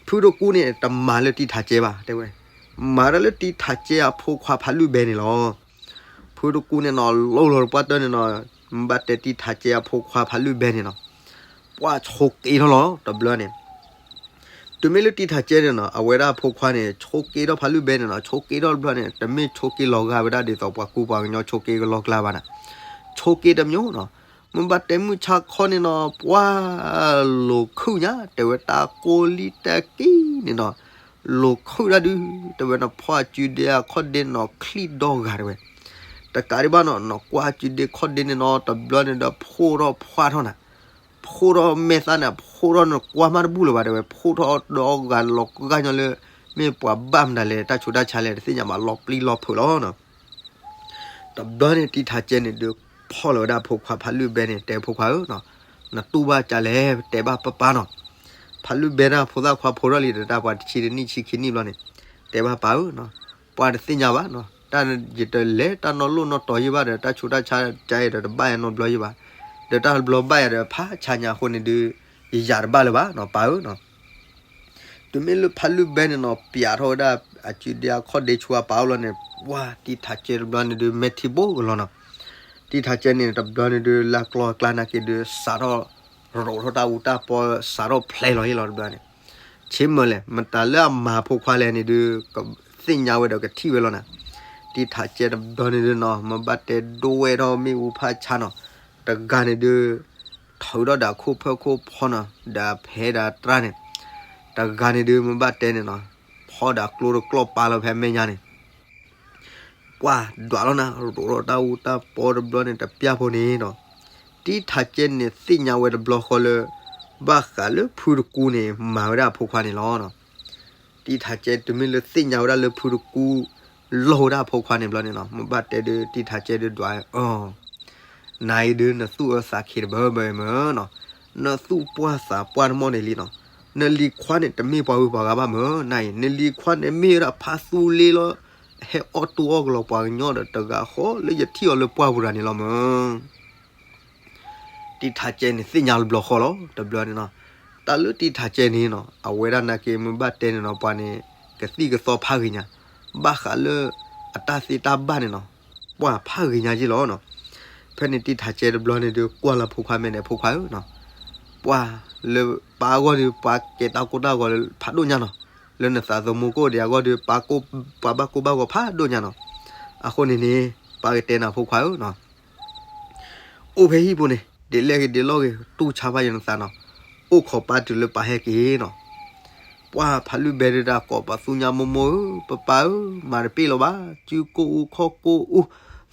ဖုတကူန့ၣ် တမၤလၢတံထးကဲဘၣ် တဲဝဲ, မၤဒၣ်လၢတံထးကဲအဖိခွါဖးလုၢ်ဘဲန့ၣ်လီၤ. ဖုတကူန့ၣ်နီၤ လိၣ်လီၤတပှၢ်တၢၢ်န့ၣ်နီၤ မ့ၢ်ဘၣ်တဲတံထးကဲအဖိခွါဖးလုၢ်ဘဲန့ၣ်နီၤ ပှၤဆိးက့ထီၣ်လီၤ တဘျီန့ၣ် တုၤမ့ၢ်လၢတံထးကဲန့ၣ်နီၤ အဝဲဒၣ်အဖိခွါန့ၣ် ဆိးက့ထီၣ်ဖးလုၢ်ဘဲန့ၣ်နီၤ ဆိးက့ထီၣ်တဘျီန့ၣ် တမ့ၢ်ဆိးက့လီၤဂာ်ဝဲဒၣ်ဒ်သိးပှၤကူပှၤကညီဆိးက့ကလီကျါဘၣ်နီၤ, ဆိးက့တမံၤနီၤ, မ့ၢ်ဘၣ်တဲမုၢ်ဆါခီန့ၣ်နီၤ ပှၤလိာ်ခုၣ်ညါ တဲဝဲတၢ်ကိၢ်လံတၢ်က့န့ၣ်နီၤ, လိာ်ခုၣ်ဒၣ်ဒုး တဲဝဲနီၤ ဖီၣ်အစုဒ့အခီၣ်ဒ့နီၤ ချံၣ်ဒီဂၤတဲဝဲ, တကးဒံးဘၣ်နီၤ နီၤကွၢ်အစုဒ့ခီၣ်ဒ့န့ၣ်နီၤ တဘျီန့ၣ်ဒီး ဖှိၣ်ထီၣ်ဖှၣ်ထီၣ်နၤ ဖှိၣ်ထီၣ်မဲာ်သၣ်န့ၣ် ဖှိၣ်ထီၣ်နကွၢ်မးတဘူၣ်လၢၤဘၣ်တဲဝဲ ဖှိၣ်ထီၣ်ဒီဂၤလီၤကဂၢ်ညီလၢ မ့ၢ်ပှၤဘၣ်မတၤလဲၣ် တၢ်ဆူးတၢ်ဆါလဲၣ် တသ့ၣ်ညါဘၣ် လီၤပျံၤလီၤဖုးလီၤနီၤ. တဘျီန့ၣ် တံထးကဲန့ၣ်ဒုး ဖီၣ်လီၤဝဲဒၣ်ဖိခွါဖးလုၢ်ဘဲန့ၣ် တဲဖိခွါဧၢ, နတူၢ်ဘၣ်ကလဲၣ် တဲဘၣ်ပၢ်ပၢ်နီၤ. ဖးလုၢ်ဘဲန့ၣ် ဖိသၣ်ခွါဖိထီၣ်လံဒီး တၢ်ပှၤတဆံတနံၣ်ဆံခံနံၣ်ဘျီန့ၣ် တဲဘၣ်ပၢ်ဧၢ, ပှၤတသ့ၣ်ညါဘၣ်နီၤ တၢ်ယတလဲၤတၢ်နီၢ်လိၣ်နီၢ်တီၤယံၤဘၣ်ဒီး တၢ်ဆူးတၢ်ဆါကါအံၤဒီး တဘၣ်ယၤနီတဘျီယံၤဘၣ်, ဒီးတၢ်တဘျီဘၣ်ယၤဒီး ဖးဆါညါအဃိန့ၣ်ဒုး ယယၤတဘၣ်လၢၤဘၣ်နီၤ ပၢ်ဧၢနီၤ. တုၤမ့ၢ်လၢဖးလုၢ်ဘဲန့ၣ်နီၤ ပျးထီၣ်ဝဲဒၣ် အစုဒ့အခီၣ်ဒ့ဆူအပၢ်အိၣ်လီၤန့ၣ် ပှၤတံထးကဲတဘျီန့ၣ်ဒုး မဲာ်ထံဘိကလီၤနီၤ. တံထးကဲန့ၣ် တဘျီန့ၣ်ဒုး လၢကျီၢ်ကျါနာ်က့ဒုး စးထီၣ်ရိးထီၣ်တၢ်အူတၢ်ပီ စးထီၣ်ဖျဲးလီၤဟ့ၣ်လီၤတဘျီန့ၣ် ဆ့မၢၢ်လဲၣ် မတၤလၢအမၤဖိခွါလဲၣ်န့ၣ်ဒုး ကသ့ၣ်ညါဝဲဒီးကထံၣ်ဝဲလီၤနၤ. တံထးကဲတဘျီန့ၣ်ဒုးနီၤ မ့ၢ်ဘၣ်တဲဒိဝဲထီၣ်မ့ၣ်အူဖးဆါနီၤ, တဂၤန့ၣ်ဒုး ထုးထီၣ်ဒီးအခိၣ်ဖၢခိၣ်ဖီနီၤ ဒီးအဖဲဒီးအတြၢ်န့ၣ်, တဂၤန့ၣ်ဒုးမ့ၢ်ဘၣ်တဲန့ၣ်နီၤ ဖီဒီးအကျိတကျီၢ်ပာ်လီၤဖဲမဲာ်ညါန့ၣ် ပှၤဒွးလီၤနၤ ရိးထီၣ်တၢ်အူတၢ်ပီတဘျီန့ၣ် တပျၢ်ဖိန့ၣ်နီၤ, တံထးကဲန့ၣ် သ့ၣ်ညါဝဲတဘျီဃီလၢ ဘၣ်ဃးလၢဖုတကူန့ၣ် မၤဝဲဒၣ်အဖိခွါန့ၣ်လီၤ. တံထးကဲတုၤမ့ၢ်လၢသ့ၣ်ညါဝဲဒၣ်လၢဖုတကူ လိၣ်ဝဲဒၣ်အဖိခွါန့ၣ်ဘျီန့ၣ်နီၤ မ့ၢ်ဘၣ်တဲဒုး တံထးကဲဒုးဒွး အၢ နၤအံၤဒုး နသူၣ်အၢသးခံတဘၢဘၢမၢ်နီၤ, နသူၣ်ပှၢ်သးပှၢ်တမီၢ်န့ၣ်လံနီၤ, နလံၤခွါန့ၣ် တမ့ၢ်ပှၤဂုၤပှၤဂၤဘၣ်မၢ်, နအံၤ နလံၤခွါန့ၣ်မ့ၢ်ဝဲဒၣ်ဖါသူလ့လီၤ, ဟဲအီၣ်တူၢ်အီၣ်ကလီၤပှၤကညီဒီးတဂၤဃီလၢယထံၣ်အီၤလၢပှၢ်ပူၤတဂၤန့ၣ်လီၤမၢ်. တံထးကဲန့ၣ် သ့ၣ်ညါတဘျီဃီလီၤ တဘျီန့ၣ်နီၤ, တၢ်လၢတံထးကဲန့ၣ်နီၤ အဝဲဒၣ်နာ်က့မ့ၢ်ဘၣ်တဲန့ၣ်နီၤ ပှၤန့ၣ် ကသံၣ်ကသီဖးဂ့ၤညါ, ဘၣ်ဃးလၢ အတၢ်သ့တၢ်ဘၣ်န့ၣ်နီၤ ပှၤဖးဂ့ၤညါက့လီၤနီၤ. ဖဲန့ၣ်တံထးကဲတဘျီန့ၣ်ဒုး ကွၢ်လၢဖိခွါမဲာ်န့ၣ် ဖိခွါဧၢနီၤ, ပှၤလၢပၢ်အဂီၢ်ဒုး ပှၤကဲတၢ်ကိၢ်တၢ်ဂီၤလၢဖးဒိၣ်ညါနီၤ, လၢနသးသမူကအိၣ်ဒံးအဂီၢ်ဒုး ပှၤဘၣ်ကိၢ်ဘၣ်ဂီၤဖးဒိၣ်ညါနီၤ. အဃိန့ၣ်န့ၣ် ပၢ်ကတဲနၤဖိခွါဧၢနီၤ အိၣ်ဖဲဟံၣ်ပူၤန့ၣ် ဒ်လဲၣ်ဂ့ၤဒ်လဲၣ်ဂ့ၤ တူၢ်ဆါဘၣ်ယနသးနီၤ, အိၣ်ခိးပၢ်တုၤလၢပၢ်ဟဲက့ၤနီၤ. ပှၢ်ဖးလွံၢ်ဘဲဒုးတၢ်ကိးပသူညါမိၢ်မိၢ်ဧၢ, ပၢ်ပၢ်ဧၢ, မၤတပ့ၢ်လီၤဘၣ်, စုကိၢ်အူခီၣ်ကိၢ်အူ,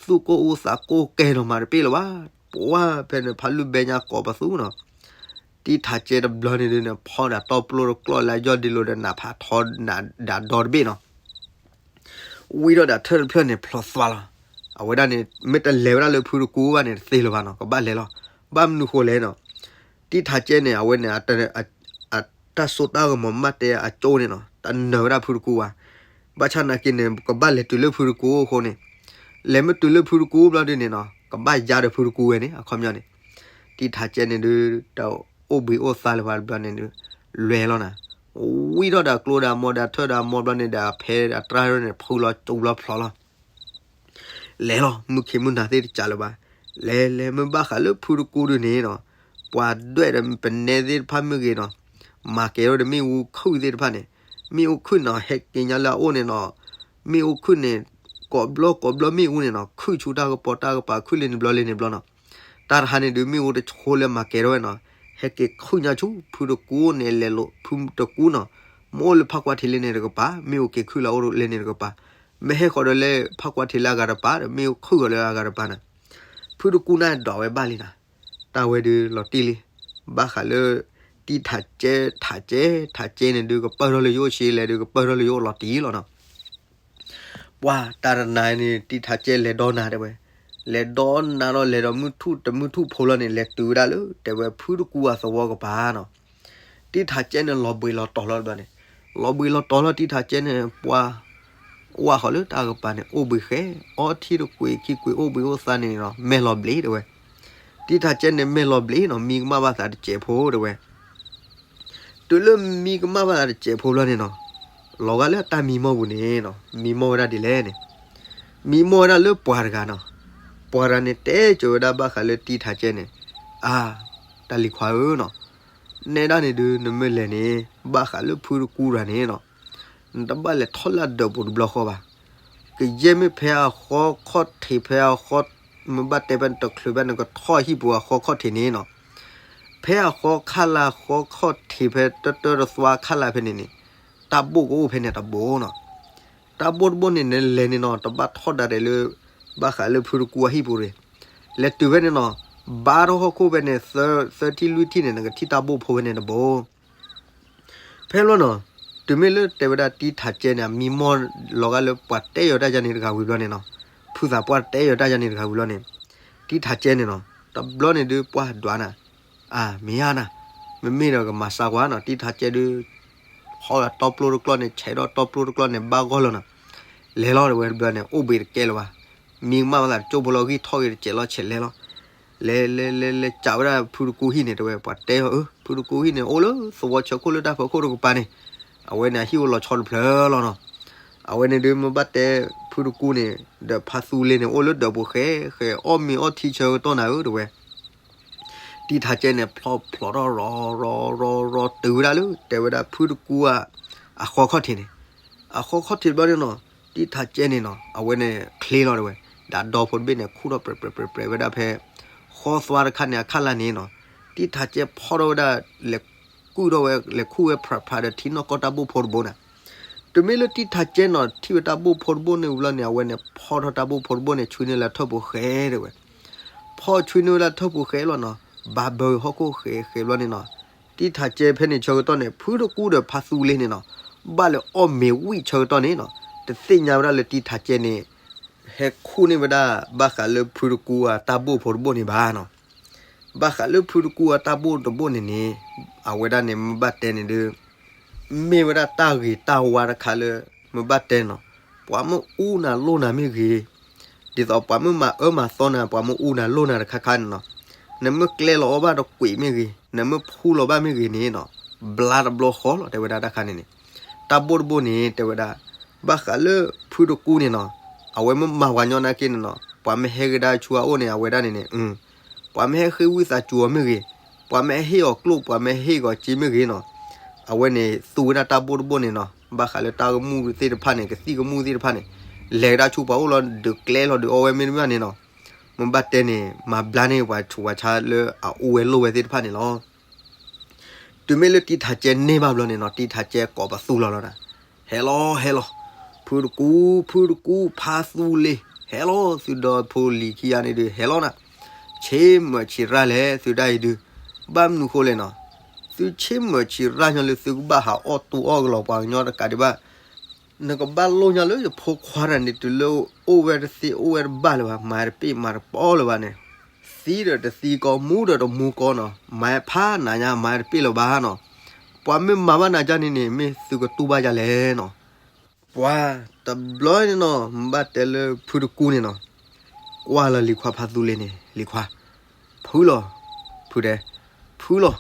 သူၣ်ကိၢ်အူသးကိၢ်ကဲနီၤ, မၤတပ့ၢ်လီၤဘၣ်. ပှၢ်ဖဲန့ၣ် ဖးလွံၢ်ဘဲညါကိးပသူနီၤ, တံၢ်ထးကဲတဘျီန့ၣ်ဒုးန့ၣ် ဖီဒၣ်တီပျိတကျီၢ်လၢယီၢ်ဒံးလိာ်ဒီးနးဖးထီဒၣ်ဒီတဘ့ၣ်နီၤ ဝံထီၣ်ဒၣ်ထၢၣ်တဖျၢၣ်န့ၣ် ဖျိးသွါလီၤ. အဝဲဒၣ်န့ၣ် မ့ၢ်တလဲၤဝဲဒၣ်လၢဖုတကူဘၣ်န့ၣ် တသ့လၢၤဘၣ်နီၤ, ကဘၣ်လဲၤလီၤ. ဘၣ်မနုၤဃိလဲၣ်နီၤ, တံၢ်ထးကဲန့ၣ် အဝဲန့ၣ် အတၢ်စိတၢ်ကမီၤမ့ၢ်တဲအကၠိန့ၣ်နီၤ တနၢၤဝဲဒၣ်ဖုတကူဘၣ်. ဘၣ်ဆၣ်နာ်က့န့ၣ် ကဘၣ်လဲၤတုၤလၢဖုတကူအဃိန့ၣ်, လဲၤမ့ၢ်တုၤလၢဖုတကူဘျီဒုးန့ၣ်နီၤ ကဘၣ်ယါဒီးဖုတကူဝဲန့ၣ် အခီပညီန့ၣ်, တံၢ်ထးကဲန့ၣ်ဒုး တအိၣ်ဘှံးအိၣ်သါလၢၤဘၣ်တဘျီန့ၣ်ဒုး လဲၤလီၤနၤ. ဝံထီၣ်ဒၣ်ကျိဒၣ်မီၢ်ဒၣ်ထၢၣ်ဒၣ်မီၢ်ဘျီန့ၣ်ဒီး အဖဲအတြၢ်န့ၣ် ဖုလီၤကၠူဘျီဖျိးလီၤ လဲၤလီၤ မုၢ်ခ့မုၢ်နၤသ့ၣ်တစးလၢၤဘၣ်. လဲၤလဲၤမ့ၢ်ဘၣ်ဃးလၢဖုတကူဒုးန့ၣ်နီၤ, ပှၤဒွဲၣ်ဒီးပနဲသ့ၣ်တဖၣ်မ့ၢ်ဂ့ၤနီၤ, မၤကဲၤထီၣ်ဒီးမ့ၣ်အူခုၣ်သ့ၣ်တဖၣ်န့ၣ်, မ့ၣ်အူခုၣ်နီၤ ဟဲက့ၤညါလၢအအိၣ်န့ၣ်နီၤ, မ့ၣ်အူခုၣ်န့ၣ် ကိးဘျီကိးဘျီမ့ၣ်အူန့ၣ်နီၤ ခုၣ်ဆူတၢ်ကပီၤတၢ်ကပၤ ခုၣ်လၢန့ၣ်ဘျီလၢန့ၣ်ဘျီနီၤ. တၢ်တဟါန့ၣ်ဒုး မ့ၣ်အူတဆိလၢမၤကဲၤထီၣ်ဝဲနီၤ, ဟဲက့ၤခုၣ်ညါဆူဖုတကူန့ၣ် လဲၤလိာ်ဖုတကူနီၤ, မ့ၢ်အိၣ်လၢဖးကွၢ်ထံးလၢန့ၣ်တကပၤ မ့ၣ်အူက့ၤခုၣ်လၢအအိၣ်လၢန့ၣ်တကပၤ, မ့ၢ်ဟဲဃီၤဒီးလၢဖးကွၢ်ထံးလၢအဂၤတပၤဒီး မ့ၣ်အူခုၣ်ဃီၤလၢအဂၤတပၤနီၤ. ဖုတကူန့ၣ်ဒွးဝဲဘၣ်လံနီၤ. တၢ်ဝဲဒုးလီၤတံၢ်လံ, ဘၣ်ဃးလၢ တံၢ်ထးကဲ ထးကဲ ထးကဲန့ၣ်ဒုး ကပၢၢ်ထီၣ်လၢယအိၣ်ဆံးလဲၣ်ဒုး ကပၢၢ်ထီၣ်လၢယအိၣ်လီၤတံၢ်လီၤနီၤ. ပှၢ်တၢ်တနၤန့ၣ် တံၢ်ထးကဲလဲၤဒီနၤတဲဝဲ, လဲၤဒီနၤလီၤ လဲၤဒီးမုၢ်ထူၣ်တမုၢ်ထူၣ်ဖိလီၤန့ၣ် လဲၤတုၤဝဲဒၣ်လၢ တဲဝဲဖုတကူအသဝီကပၤနီၤ. တံၢ်ထးကဲန့ၣ် လီၤဘှံးလီၤတီၤလီၤတဘျီန့ၣ်, လီၤဘှံးလီၤတီၤလီၤ တံၢ်ထးကဲန့ၣ် ပှၢ် ဝၢ်ဃီၤလၢတၢ်ကပၤန့ၣ် အိၣ်ဘှံးဃဲ, အီထံတကွံာ်ခံကွံာ် အိၣ်ဘှံးအိၣ်သါန့ၣ်နီၤ မဲာ်လီၤဘျ့တဲဝဲ. တံၢ်ထးကဲန့ၣ် မဲာ်လီၤဘျ့နီၤ မံကမၣ်ဘၣ်သးတစဲးဖိတဲဝဲ. တုၤလၢမံကမၣ်ဘၣ်သးတစဲးဖိဘျီန့ၣ်နီၤ, လီၤဂာ်လၢတၢ်မံမီၢ်ပူၤန့ၣ်နီၤ မံမီၢ်ဝဲဒၣ်ဒ်လဲၣ်န့ၣ်, မံမီၢ်ဝဲဒၣ်လၢပှၤတဂၤနီၤ. ပှၤတဂၤန့ၣ် တဲစိၤဝဲဒၣ်ဘၣ်ဃးလၢတံၢ်ထးကဲန့ၣ်, အါ, တၢ်လံၤခွါဧၢနီၤ, နဲဒၣ်န့ၣ်ဒုး နမ့ၢ်လဲၤန့ၣ် ဘၣ်ဃးလၢဖုတကူတဂၤန့ၣ်နီၤ, နတဘၣ်လဲၤထီၣ်လၢအဒၢးပူၤတဘျီဃီဘၣ်. ကယဲၢ်မ့ၢ်ဖဲအဃီခီၣ်ထံး ဖဲအဃီ, မ့ၢ်ဘၣ်တဲဖဲနတချုးဖဲ နကထီၣ်ဟံၣ်ပူၤအဃီခီၣ်ထံးန့ၣ်နီၤ, ဖဲအဃီခါလာ် ဃီခီၣ်ထံး ဖဲတတၢတသွါခါလာ်ဖဲန့ၣ်န့ၣ်, တၢ်ဘိၣ်ကအိၣ်ဖဲန့ၣ်တဘိနီၤ. တၢ်ဘိၣ်တဘိၣ်န့ၣ် နလဲၤန့ၣ်နီၤ တဘၣ်ထီၣ်ဒၣ်လဲာ်လၢ ဘၣ်ဃးလၢဖုတကူအဟံၣ်ပူၤတဂ့ၤ. လဲၤတုၤဖဲန့ၣ်နီၤ, ဘါထီၣ်ဟီၣ်ခိၣ်ဖဲန့ၣ် သၢထံၣ်လွံၢ်ထံၣ်န့ၣ် နကထံၣ်တၢ်ဘိၣ်ဖိဖဲန့ၣ်တဘိ ဖဲလီၤနီၤ, တုၤမ့ၢ်လၢတဲဝဲဒၣ်တံၢ်ထးကဲန့ၣ် အမံမီၢ်လီၤဂာ်လၢပှၤတဲယီၤတၢ်ယါန့ၣ်တဂၤဝံၤဘျီန့ၣ်နီၤ, ဖုသးပှၢ်တဲယီၤတၢ်ယါန့ၣ်တဂၤဝံၤဘျီန့ၣ်, တံၢ်ထးကဲန့ၣ်နီၤ တဘျီန့ၣ်ဒုးပှၢ်ဒွးနၤ, အမ့ၢ်ဧါနၤ, မ့မ့ၢ်ဒီးကမၤစၢ်ကွၢ်နီၤ တံၢ်ထးကဲဒုး, ဟီၣ်တီပျိတကျီၢ်န့ၣ် ဆဲးဒီးတီပျိတကျီၢ်န့ၣ် ဘၣ်ဂီၢ်လီၤနီၤ, လဲၤလီၤတဲဝဲတဘျီန့ၣ် အိၣ်ဘှံးတကဲလၢၤဘၣ်. မံကမၣ်ဘၣ်သးတကၠိဖိလီၤ ဂံၢ်ထီၣ်ဂ့ၤတစဲးလီၤ ဆဲးလဲၤလီၤ လဲၤလဲၤလဲၤလဲၤစးဝဲဒၣ်ဖုတကူဟံၣ်န့ၣ် တဲဝဲ ပှၤတဲအီၤ အၢ ဖုတကူဟံၣ်န့ၣ် အိၣ်လၢသဝီဆၢခိၣ်လၢတၢ်ဖီခိၣ်တကပၤန့ၣ်, အဝဲန့ၣ်အဟံၣ်အိၣ်လီၤဆီတဖျၢၣ်လီၤနီၤ. အဝဲန့ၣ်ဒုးမ့ၢ်ဘၣ်တဲဖုတကူန့ၣ် ဒီးဖါသူလ့ၤန့ၣ် အိၣ်လၢဒၢးပူၤဃဲဃဲ အီၣ်မ့ၤအီထံဆၢကတီၢ်နၤဧၢ တဲဝဲ. တံၢ်ထးကဲန့ၣ် ဖျီဖျိးထီၣ်ရီၤရီၤရီၤရီၤတုၤဝဲဒၣ်လၢ တဲဝဲဒၣ်ဖုတကူအဃီခီၣ်ထံးန့ၣ်, အဃီခီၣ်ထံးတဘျီန့ၣ်နီၤ, တံၢ်ထးကဲန့ၣ်နီၤ အဝဲန့ၣ်ချ့လီၤတဲဝဲ, ဒီးဒီဖိတဘ့ၣ်န့ၣ် ခူၣ်ထီၣ်ပြဲးပြဲးပြဲးပြဲးဝဲဒၣ်ဖဲ ဃီသွါတခါန့ၣ် အခၣ်လာ်န့ၣ်နီၤ, တံၢ်ထးကဲဖီထီၣ်ဝဲဒၣ် လဲၤကုၢ်ထီၣ်ဝဲ လဲၤခူၣ်ဝဲဖြးဖြးဒီးထံနီၢ်ကီၢ်တၢ်ဘိၣ်ဖိတဘိန့ၣ်, တုၤမ့ၢ်လၢတံၢ်ထးကဲနီၤ ထံၣ်ဝဲတၢ်ဘိၣ်ဖိတဘိန့ၣ်ဝံၤလီၤန့ၣ် အဝဲန့ၣ် ဖီထီၣ်တၢ်ဘိၣ်ဖိတဘိန့ၣ် ဆွံန့ၢ်လၢထၢၣ်ပူၤဃဲတဲဝဲ, ဖီဆွံန့ၢ်ဝဲလၢထၢၣ်ပူၤဃဲလီၤနီၤ, ဘၣ်ဘၢဟီၣ်ခိၣ်ဃဲဃဲဘျီန့ၣ်နီၤ, တံၢ်ထးကဲဖဲန့ၣ်ဆၢကတီၢ်န့ၣ် ဖုတကူဒီးဖါသူလ့ၤန့ၣ်နီၤ, ဘၣ်လဲၤအီၣ်မ့ၤဝံၣ်ဆၢကတီၢ်န့ၣ်နီၤ, တသ့ၣ်ညါဝဲဒၣ်လၢတံၢ်ထးကဲန့ၣ် ဟဲခူၣ်န့ၢ်ဝဲဒၣ် ဘၣ်ဃးလၢဖုတကူအတၢ်ဘိၣ်ဖိတဘိန့ၣ်ဘၣ်နီၤ. ဘၣ်ဃးလၢဖုတကူအတၢ်ဘိၣ်တဘိန့ၣ်န့ၣ်, အဝဲဒၣ်န့ၣ်မ့ၢ်ဘၣ်တဲန့ၣ်ဒုး, မ့ၢ်ဝဲဒၣ်တၢ်ဂ့ၤတၢ်ဝါတခါလၢ မ့ၢ်ဘၣ်တဲနီၤ, ပှၤမ့ၢ်အူနၤလိၣ်နၤမ့ၢ်ဂ့ၤ, ဒ်သိးပှၤမ့ၢ်မၤအၢမၤသီနၤ ပှၤမ့ၢ်အူနၤလိၣ်နၤတခါခါန့ၣ်နီၤ, နမ့ၢ်ကျဲလီၤအီၣ်ဘၣ်တကွံာ်မ့ၢ်ဂ့ၤ, နမ့ၢ်ဖှူလီၤဘၣ်မ့ၢ်ဂ့ၤန့ၣ်နီၤ, ဘျါတဘျီဃီလီၤ တဲဝဲဒၣ်တၢ်ခါန့ၣ်န့ၣ်, တၢ်ဘိၣ်တဘိန့ၣ် တဲဝဲဒၣ်, ဘၣ်ဃးလၢဖုတကူန့ၣ်နီၤ, အဝဲမ့ၢ်မၤပှၤညီနာ်က့န့ၣ်နီၤ, ပှၤမ့ၢ်ဟဲကဒါဆူအအိၣ်န့ၣ် အဝဲဒၣ်န့ၣ်န့ၣ်, ပှၤမ့ၢ်ဟဲဃ့ဝံသးစူၤအီၤမ့ၢ်ဂ့ၤ, ပှၤမ့ၢ်ဟ့ၣ်အီၤကျိၣ် ပှၤမ့ၢ်ဟ့ၣ်ဂီၤစ့မ့ၢ်ဂ့ၤနီၤ, အဝဲန့ၣ်သူဝဲဒၣ်တၢ်ဘိၣ်တဘိန့ၣ်နီၤ, ဘၣ်ဃးလၢတၢ်ကမူၣ်သ့ၣ်တဖၣ်န့ၣ် ကသံၣ်ကမူၣ်သ့ၣ်တဖၣ်န့ၣ်, လဲၤကဒါဆူပှၤအိၣ်လီၤ ဒုးကျဲလီၤဒုးအီဝဲမ့တမ့ၢ်န့ၣ်နီၤ, မ့ၢ်ဘၣ်တဲန့ၣ် မၤဘျါန့ၢ်ပှၤဆူးပှၤဆါလၢအအိၣ်ဝဲလိၣ်ဝဲသ့ၣ်တဖၣ်န့ၣ်လီၤ. တုၤမ့ၢ်လၢတံထးကဲန့ၢ်ဘၣ်ဘျီန့ၣ်နီၤ တံထးကဲကိးပသူလီၤလီၤနၤ, ဟဲလီၤ ဟဲလီၤ, ဖုတကူ ဖုတကူ ဖါသူလ့ၤ ဟဲလီၤ သုဒီဖိလံၤခံဂၤန့ၣ်ဒုး ဟဲလီၤနၤ, ဆ့မၢၢ်ဆံးရၣ်လဲၣ် သုဒၣ်အံၤဒုး, ဘၣ်မနုၤဃိလဲၣ်နီၤ, သုဆ့မၢၢ်ဆံးရၣ်ညီလၢသုကဘၣ်ဟးအီၣ်တူအီၣ်ကလီၤပှၤကညီတကးဒံးဘၣ် နကဘၣ်လိၣ်ညီလၢယဖိခွါတဂၤန့ၣ် တုၤလၢအိၣ်ဝဲတသ့အိၣ်ဝဲတဘၣ်လၢၤဘၣ် မၤတပ့ၢ်မၤတပီၢ်လၢၤဘၣ်န့ၣ်, သံဒီးတသံကီ မူဒီးတမူကီနီၤ, မၤဖးနၤညါ မၤတပ့ၢ်လၢၤဘၣ်နီၤ, ပှၤမ့ၢ်မၤဘၣ်နၤဒ်န့ၣ်န့ၣ် မ့ၢ်သုကတူၢ်ဘၣ်ဒ်လဲၣ်နီၤ, ပှၤတဘျီန့ၣ်နီၤ မ့ၢ်ဘၣ်တဲလၢဖုတကူန့ၣ်နီၤ, ကွၢ်လီၤလံၤခွါဖါသူလ့ၤန့ၣ် လံၤခွါ ဖုလီၤ, ဖုတဲ, ဖုလီၤ,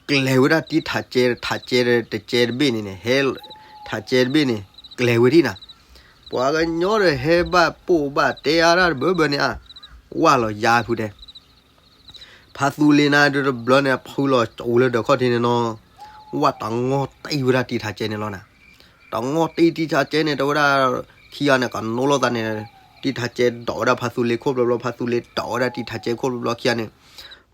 ကျဲၤဝဲဒၣ်တံထးကဲ ထးကဲတကဲတဘ့ၣ်န့ၣ်န့ၣ် ဟဲ, ထးကဲတဘ့ၣ်န့ၣ် ကျဲၤဝဲဒၣ်နၤ, ပှၤကညီဒီးဟဲဘၣ်ပိာ်ဘၣ်တဲအါဒၣ်တဘၢဘၢန့ၣ် အါ, ဝၢ်လီၤယါဖုတဲ ဖါသူလ့ၤနၤဒုးတဘျီန့ၣ် ဖုလီၤကၠိလၢဒၢးခီၣ်ထံးန့ၣ်နီၤ, ဝၢ်တၢ်ငီၢ်တံၢ်ဝဲဒၣ်တံထးကဲန့ၣ်လီၤနၤ, တၢ်ငီၢ်တံၢ်တံထးကဲန့ၣ် တဲဝဲဒၣ်, ခံဂၤန့ၣ် ကနိးလိာ်သးန့ၣ်, တံထးကဲဒိးဝဲဒၣ်ဖါသူလ့ၤခိၣ်ဘျီဘျီ ဖါသူလ့ၤဒိးဝဲဒၣ်တံထးကဲခိၣ်ဘျီဘျီခံဂၤန့ၣ်,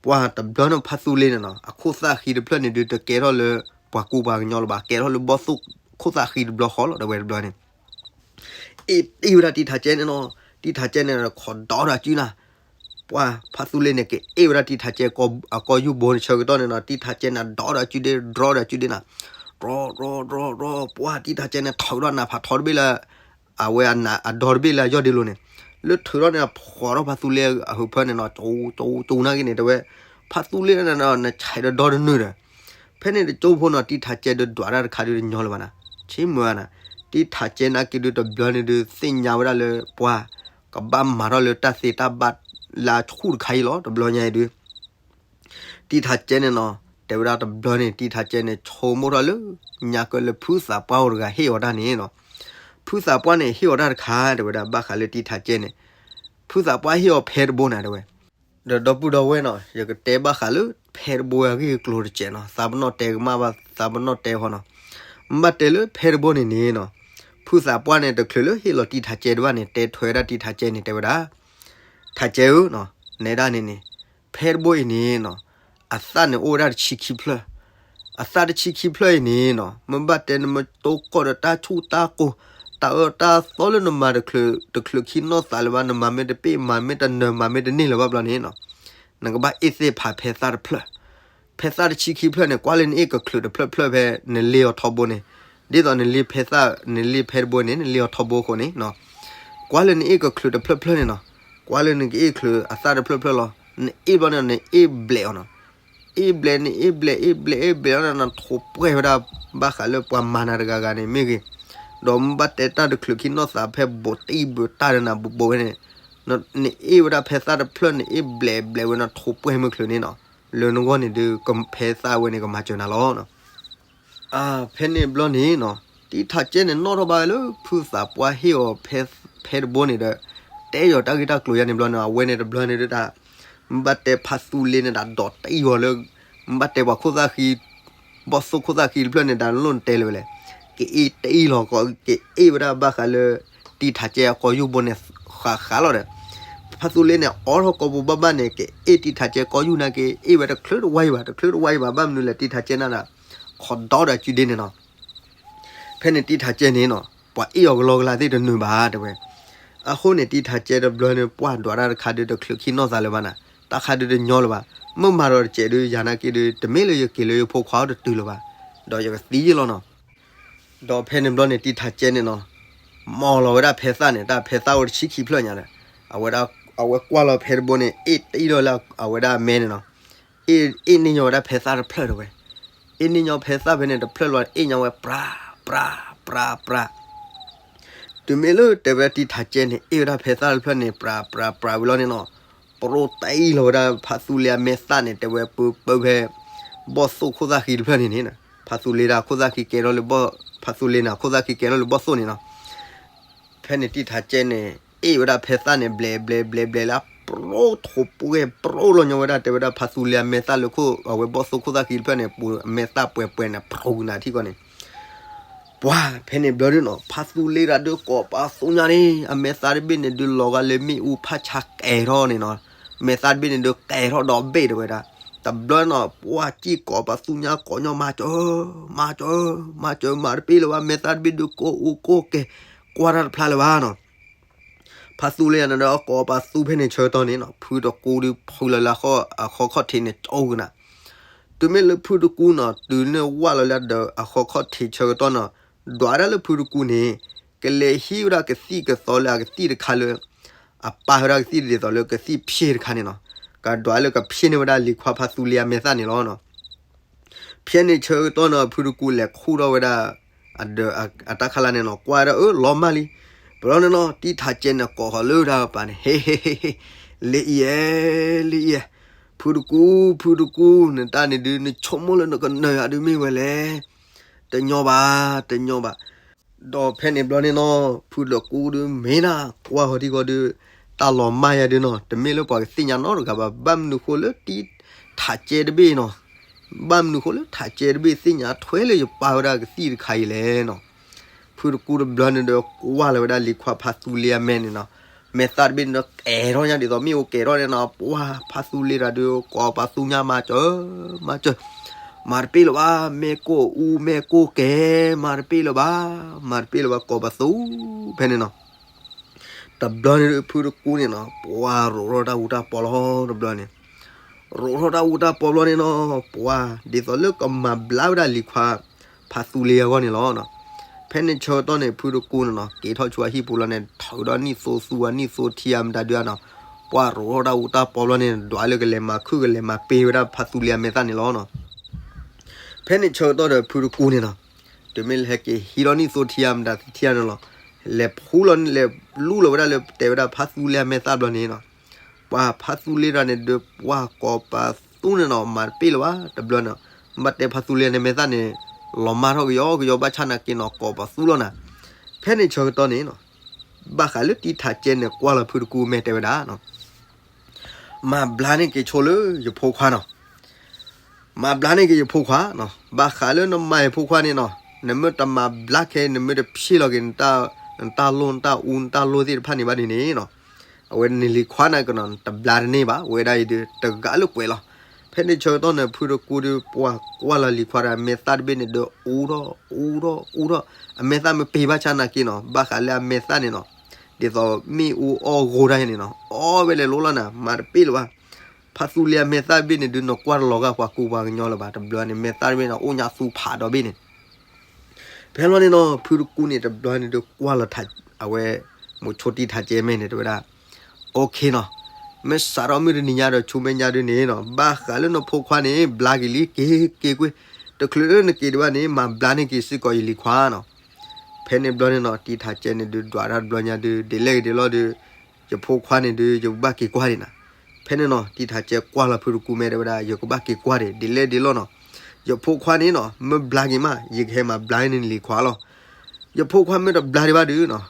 ပှၤတဘျီန့ၣ်ဖါသူလ့ၤန့ၣ်နီၤ အခိၣ်သၣ်ဃံတဖျၢၣ်န့ၣ်ဒုး တကဲထီၣ်လၢ ပှၤကူပှၤကညီလၢၤဘၣ် ကဲထီၣ်လၢဘီၣ်သိၣ်ခိၣ်သၣ်ဃံတဘျီဃီလီၤ တဲဝဲတဘျီန့ၣ် အ့ၣ်တ့ၢ်ဝဲဒၣ်တံထးကဲန့ၣ်နီၤ, တံထးကဲန့ၣ် ခိးဒီဒီးအစုနၤ, ပှၤဖါသူလ့ၤန့ၣ် ကအ့ၣ်ဝဲဒၣ်တံထးကဲအကီၢ်ယူၢ်ဘိန့ၣ်ဆၢကတီၢ်န့ၣ်နီၤ တံထးကဲန့ၣ် ဒီဒီးအစုဒ့ ဒီဒီးအစုဒ့နၤ, ရီရီရီရီ ပှၤတံထးကဲန့ၣ် ထုးထီၣ်နးဖးထီတဘ့ၣ်လၢ အဝဲအဒီတဘ့ၣ်လၢအယီၢ်ဒ့လိၤန့ၣ်, လၢထုးထီၣ်န့ၣ် ဖှီၣ်ထီၣ်ဖါသူလ့ၤအဟုးဖၢန့ၣ်နီၤ ကၠိကၠိကၠိနာ်က့န့ၣ် တဲဝဲ, ဖါသူလ့ၤန့ၣ် နဆဲးဒီဒီတနုာ်ဒီး ဖဲန့ၣ်တကၠိဖိနီၤ တံထးကဲဒုးဒွးတၢ်တခါဒုးတညီလၢၤဘၣ်နၤ, ဆ့မၢၢ်နၤ, တံထးကဲနာ်က့ဒုးတဘျီန့ၣ်ဒုးသ့ၣ်ညါဝဲဒၣ်လၢပှၤ ကဘၣ်မၤထီၣ်လၢတၢ်သ့တၢ်ဘၣ်လၢအဆူၣ်တခါအံၤလီၤ တဘျီညါအံၤဒုး တံထးကဲန့ၣ်နီၤ, တဲဝဲဒၣ်တဘျီန့ၣ် တံထးကဲန့ၣ် ဆိကမိၣ်ထီၣ်လၢ ညါကၢလၢဖုသးပှၢ်အိၣ်တဂၤဟ့ၣ်အီၤတၢ်န့ၣ်နီၤ, ဖုသးပှၢ်န့ၣ် ဟ့ၣ်အီၤတၢ်တခါ တဲဝဲဒၣ်ဘၣ်ဃးလၢတံထးကဲန့ၣ်, ဖုသးပှၢ်ဟ့ၣ်အီၤဖဲတဘိနၤ တဲဝဲ, ဒီးဒီပုၢ်ဒီဝဲၢ်နီၤ ယကတဲဘၣ်ဃးလၢဖဲတဘိအဂ့ၢ်အကျိၤတစဲးနီၤ, သးပနီၣ်တဲကမၣ်ဘၣ် သးပနီၣ်တဲဃီနီၤ, မ့ၢ်ဘၣ်တဲလၢဖဲတဘိန့ၣ်န့ၣ်နီၤ, ဖုသးပှၢ်န့ၣ် တချုးလၢဟ့ၣ်လီၤတံထးကဲဒံးဘၣ်န့ၣ် တဲထွဲဝဲဒၣ်တံထးကဲန့ၣ် တဲဝဲဒၣ် ထးကဲဧၢ, နဲဒၣ်န့ၣ်န့ၣ်, ဖဲတဘိအံၤန့ၣ်နီၤ, အသၣ်န့ၣ်အိၣ်ဝဲဒၣ်တဆံခံဖျၢၣ်, အသၣ်တဆံခံဖျၢၣ်အံၤန့ၣ်နီၤ မ့ၢ်ဘၣ်တဲနမ့ၢ်တိၢ်ကီၢ်ဒီးတၢ်ဆူၣ်တၢ်ကိၢ်, တၢ်အၢတၢ်သီလၢနမၤတချုးခံနီၢ်သးလၢၤဘၣ် နမၤမ့ၢ်တပ့ၢ်မၤမ့ၢ်တနၢၤမၤမ့ၢ်တန့ၢ်လၢၤဘၣ်ဘျီန့ၣ်နီၤ, နကဘၣ်အ့ၣ်သ့ၣ်ဖးဖဲသၣ်တဖျၢၣ်, ဖဲသၣ်တဆံခံဖျၢၣ်န့ၣ် ကွၢ်လၢနအ့ၣ်ကချုးတဖျၢၣ်ဖျၢၣ်ဖဲ နလ့အီၤထီဘိန့ၣ်, ဒ်သိးနလ့ဖဲသၣ် နလ့ဖဲတဘိန့ၣ် နလ့အီၤထီဘိအဃိန့ၣ်, ကွၢ်လၢနအ့ၣ်ကချုးတဖျၢၣ်ဖျၢၣ်န့ၣ်နီၤ, ကွၢ်လၢနကအ့ၣ်ချုးအသၣ်တဖျၢၣ်ဖျၢၣ်လီၤ, နအ့ၣ်ဘျီန့ၣ် နအ့ၣ်ဘျဲးအီၤနီၤ, အ့ၣ်ဘျဲးန့ၣ်အ့ၣ်ဘျဲးအ့ၣ်ဘျဲးအ့ၣ်ဘျဲးလီၤန့ၣ် နထိးပှဲၢ်ဝဲဒၣ် ဘၣ်ဃးလၢပှၤမၤနၤတဂၤဂၤန့ၣ်မ့ၢ်ဂ့ၤ, ဒီးမ့ၢ်ဘၣ်တဲတၢ်တချုးခံနီၢ်သးဖဲဘူးတံၢ်ဘူးတၢ်ဒီးနၤဘူးဘူးဝဲန့ၣ်, နအ့ၣ်ဝဲဒၣ်ဖဲသၣ်တဖျၢၣ် နအ့ၣ်ဘျဲးဘျဲးဝဲ နထိးပှဲၢ်မ့ၢ်ချုးန့ၣ်နီၤ, လၢနဂီၢ်န့ၣ်ဒုး ဖဲသၣ်ဝဲန့ၣ် ကမၤစၢၤနၤလီၤ. ဖဲန့ၣ်ဘျီန့ၣ်နီၤ, တံထးကဲန့ၣ် နီၣ်ထီၣ်ဘၣ်ဝဲလၢ ဖုသးပှၢ်ဟ့ၣ်အီၤဖဲတဘိန့ၣ်ဒီး တဲယီၤတၢ်ဂ့ၢ်တၢ်ကျိၤယါန့ၣ်ဘျီန့ၣ် အဝဲန့ၣ်တဘျီန့ၣ်ဒုးတၢ်, မ့ၢ်ဘၣ်တဲဖါသူလ့ၤန့ၣ် တၢ်ဒိးတံၢ်အီၤလၢ, မ့ၢ်ဘၣ်တဲပှၤခိၣ်သၣ်ဃံ, ဘီၣ်သိၣ်ခိၣ်သၣ်ဃံတဖျၢၣ်န့ၣ် တၢ်လိၣ်နတဲလၢၤဝဲလဲၣ်, ကအ့ၣ်တံၢ်လီၤကီး ကအ့ၣ်ဝဲဒၣ်ဘၣ်ဃးလၢ တံထးကဲအကီၢ်ယူၢ်ဘိန့ၣ် ဃးဃးလီၤဒီး ဖါသူလ့ၤန့ၣ် အိးထီၣ်ကိာ်ပူၤဘၣ်ဘၣ်န့ၣ် ကအ့ၣ်တံထးကဲကီၢ်ယူၢ်နာ်က့ အ့ၣ်ဝဲတချုးတဝါအံၤဘၣ် တချုးတဝါအံၤဘၣ် ဘၣ်မနုၤလဲၣ် တံထးကဲနၤဒီး ခိးဒီဒီးစုဒ့န့ၣ်နီၤ. ဖဲန့ၣ်တံထးကဲန့ၣ်နီၤ ပှၤအ့ၣ်အီၤကလီကလီသ့ၣ်တနုာ်ဘၣ်တဲဝဲ. အဃိန့ၣ်တံထးကဲတဘျီန့ၣ် ပှၢ်ဒွးတၢ်တခါဒုးတချုးခံနီၢ်သးလၢၤဘၣ်နၤ, တၢ်ခါဒုးတညီလၢၤဘၣ်, မ့ၢ်မၤဒီးတစဲးဒုးယၤနာ်က့ဒုး တမ့ၢ်လၢယက့ၤလၢယဖိခွါအိၣ်တတုၤလၢၤဘၣ်, ဒီးယကသံယ့ၢ်လီၤနီၤ. ဒီးဖဲန့ၣ်ဘျီန့ၣ်တံထးကဲန့ၣ်နီၤ မီၢ်လီၤဝဲဒၣ်ဖဲသၣ်န့ၣ် တၢ်ဖဲသၣ်အိၣ်တဆံခံဖျၢၣ်ညါဒီး အဝဲကွၢ်လီၤဖဲတဘိန့ၣ် အ့ၣ်တံၢ်လီၤလၢအဝဲဒၣ်အမဲန့ၣ်နီၤ. အ့ၣ်န့ၢ်ညီဝဲဒၣ်ဖဲသၣ်တဖျၢၣ်တဲဝဲ. အ့ၣ်န့ၢ်ညီဖဲသၣ်ဖဲန့ၣ်တဖျၢၣ်လီၤ အ့ၣ်ညီဝဲပြး ပြး ပြး ပြး. တုၤမ့ၢ်လၢတဲဝဲဒၣ်တံထးကဲန့ၣ် အ့ၣ်ဝဲဒၣ်ဖဲသၣ်တဖျၢၣ်န့ၣ် ပြးပြးပြးဝံၤလီၤန့ၣ်နီၤ ပရိတံၢ်လီၤဝဲဒၣ်ဖါသူလ့ၤအမဲသၣ်န့ၣ် တဲဝဲပၢပၢဖဲ ဘီၣ်သိၣ်ခိၣ်သၣ်ဃံတဖျၢၣ်န့ၣ်န့ၣ် ဖါသူလ့ၤဒၣ်ခိၣ်သၣ်ဃံကဲထီၣ်လၢ ဖါသူလ့ၤန့ၣ်ခိၣ်သၣ်ဃံကဲထီၣ်လၢဘီၣ်သိၣ်န့ၣ်နီၤ. ဖဲန့ၣ်တံထးကဲန့ၣ် အ့ၣ်ဝဲဒၣ်ဖဲသၣ်န့ၣ် ဘျဲးဘျဲးဘျဲးဘျဲးလၢ ပရိထိးပှဲၢ် ပရိလီၤညီဝဲဒၣ် တဲဝဲဒၣ်ဖါသူလ့ၤအမဲသၣ်လၢခိၣ် အဝဲဘီၣ်သိၣ်ခိၣ်သၣ်ဃံတဖျၢၣ်န့ၣ် ပူၤအမဲသၣ်ပှဲၤပှဲၤန့ၣ် ပရိနၤထံကီၢ်န့ၣ် ပှၤဖဲန့ၣ်ဘျီဒုနီၤ ဖါသူလ့တၢ်ဒုးကိးပသူညါန့ၣ် အမဲာ်သၣ်တဘ့ၣ်န့ၣ်ဒုးလီၤဂာ်လၢမ့ၣ်အူဖးဆါကဲၤထီၣ်န့ၣ်နီၤ, မဲာ်သၣ်တဘ့ၣ်န့ၣ်ဒုးကဲၤထီၣ်ဒီးဘ့ၣ်တဲဝဲဒၣ်, တဘျီနီၤ ပှၤစံၣ်ကိးပသူညါကိးညီမၤစၢၤ, မၤစၢၤ, မၤစၢၤ မၤတပ့ၢ်လၢၤဘၣ်, မဲာ်သၣ်တဘ့ၣ်ဒုးကိၢ်အူကိၢ်ကဲၤ, ကွၢ်တၢ်တဖျါလၢၤဘၣ်နီၤ ဖါသူလ့န့ၣ်ဒီးကိးပသူဖဲန့ၣ်ဆၢကတီၢ်န့ၣ်နီၤ ဖုတကူဒုးဖုလီၤလၢအဃီခီၣ်ထံးန့ၣ်ကၠီကနၤ, တုၤမ့ၢ်လၢဖုတကူနီၤ တုၤန့ၣ်ဝၢ်လီၤလၢဒီးအဃီခီၣ်ထံးဆၢကတီၢ်နီၤ, ဒွးဒၣ်လၢဖုတကူန့ၣ် ကလဲၤဟံးဝဲဒၣ်ကသံၣ်ကသီလၢအကသံၣ်တခါလၢ အပာ်ဝဲဒၣ်ကသံၣ်ဒ်သိးလၢကသံၣ်ဖျ့တခါန့ၣ်နီၤ, ကဒွးလၢကဖျ့န့ၢ်ဝဲဒၣ်လံၤခွါဖါသူလ့အမဲာ်သၣ်န့ၣ်လီၤနီၤ ဖဲန့ၣ်ဆၢကတီၢ်န့ၣ် ဖုတကူလဲၤခူၣ်ထီၣ်ဝဲဒၣ် အတၢ်ခါလၢ်န့ၣ်နီၤ ကွၢ်ဝဲဒၣ်အၢလီၤမၢ်လံ, ပလီန့ၣ်နီၤ တံၢ်ထးကဲန့ၣ်ကိးဃီၤလၢတၢ်ပာ်န့ၣ် ဟ့ ဟ့ ဟ့ ဟ့ လ့အံၤအဲ လ့အံၤအဲ, ဖုတကူ ဖုတကူ နတၢ်န့ၣ်ဒုး နဆိကမိၣ်လၢနကနၢၤယၤဒုးမ့ၢ်ဝဲလဲၣ်, တညီဘၣ် တညီဘၣ် ဒီးဖဲန့ၣ်ဘျီန့ၣ်နီၤ ဖုတကူဒုးမ့ၢ်နၤ ကွၢ်ဃီၤထံဃီၤဒုး တၢ်လီၤမၢ်ယၤဒုးနီၤ တမ့ၢ်လၢပှၤကသ့ၣ်ညါနီတဂၤဘၣ်, ဘၣ်မနုၤဃိလၢတံၢ်ထးကဲတဘ့ၣ်နီၤ, ဘၣ်မနုၤဃိလၢထးကဲတဘ့ၣ်သ့ၣ်ညါထွဲလၢယပာ်ဝဲဒၣ်ကသံၣ်တခါအံၤလဲၣ်နီၤ, ဖုတကူတဘျီန့ၣ်ဒီးကွၢ်လီၤဝဲဒၣ်လံၤခွါဖါသူလ့အမဲာ်န့ၣ်နီၤ, မဲာ်သၣ်တဘ့ၣ်န့ၣ်ဒီးကဲၤထီၣ်ညါဒ်သိးမ့ၣ်အူကဲၤထီၣ်န့ၣ်နီၤ, ပှၤဖါသူလ့တၢ်ဒုးကိးပသူညါမၤစၢၤ, မၤစၢၤ မၤတပ့ၢ်လၢၤဘၣ်, မ့ၢ်ကိၢ်အူမ့ၢ်ကိၢ်ကဲၤ မၤတပ့ၢ်လၢၤဘၣ်, မၤတပ့ၢ်လၢၤဘၣ် ကိးပသူဖဲန့ၣ်နီၤ, တဘျီန့ၣ်ဒုးဖုတကူန့ၣ်နီၤ ပှၤရိးထီၣ်တၢ်အူတၢ်ပီလီၤတဘျီန့ၣ်, ရိးထီၣ်တၢ်အူတၢ်ပီဘျီန့ၣ်နီၤ ပှၤဒ်သိးလၢကမၤဘျါဝဲဒၣ်လံၤခွါ ဖါသူလ့အဂီၢ်န့ၣ်လီၤ. ဖဲန့ၣ်ဆၢကတီၢ်န့ၣ် ဖုတကူန့ၣ်နီၤ က့ၤထီၣ်ဆူအဟံၣ်ပူၤလီၤန့ၣ် ထုးဒီးနံၣ်သိသူအနံၣ်သိထံအမတၤဒုးနီၤ, ပှၤရိးထီၣ်တၢ်အူတၢ်ပီဘျီန့ၣ် ဒွးလၢကလဲၤမၤခုၣ်ကလဲၤမၤပ့ၤဝဲဒၣ်ဖါသူလ့အမဲာ်သၣ်န့ၣ်လီၤနီၤ. ဖဲန့ၣ်ဆၢကတီၢ်ဒီးဖုတကူန့ၣ်နီၤ တုၤမ့ၢ်လၢဟဲက့ၤဟံးထီၣ်နံၣ်သိထံအမတၤသထံအန့ၣ်လီၤ, လဲၤဖူလီၤ လဲၤလူလီၤဝဲဒၣ်လၢတဲဝဲဒၣ်ဖါသူလ့အမဲာ်သၣ်ဘျီန့ၣ်နီၤ, ပှၤဖါသူလ့တၢ်န့ၣ်ဒုး ပှၤကိးပသူန့ၣ်နီၤ မၤတပ့ၢ်လၢၤဘၣ် တဘျီန့ၣ်, ဘၣ်တဲဖါသူလ့န့ၣ်မဲာ်သၣ်န့ၣ် လီၤမၢ်ထီၣ်ကယီကယီ ဘၣ်ဆၣ်နာ်က့နီၤ ကိးပသူလီၤနၤ. ဖဲန့ၣ်ဆၢကတီၢ်န့ၣ်နီၤ ဘၣ်ဃးလၢတံၢ်ထးကဲန့ၣ်ကွၢ်လီၤဖုတကူမဲာ်တဲဝဲဒၣ်နီၤ မၤဘျါန့ၢ်က့ၤဆိလၢယဖိခွါနီၤ, မၤဘျါန့ၢ်က့ၤယဖိခွါနီၤ, ဘၣ်ဃးလၢနမၤယဖိခွါန့ၣ်နီၤ, နမ့ၢ်တမၤဘျါခဲ နမ့ၢ်တဖျ့လီၤက့ၤ နတၢ်လိၣ်နတၢ်အူနတၢ်လိၣ်သ့ၣ်တဖၣ်န့ၣ်ဘၣ်ဒ်န့ၣ်နီၤ, အဝဲနလံၤခွါန့ၣ်ကနီၤ တဘျါတန့ၢ်ဘၣ် ဝဲဒၣ်အံၤဒုး တဂၤလၢကွဲးလီၤ. ဖဲန့ၣ်ဆၢကတီၢ်န့ၣ် ဖုတကူဒီး ပှၤကွၢ်လီၤလံၤခွါဒီး အမဲာ်သၣ်တဘ့ၣ်န့ၣ်ဒီး အူထီၣ် အူထီၣ် အူထီၣ်, အမဲာ်သၣ်မ့ၢ်ပ့ၤဘၣ်ဆၣ်နာ်က့နီၤ ဘၣ်ဃးလၢအမဲာ်သၣ်န့ၣ်နီၤ, ဒ်သိးမ့ၣ်အူအီၣ်ဂိၤတၢ်န့ၣ်နီၤ အီၣ်ဝဲလဲၤလိလီၤနၤ မၤတပ့ၢ်လၢၤဘၣ်. ဖါသူလ့အမဲာ်သၣ်တဘ့ၣ်န့ၣ်ဒုး နကွၢ်တလီၤဂာ်ပှၤကူပှၤကညီလၢၤဘၣ် တဘျီန့ၣ် မဲာ်သၣ်တဘ့ၣ်န့ၣ် အိၣ်ညါသူဖးဒီဘ့ၣ်န့ၣ် ဖဲလီၤန့ၣ်နီၤ ဖုတကူန့ၣ် တဘျီန့ၣ်ဒုးကွၢ်လီၤ အဝဲ မိၤဆိတံၢ်ထးကဲမဲာ်န့ၣ် တဲဝဲဒၣ် okay နီၤ, မ့ၢ်စးထီၣ်မုၢ်တနံၤညါဒီးဆူမဲာ်ညါဒုးန့ၣ်နီၤ ဘၣ်ဃးလၢနဖိခွါန့ၣ် ဘျါက့ၤလံ က့ၤက့ၤကွ့ၢ်, တချုးလၢနက့ၤဒံးဘၣ်န့ၣ် မၤဘျါန့ၢ်က့ၤစ့ၢ်ကီးယလံၤခွါနီၤ. ဖဲန့ၣ်ဘျီန့ၣ်နီၤ တံၢ်ထးကဲန့ၣ်ဒုး ဒွးတၢ်တဘျီညါဒုး ဒ်လဲၣ်ဂ့ၤဒ်လဲၣ်ဒီး ယဖိခွါန့ၣ်ဒုး ယကဘၣ်က့ၤကွၢ်ဒံးနၤ. ဖဲန့ၣ်နီၤ တံၢ်ထးကဲကွၢ်လီၤဖုတကူမဲာ်တဲဝဲဒၣ် ယကဘၣ်က့ၤကွၢ်ဒံး ဒ်လဲၣ်ဒ်လဲၣ်နီၤ, ယဖိခွါန့ၣ်နီၤ မ့ၢ်ဘျါက့ၤမး ယကဟဲမၤဘျါန့ၢ်နလံၤခွါလီၤ. ယဖိခွါမ့ၢ်တဘျါဒံးဘၣ်ဒုးနီၤ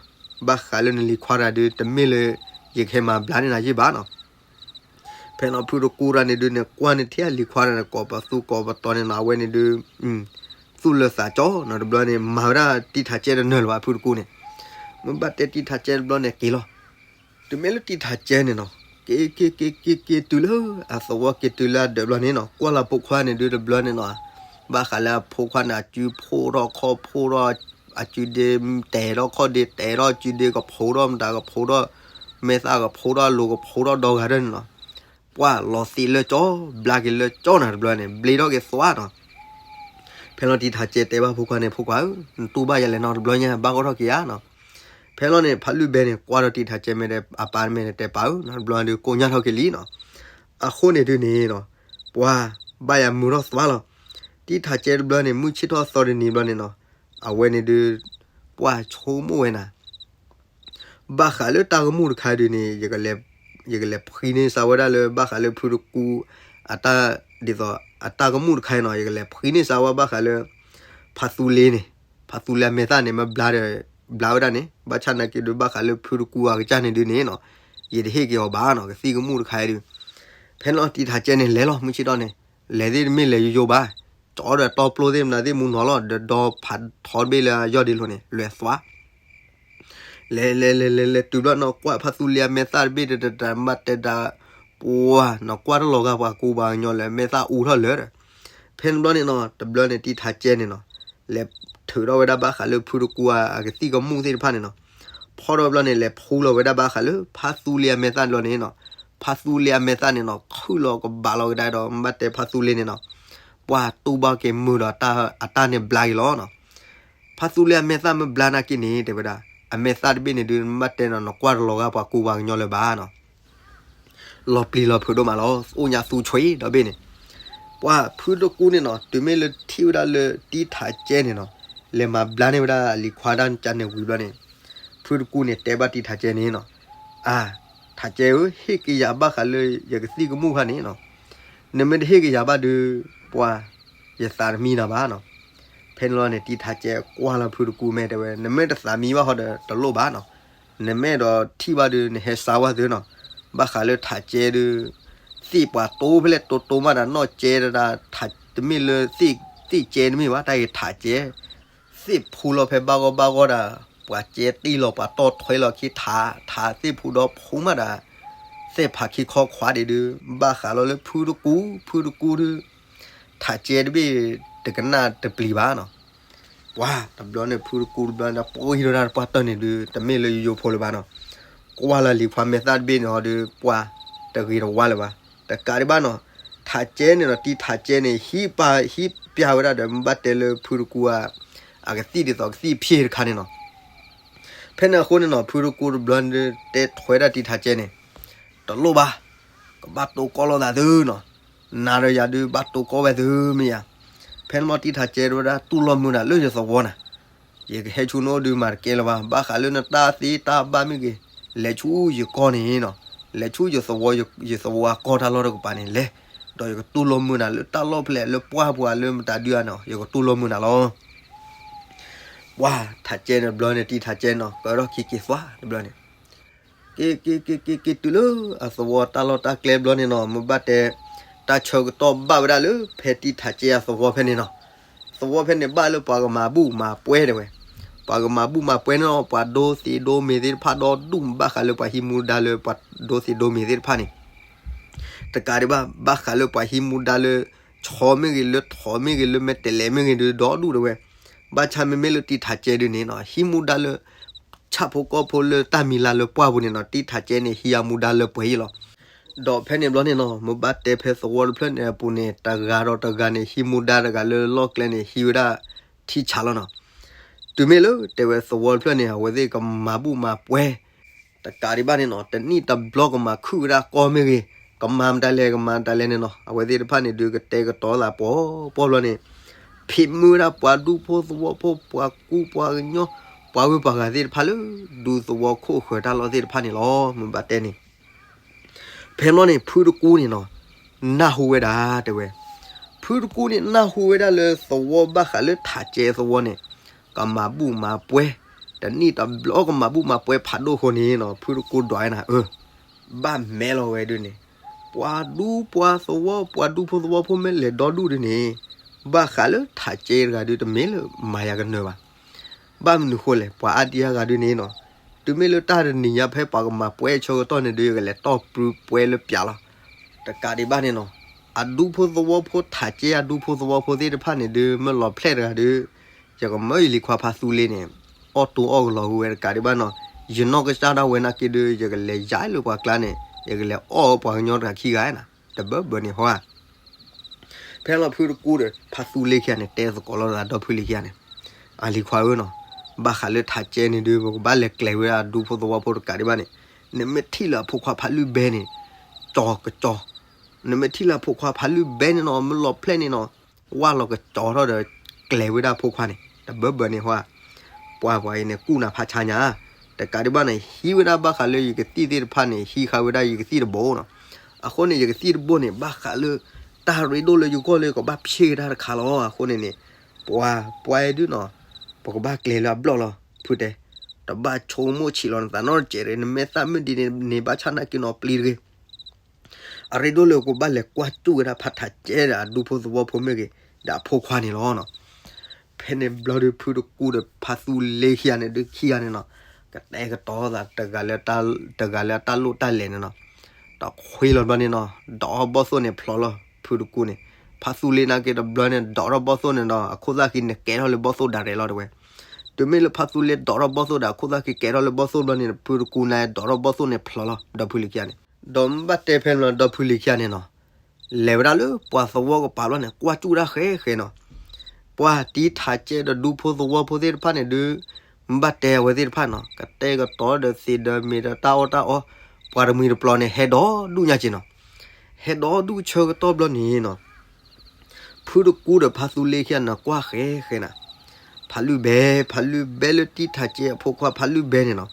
ဘၣ်ဃးလၢနလံၤခွါတၢ်ဒုး တမ့ၢ်လၢ ယကဟဲမၤဘျါန့ၢ်နၤယ့ၢ်ဘၣ်နီၤ. ဖဲနီၤဖုတကူတၢ်န့ၣ်ဒုးန့ၣ် ကွၢ်န့ၢ်ထဲအလံၤခွါတၢ်န့ၣ် ကိးပသူကိးပတီၤန့ၣ်နီၤ အဝဲန့ၣ်ဒုး သူၣ်လၢသးကၠီနီၤ တဘျီန့ၣ် မၤဝဲဒၣ်တံၢ်ထးကဲတနၢၤလၢၤဘၣ်ဖုတကူန့ၣ်, မ့ၢ်ဘၣ်တဲတံၢ်ထးကဲတဘျီန့ၣ်က့ၤလီၤ. တုၤမ့ၢ်လၢတံၢ်ထးကဲန့ၣ်နီၤ က့ၤက့ၤက့ၤက့ၤက့ၤတုၤလၢ အသဝီက့ၤတုၤလၢအဒၢးဘျီန့ၣ်နီၤ ကွၢ်လီၤဖိခွါန့ၣ်ဒုးတဘျီန့ၣ်နီၤ ဘၣ်ဃးလၢအဖိခွါန့ၣ် အစုဖိထီၣ်ခီၣ်ဖိထီၣ် အစုဒ့တဲာ်ထီၣ်ခီၣ်ဒ့တဲာ်ထီၣ် အစုဒ့ကဖိထီၣ်မတၤကဖိထီၣ် မဲာ်သၣ်ကဖိထီၣ် အလိၤကဖိထီၣ်ဒီဂၤဒၢန့ၣ်နီၤ ပှၤလီၤသံးလၢကၠီ ဘျါက့ၤလၢကၠီနၤတဘျီန့ၣ် ဘျ့ထီၣ်က့ၤသွါနီၤ. ဖဲလီၤတံၢ်ထးကဲတဲဘၣ်ဖိခွါန့ၣ် ဖိခွါဧၢ နတူၢ်ဘၣ်ယၤလဲၣ်နီၤ တဘျီညါဘၣ်ကီထီၣ်က့ၤဧါနီၤ. ဖဲလီၤန့ၣ် ဖးလုၢ်ဘဲန့ၣ် ကွၢ်ဒီးတံၢ်ထးကဲမဲာ်ဒီး အပၢ်မဲာ်န့ၣ်တဲပၢ်ဧၢနီၤ တဘျီဒုးကိညၢ်ထီၣ်က့ၤလံနီၤ. အဃိန့ၣ်ဒုးန့ၣ်နီၤ ပှၤဘၣ်ယၤမုာ်ထီၣ်သွါလီၤ. တံၢ်ထးကဲတဘျီန့ၣ် မုၢ်ဆ့ၣ်ထီၣ်သီတနံၤဘျီန့ၣ်နီၤ အဝဲန့ၣ်ဒုး ပှၤဆိကမိၣ်ဝဲနၤ ဘၣ်ဃးလၢတၢ်ကမူၣ်တခါဒုးန့ၣ် ယကလဲၤဖှံန့ၢ်စၢၤဝဲဒၣ်လၢ ဘၣ်ဃးလၢဖုတကူ အတၢ် ဒ်သိး အတၢ်ကမူၣ်တခါနီၤ ယကလဲၤဖှံန့ၢ်စၢၤဝဲဘၣ်ဃးလၢ ဖါသူလ့န့ၣ် ဖါသူလ့အမဲာ်သၣ်န့ၣ် မ့ၢ်ဘျါဒီး ဘျါဝဲဒၣ်န့ၣ် ဘၣ်ဆၣ်နာ်က့ဒုး ဘၣ်ဃးလၢဖုတကူအကစၢ်န့ၣ်ဒုးန့ၣ်နီၤ ယတဟ့ၣ်က့ၤအီၤဘၣ်နီၤ ကသံၣ်ကမူၣ်တခါဒုး ဖဲလီၤတံၢ်ထးကဲန့ၣ် လဲၤလီၤ မုၢ်ဆ့ၣ်ထီၣ်န့ၣ် လဲၤသ့ၣ်တမ့ၢ်လဲၤယိယိဘၣ် ကၠီဒီးတီပျိသ့ၣ်မနုၤသ့ၣ်မူနီၤလီၤ ဒီးဒီဖးထီတဘ့ၣ်လၢယီၢ်ဒ့လိၤန့ၣ် လဲၤသွါ လဲၤလဲၤလဲၤလဲၤလဲၤတုၤဘျီနီၤ ကွၢ်ဖါသူလ့အမဲာ်သၣ်တဘ့ၣ်ဒီး တမၤတဲဒၣ် ပှၤနီၤ ကွၢ်တလီၤဂာ်ပှၤကူပှၤကညီလၢ မဲာ်သၣ်အူထီၣ်လၢာ်ဒီး ဖဲန့ၣ်ဘျီန့ၣ်နီၤ တဘျီန့ၣ်တံၢ်ထးကဲန့ၣ်နီၤ လဲၤထုးထီၣ်ဝဲဒၣ်ဘၣ်ဃးလၢဖုတကူအကသံၣ်ကမူၣ်သ့ၣ်တဖၣ်န့ၣ်နီၤ ဖီၣ်ထီၣ်ဘျီန့ၣ် လဲၤဖူလီၤဝဲဒၣ်ဘၣ်ဃးလၢ ဖါသူလ့အမဲာ်သၣ်ဘျီန့ၣ်နီၤ ဖါသူလ့အမဲာ်သၣ်န့ၣ်နီၤ ခုၣ်လီၤကဘၣ်လီၤကဒါဒီး မ့ၢ်ဘၣ်တဲဖါသူလ့န့ၣ်နီၤ ပှၤတူၢ်ဘၣ်က့ၤမုာ်ဒီးအတၢ်န့ၣ်ဘျါက့ၤလီၤနီၤ ဖါသူလ့အမဲာ်သၣ်မ့ၢ်ဘျါနာ်က့န့ၣ် တဲဝဲဒၣ် အမဲာ်သၣ်တဘ့ၣ်န့ၣ်ဒုး မ့ၢ်ဘၣ်တဲနီၤ နကွၢ်တလီၤဂာ်ပှၤကူပှၤကညီလၢၤဘၣ်နီၤ လီၤပျံၤလီၤဖုးဒိၣ်မးလီၤ အိၣ်ညါသူဆွံဒီဘ့ၣ်န့ၣ် ပှၤဖုတကူန့ၣ်နီၤ တုၤမ့ၢ်လၢထံၣ်ဝဲဒၣ်လၢတံၢ်ထးကဲန့ၣ်နီၤ လဲၤမၤဘျါန့ၢ်ဝဲဒၣ်လံၤခွါတၢ်န့ၣ်ဝံၤဘျီန့ၣ် ဖုတကူန့ၣ်တဲဘၣ်တံၢ်ထးကဲန့ၣ်နီၤ အါ ထးကဲဧၢ ဟ့ၣ်က့ၤယၤဘၣ်ဃးလၢယကသံၣ်ကမူၣ်ခါန့ၣ်နီၤ နမ့ၢ်တဟ့ၣ်က့ၤယၤဘၣ်ဒုး ပှၤ ယသးတမံနၤဘၣ်နီၤ ဖဲန့ၣ်လီၤန့ၣ် တံၢ်ထးကဲကွၢ်လီၤဖုတကူမဲာ်တဲဝဲ နမ့ၢ်တသးမံဘၣ်ဃီဒီးတလိၣ်ဘၣ်နီၤ နမ့ၢ်အဲၣ်ဒိးထံၣ်ဘၣ်ဒုး နဟဲစါဝဲသုနီၤ ဘၣ်ဃးလၢထးကဲဒုး သ့ၣ်ပှၤတိဖဲလဲၣ်တိတိမးတၢ်နီၢ်ကဲတဒၣ် တမ့ၢ်လၢ သ့ၣ်ကဲတမ့ၢ်ဘၣ် တၢ်ဂ့ၤထးကဲ သ့ၣ်ဖူလီၤဖဲဘၣ်ဂီၢ်ဘၣ်ဂီၢ်ဒၣ် ပှၤကဲတ့ၢ်လီၤ ပှၤတီၢ်ထွဲလီၤခံထး ထးသ့ၣ်ဖူဒီဖူမးဒၣ် သ့ၣ်ဖးခံခီခွါဒံးဒုး ဘၣ်ဃးလီၤလၢဖုတကူ ဖုတကူဒုး ထးကဲတဘ့ၣ် တကနၣ်တပျံၤဘၣ်နီၤ ပှၤတဘျီန့ၣ် ဖုတကူတဘျီန့ၣ် ပှၤဟံးထီၣ်တၢ်တပှၢ်တၢၢ်န့ၣ်ဒုး တမ့ၢ်လၢယယိဖိလၢၤဘၣ်နီၤ ကွၢ်လီၤလံၤခွါမဲာ်သၣ်တဘ့ၣ်န့ၣ်ဟီဒုး ပှၤတဂ့ၤတဝါလၢၤဘၣ် တကးဒံးဘၣ်နီၤ ထးကဲန့ၣ်နီၤ တံၢ်ထးကဲန့ၣ် ဟံးပၢ်ဟံးပၠါဝဲဒၣ်ဒီး မ့ၢ်ဘၣ်တဲလၢဖုတကူအ အကသံၣ်ဒ်သိးကသံၣ်ဖျ့တခါန့ၣ်နီၤ ဖဲန့ၣ်အဃိန့ၣ်နီၤ ဖုတကူတဘျီန့ၣ် တဲထွဲဒၣ်တံၢ်ထးကဲန့ၣ် တလိၣ်ဘၣ် ကဘၣ်တိၢ်ကီၢ်လိာ်သးသုနီၤ နၤဒီးယၤဒုး ဘၣ်တိၢ်ကီၢ်ဝဲသုမ့ၢ်ယၤ ဖဲန့ၣ်မ့ၢ်တံၢ်ထးကဲဝဲဒၣ် တူၢ်လိာ်မုာ်နၤလၢယသဝီနၤ ယကဟဲဆူနအိၣ်ဒုးမၤတကဲလၢၤဘၣ် ဘၣ်ဃးလၢနတၢ်သ့တၢ်ဘၣ်မ့ၢ်ဂ့ၤ လဲၤဆူယကီၢ်န့ၣ်နီၤ လဲၤဆူယသဝီ ယသဝီအကီၢ်တၢ်လီၢ်တကပၤန့ၣ်လဲၤ ဒီးယကတူၢ်လိာ်မုာ်နၤလၢတၢ်လီၢ်ဖဲလဲၣ် လၢပှၢ်ပူၤလၢမတၤဒုးဧါနီၤ ယကတူၢ်လိာ်မုာ်နၤလီၤ ပှၤထးကဲန့ၣ်ဘျီန့ၣ် တံၢ်ထးကဲနီၤ ကၢထီၣ်ခံက့ၤသွါတဘျီန့ၣ် က့ၤက့ၤက့ၤက့ၤက့ၤတုၤလၢအသဝီတၢ်လီၢ်တၢ်ကျဲဘျီန့ၣ်နီၤ မ့ၢ်ဘၣ်တဲ တၢ်ဆၢကတီၢ်ဘၣ်ဝဲဒၣ်လၢဖဲတံၢ်ထးကဲအသဝီဖဲန့ၣ်နီၤ သဝီဖဲန့ၣ်ဘၣ်လၢပှၤကမၤဘူၣ်မၤပှဲၤတဲဝဲ ပှၤကမၤဘူၣ်မၤပှဲၤန့ၣ်နီၤ ပှၤဒိသ့ဒိမ့ၤသ့ၣ်တဖၣ်ဒီဒူၣ် ဘၣ်ဃးလၢပှၤဟံးမူဒါလၢပှၤဒိသ့ဒိမ့ၤသ့ၣ်တဖၣ်န့ၣ် တကးဒံးဘၣ် ဘၣ်ဃးလၢပှၤဟံးမူဒါလၢ ဆီမ့ၢ်ဂ့ၤ လၢထိးမ့ၢ်ဂ့ၤ လၢမဲာ်တဲးလဲးမ့ၢ်ဂ့ၤဒုး ဒီဒူၣ်တဲဝဲ ဘၣ်ဆၣ်မ့မ့ၢ်လၢတံၢ်ထးကဲဒုးန့ၣ်နီၤ ဟံးမူဒါလၢ ဆၣ်ဖိကီၢ်ဖိလၢတၢ်မံၤလၢ်လၢပှၢ်ပူၤန့ၣ်နီၤ တံၢ်ထးကဲန့ၣ် ဟံးအမူဒါလၢပှဲၤအံၤလီၤ. ဒီးဖဲန့ၣ်ဘျီန့ၣ်နီၤ မ့ၢ်ဘၣ်တဲဖဲသဝီတဖျၢၣ်န့ၣ်အပူၤန့ၣ် တဂၤဒီးတဂၤန့ၣ် ဟံးမူဒါတဂၤလၢလီၢ်ကျဲန့ၣ် ဟံးဝဲဒၣ်ထံဆးလီၤနီၤ. တုၤမ့ၢ်လၢတဲဝဲသဝီတဖျၢၣ်န့ၣ် အဝဲသ့ၣ်ကမၤဘူၣ်မၤပှဲၤ တကးဒံးဘၣ်န့ၣ်နီၤ တနံၣ်တဘျီကမၤခုၣ်ဝဲဒၣ်ကီၢ်မ့ၢ်ဂ့ၤ, ကမၤမတၤလဲၣ် ကမၤမတၤလဲၣ်န့ၣ်နီၤ အဝဲသ့ၣ်တဖၣ်န့ၣ်ဒုး ကတဲာ်ကတီၤသးပှီၢ်ပှီၢ်ဘျီန့ၣ် ဖံးမုာ်ဝဲဒၣ်ပှၤဒူဖိသဝီဖိ ပှၤကူပှၤကညီ ပှၤဂုၤပှၤဂၤသ့ၣ်တဖၣ်လၢ ဒူသဝီခိၣ်ဃၢၤတၢ်လီၢ်သ့ၣ်တဖၣ်န့ၣ်လီၤ. မ့ၢ်ဘၣ်တဲန့ၣ် ဖဲန့ၣ်ဘျီန့ၣ် ဖုတကူန့ၣ်နီၤ နၢ်ဟူဝဲဒၣ်တဲဝဲ, ဖုတကူန့ၣ် နၢ်ဟူဝဲဒၣ်လၢသဝီဘၣ်ဃးလၢထးကဲသဝီန့ၣ် ကမၤဘူၣ်မၤပှဲၤ, တနံၣ်တဘျီကမၤဘူၣ်မၤပှဲၤဖးဒိၣ်အဃိန့ၣ်နီၤ ဖုတကူဒွးနၤ အၢ ဘၣ်မဲလီၤဝဲဒုးန့ၣ် ပှၤဒူပှၤသဝီ ပှၤဒူဖိသဝီဖိမ့ၢ်လဲၤဒီဒူၣ်ဒုးန့ၣ် ဘၣ်ဃးလၢထးကဲတဂၤဒုး တမ့ၢ်လၢမၤယၤကနၢၤဘၣ်. ဘၣ်မနုၤဃိလဲၣ် ပှၤအါဒံအါဂၤဒုးန့ၣ်နီၤ တုၤမ့ၢ်လၢတၢ်တနံၤညါဖဲပှၤကမၤပှဲၤဆၢကတီၢ်န့ၣ်ဒုး ယကလဲၤတီၢ်ပြူပှဲၤလၢပျးလီၤ. တကးဒံးဘၣ်န့ၣ်နီၤ အဒူဖိသဝီဖိ ထးကဲအဒူဖိသဝီဖိသ့ၣ်တဖၣ်န့ၣ်ဒုး မ့ၢ်လီၤဖျဲၣ်တဂၤဒုး ယကမၢယလံၤခွါဖါသူလ့န့ၣ် အီၣ်တူအီၣ်ကလီၤဝဲတကးဒံးဘၣ်နီၤ ယနီၢ်ကစၢ်ဒၣ်ဝဲနာ်က့ဒုး ယကလဲၤယါလၢပှၤကျါန့ၣ် ယကလဲၤအီၣ်ပှၤကညီတဂၤခံဂၤနၤ တဘၢဘၢန့ၣ်ဟီဧါ ဖဲလီၤဖုတကူဒီး ဖါသူလ့ခံဂၤန့ၣ် တဲသကိးလီၤဒီးဒီဖုလံခံဂၤန့ၣ် အလံၤခွါဧၢနီၤ ဘၣ်ဃးလၢထးကဲန့ၣ်ဒုး ပကဘၣ်လဲၤကျဲၤဝဲဒၣ်ဒူဖိသဝီဖိတကးဒံးဘၣ်န့ၣ် နမ့ၢ်ထံၣ်လၢအဖိခွါဖးလုၢ်ဘဲန့ၣ် ကၠီၤကကၠီၤ နမ့ၢ်ထံၣ်လၢအဖိခွါဖးလုၢ်ဘဲန့ၣ်နီၤ မ့ၢ်လီၤဖျဲၣ်န့ၣ်နီၤ ဝၢ်လီၤကကၠီၤထီၣ်ဒီး ကျဲၤဝဲဒၣ်ဖိခွါန့ၣ် တဘၢဘၢန့ၣ်ဟီဧါ ပှၤပှၤအံၤန့ၣ် ကူၣ်နၤဖးဆါညါ တကးဒံးဘၣ်န့ၣ် ဟံးဝဲဒၣ်ဘၣ်ဃးလၢယကသံၣ်သ့ၣ်တဖၣ်န့ၣ် ဟံးဃာ်ဝဲဒၣ်ယကသံၣ်တဘိနီၤ အဃိန့ၣ် ယကသံၣ်တဘိန့ၣ် ဘၣ်ဃးလၢ တၢ်ရ့ဒိၣ်လၢယဂီၢ်လၢယကဘၣ်ဖျ့က့ၤတၢ်တခါလီၤ အဃိန့ၣ်န့ၣ် ပှၤပှၤအံၤဒုးနီၤ ပကဘၣ်ကျဲၤလၢအဘျီၣ်လီၤ ဖုတဲ တဘၣ်ဆိကမိၣ်ဆံးလီၤနသးနီတစဲးတဂ့ၤ နမဲာ်သၣ်မ့ၢ်ဒ်န့ၣ်န့ၣ် ဘၣ်ဆၣ်နာ်က့နီၤပျံၤတဂ့ၤ အရ့ဒိၣ်လၢကဘၣ်လဲၤကွၢ်စူၣ်ဝဲဒၣ်ဖါထးကဲဒီးအဒူဖိသဝီဖိမ့ၢ်ဂ့ၤ, ဒီးအဖိခွါန့ၣ်လီၤနီၤ. ဖဲန့ၣ်ဘျီဒုး ဖုတကူဒီးဖါသူလ့ခံဂၤန့ၣ်ဒုး ခံဂၤန့ၣ်နီၤ, ကတဲာ်ကတီၤသး တဂၤလၢတၢ်လိၣ်တၢ်လဲၤန့ၣ်နီၤ, တခွ့လီၤဘျီန့ၣ်နီၤ, ဒိးထီၣ်ဘီၣ်သိၣ်န့ၣ်ဖျိးလီၤ ဖုတကူန့ၣ်. ဖါသူလ့နာ်က့တဘျီန့ၣ် ဒိးထီၣ်ဘီၣ်သိၣ်န့ၣ်ဒီး အခိၣ်သၣ်ခံန့ၣ်ကဲထီၣ်လၢဘီၣ်သိၣ်ဒၣ်ရဲၣ်လီၤတဲဝဲ. တုၤမ့ၢ်လၢဖါသူလ့ဒိးထီၣ်ဘီၣ်သိၣ်ဒီး အခိၣ်သၣ်ခံကဲထီၣ်လၢဘီၣ်သိၣ်ဘျီန့ၣ် ဖုတကူန့ၣ် ဒိးထီၣ်ဘီၣ်သိၣ်န့ၣ်ဖျိးလီၤ ဒီဖုလ့ခံဂၤန့ၣ်. ဒီးမ့ၢ်ဘၣ်တဲဖဲန့ၣ်လီၤ ဒီဖုလ့ခံဂၤန့ၣ်နီၤ, လဲၤဝဲဒၣ်လၢပှၤသဝီကပၤဘျီန့ၣ် ကွၢ်စူၣ်ဒၣ်ဃဲဃဲနီၤ. ပှၤတံၤထးကဲဒီးဒူဖိသဝီဖိသ့ၣ်တဖၣ်န့ၣ်ဒုး မ့ၢ်ဘၣ်တဲအဝဲသ့ၣ်တဖၣ်နီၤ, ကတဲာ်ကတီၤဒီးသ့ၣ်ဒီးမ့ၤဒီးတၢ်အီၣ်တၢ်အီ, ပှၤတမှံၤတပျီၤန့ၣ် ဟဲဒီဒူၣ်ညါက့ၤနီၤ. ဟဲဒီဒူၣ်ဆၢကတီၢ်ဘျီန့ၣ်နီၤ, ဖုတကူဒီးဖါသူလ့ခံဂၤန့ၣ် ကွၢ်ဃဲဃဲနၤ, ဖးလုၢ်ဘဲ, ဖးလုၢ်ဘဲလၢတံၤထးကဲအဖိခွါဖးလုၢ်ဘဲန့ၣ်နီၤ,